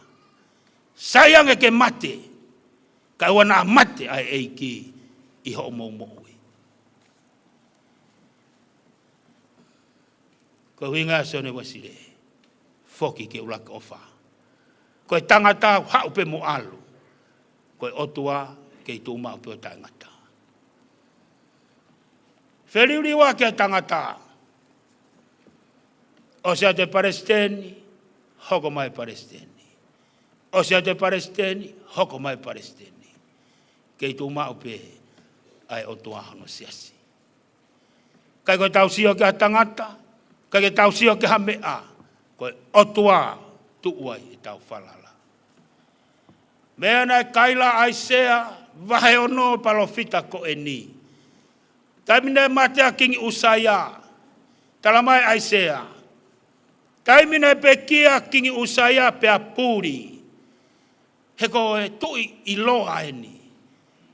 Sai ange ke mate, kae ʻoua naʻa mate ʻa e ʻEiki ʻi hoʻomou moʻui. Ko e ʻuhinga ia Sione Uēsili, foki ki he ʻuluaki ʻofa. Ko e tangata ʻoku haʻu pē mo ʻalu. Ko e ʻOtua kei tuʻu maʻu pē ʻo taʻengata. Feliuliuaki e tangata. ʻOsi atu e palesiteni, hoko mai e palesiteni. ʻOsi atu e palesiteni, hoko mai e palesiteni. Kei tuʻu maʻu pē ʻa e ʻOtua hono siasi. ʻIkai ko ʻetau sio ki ha tangata, ʻikai ke tau sio ki ha meʻa, ko e ʻOtua tuʻu ai ʻetau falala. Meʻa naʻe kaila ʻAisea, vahe ono palōfita ko eni. Taimi naʻe mate ai Kingi ʻUsaia, tala mai ʻAisea. Taimi naʻe pekia Kingi ʻUsaia pea puli. He ko e tuʻi ʻiloa eni.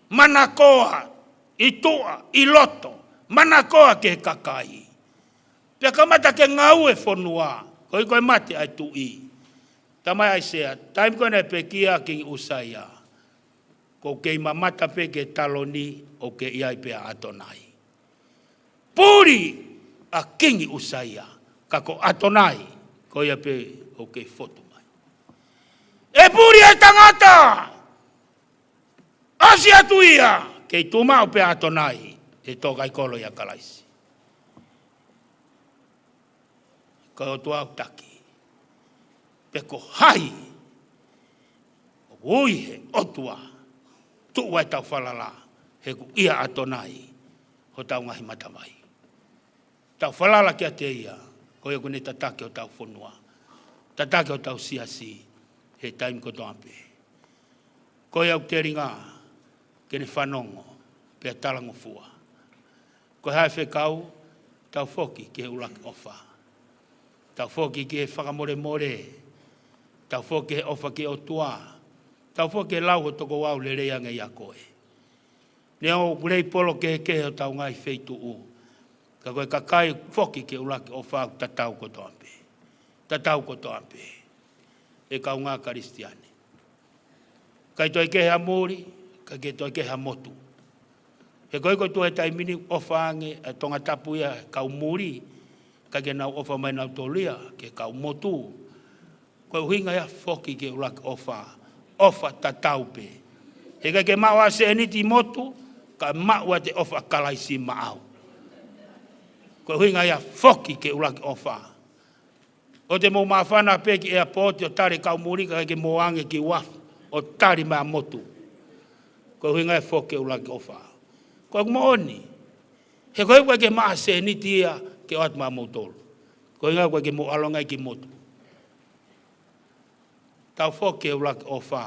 Manakoa, ʻi tuʻa, ʻi loto, manakoa ki he kakai. Pea kamata ke ngāue fonua, koeʻuhi ko e mate ʻa e tuʻi. Tala mai ʻAisea, taimi ko ē naʻe pekia Kingi ʻUsaia. ʻOku kei mamata pē ki he taloni, ʻoku kei ʻi ai pē ʻa ʻAtonai. Puli ʻa Kingi ʻUsaia, ka ko ʻAtonai, ko ia pē ʻoku kei fotu mai. ʻE puli e tangata, ʻosi atu ia, kei tuʻu maʻu pē ʻa ʻAtonai, ʻe tō kai kolo ʻia Kalaisi. Ko e ʻOtua ʻoku taki. Pe ko hai, ʻoku ui he ʻOtua, tuʻu ai ʻetau falala, he ʻoku ʻia ʻAtonai, hotau ngaahi matavai. Tau falala kiate ia, ko ia ʻoku ne tataki hotau fonua. Tataki hotau siasi, he taimi kotoa pē. Ko ia ʻoku telinga, ke ne fanongo, pea talangofua. Ko e hā e fekau, tau foki ki he ʻuluaki ʻofa. Tau foki ki he fakamolemole. Tau foki ki he ʻofa ki he ʻOtua. Tau foki ki he lau ho tokoua ʻoku lelei ange ʻia koe. Neongo ʻoku lei polo kehekehe hotau ngaahi feituʻu. Ka ko e kakai foki ki he ʻuluaki ʻofa ʻoku tatau kotoa pē. Tatau kotoa pē. ʻE kaungā Kalisitiane. ʻIkai toe kehe ha muli, ʻikai ke toe kehe ha motu. He ko e ko e tuʻu he taimi ni ʻofa ange ʻa Tongatapu ia kau muli, ʻikai ke nau ʻofa mai nautolu ia ki he kau motu. Ko e ʻuhinga ia foki ki he ʻuluaki ʻofa, ʻofa tatau pē. He ʻikai ke maʻu ʻa e sēniti motu, ka maʻu ʻa e ʻofa ʻa Kalaisi maʻau. Ko e ʻuhinga ia foki ki he ʻuluaki ʻofa. ʻOua te mou māfana pē ki he ʻeapooti ʻo tali kau muli ka ʻikai ke mou ʻange ki uafu ʻo tali mai ʻa e motu. Ko e ʻuhinga ia foki ki he ʻuluaki ʻofa. Ko ʻeku moʻoni. He ko e ʻikai ke maʻu ʻa e sēniti ia ke ʻoatu maʻamoutolu. Ko e ʻuhinga ʻoku ʻikai ke mou ʻalu ange ki he motu. Tau foki ki he ʻuluaki ʻofa.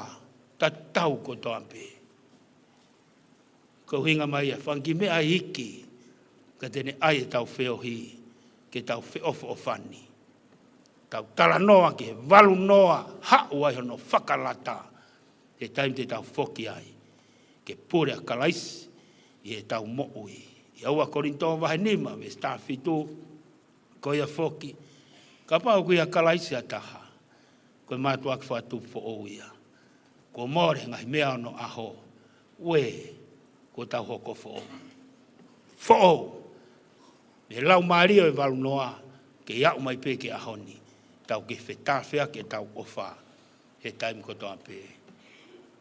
Tatau kotoa pē. Ko e ʻuhinga mai ia, fanga kiʻi meʻa ʻe hiki, ka te ne ʻai ʻetau feohi, ke tau feʻofoʻofani. Tau talanoa ki he valu noa, haʻu ai hono fakalata, he taimi te tau foki ai, ke pule ʻa Kalaisi, ʻi heʻetau moʻui. ʻIa ua Kolinitō vahe nima, veesi taha fitu, Ko ia foki, kapau ʻoku ʻia Kalaisi ha taha, ko e mātuʻaki fakatupu foʻou ia. Kuo mole ngaahi meʻa ʻo onoʻaho, ue, kuo tau hoko foʻou. Foʻou, mei he laumālie ʻo e valu noa, ke aʻu mai pē ki he ʻaho ni, tau kei fetāfeaki ʻetau ʻofa, he taimi kotoa pē.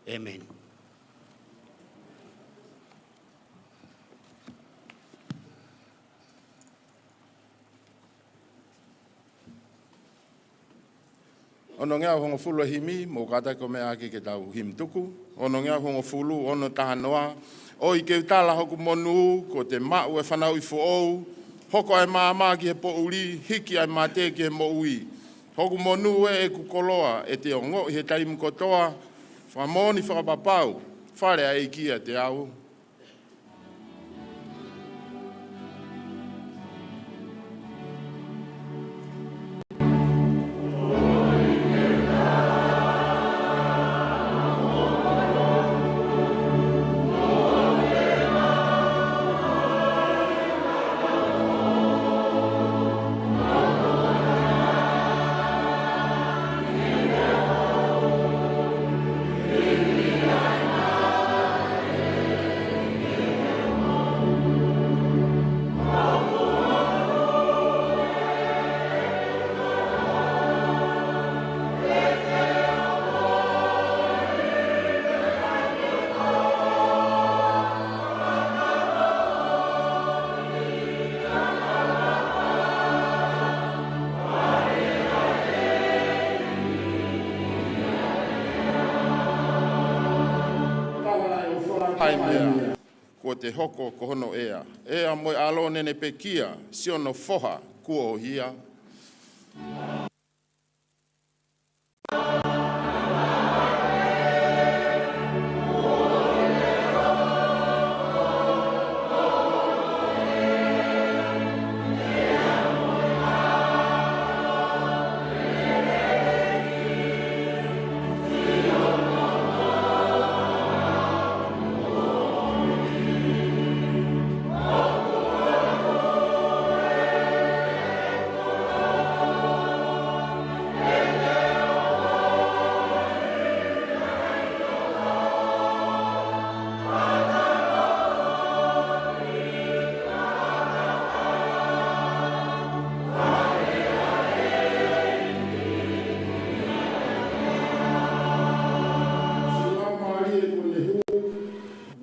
ʻĒmeni. Onongeau hongofulu e himi, mou kātaki ʻo meʻa ʻaki ke tau himi tuku. Onongeau hongofulu, ono taha noa. ʻOi ke u tala hoku monū, kuo te maʻu e fanauʻi foʻou, hoko ʻa e maama ki he poʻuli, hiki ʻa e mate ki he moʻui. Hoku monū ē ʻeku koloa, ʻe te ongoʻi he taimi kotoa, fakamoʻoni fakapapau, fale ʻa e ʻEiki ʻiate au. ʻa e meʻa kuo te hoko ko hono ʻea. ʻEa mo e ʻAlo naʻa ne pekia, siʻono foha kuo ʻohia.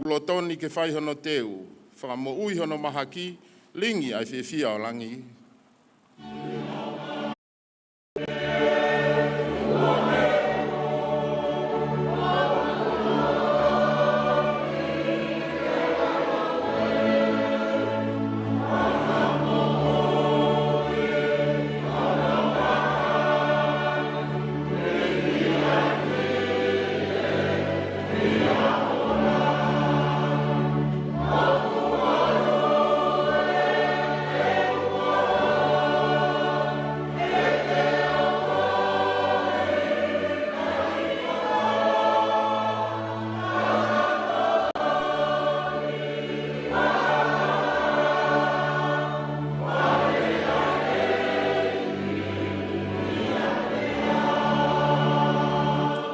Lotoni ke fai hono teu, fakamoʻui hono mahaki, lingi ʻa e fiefia ʻo langi.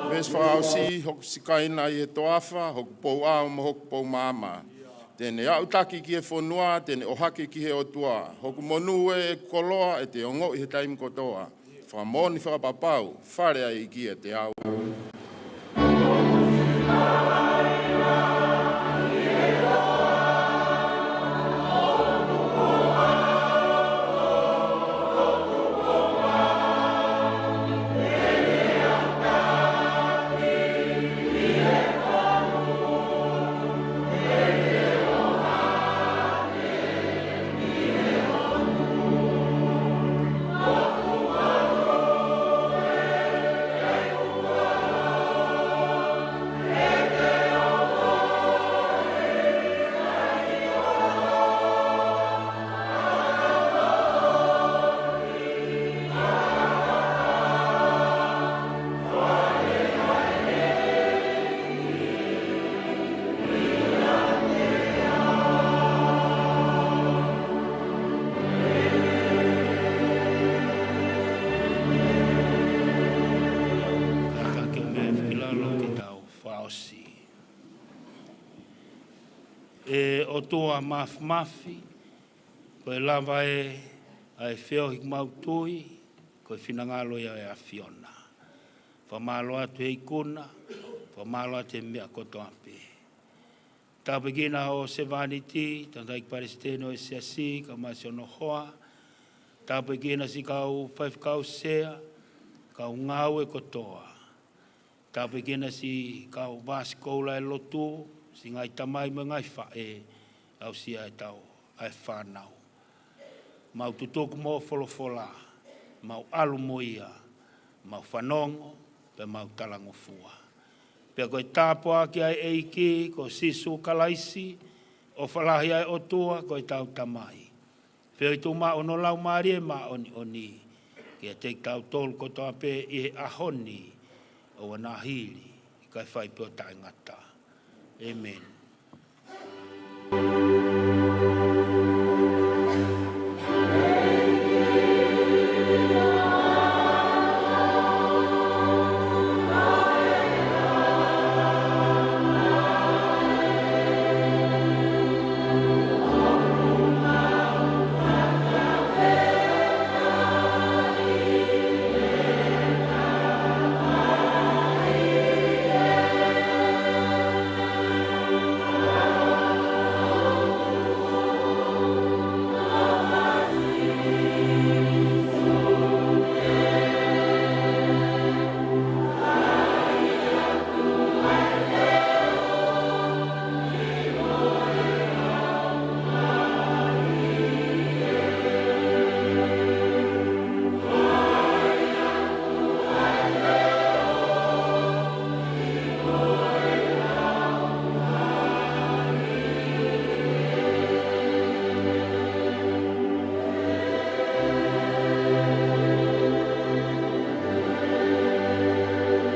Veesi fakaʻosi, hoku sikaina ʻi he toafa, hoku pouʻao mo hoku poumaama. Te ne aʻutaki ki he fonua, te ne ʻohake ki he ʻOtua. Hoku monū ē, ʻeku koloa, ʻe te ongoʻi he taimi kotoa. Fakamoʻoni fakapapau, fale ʻa e ʻEiki ʻiate au. Ka ke meʻa ki lalo ke tau fakaʻosi. ʻE ʻOtua Māfimafi, ko e lava ē ʻa e feohi ʻoku mau tui, ko e finangalo ia ʻo e ʻAfiona. Fakamālō atu he ikuna, fakamālō atu he meʻa kotoa pē. Tāpuekina ʻa e sevāniti, tangataʻeiki palesiteni ʻo e siasi, kae ʻumaʻā siʻono hoa. Tāpuekina siʻi kau faifekau sea, kau ngāue kotoa. Tāpuekina siʻi kau vāsikoula ʻo e lotu, siʻi ngaahi tamai mo e ngaahi faʻē, aʻusia ʻetau, ʻa e fānau. Mau tutuku mo hoʻo folofola, mau ʻalu mo ia, mau fanongo, pea mau talangofua. Pea ko e tāpuaki ʻa e ʻEiki, ko Sīsū Kalaisi, ʻofa lahi ʻa e ʻOtua, ko ʻetau Tamai. Feohi tuʻumaʻu hono Laumālie Māʻoniʻoni, kiate kitautolu kotoa pē ʻi he ʻaho ni, ʻo ʻoua naʻa hili, kae fai pē ʻo taʻengata. ʻĒmeni.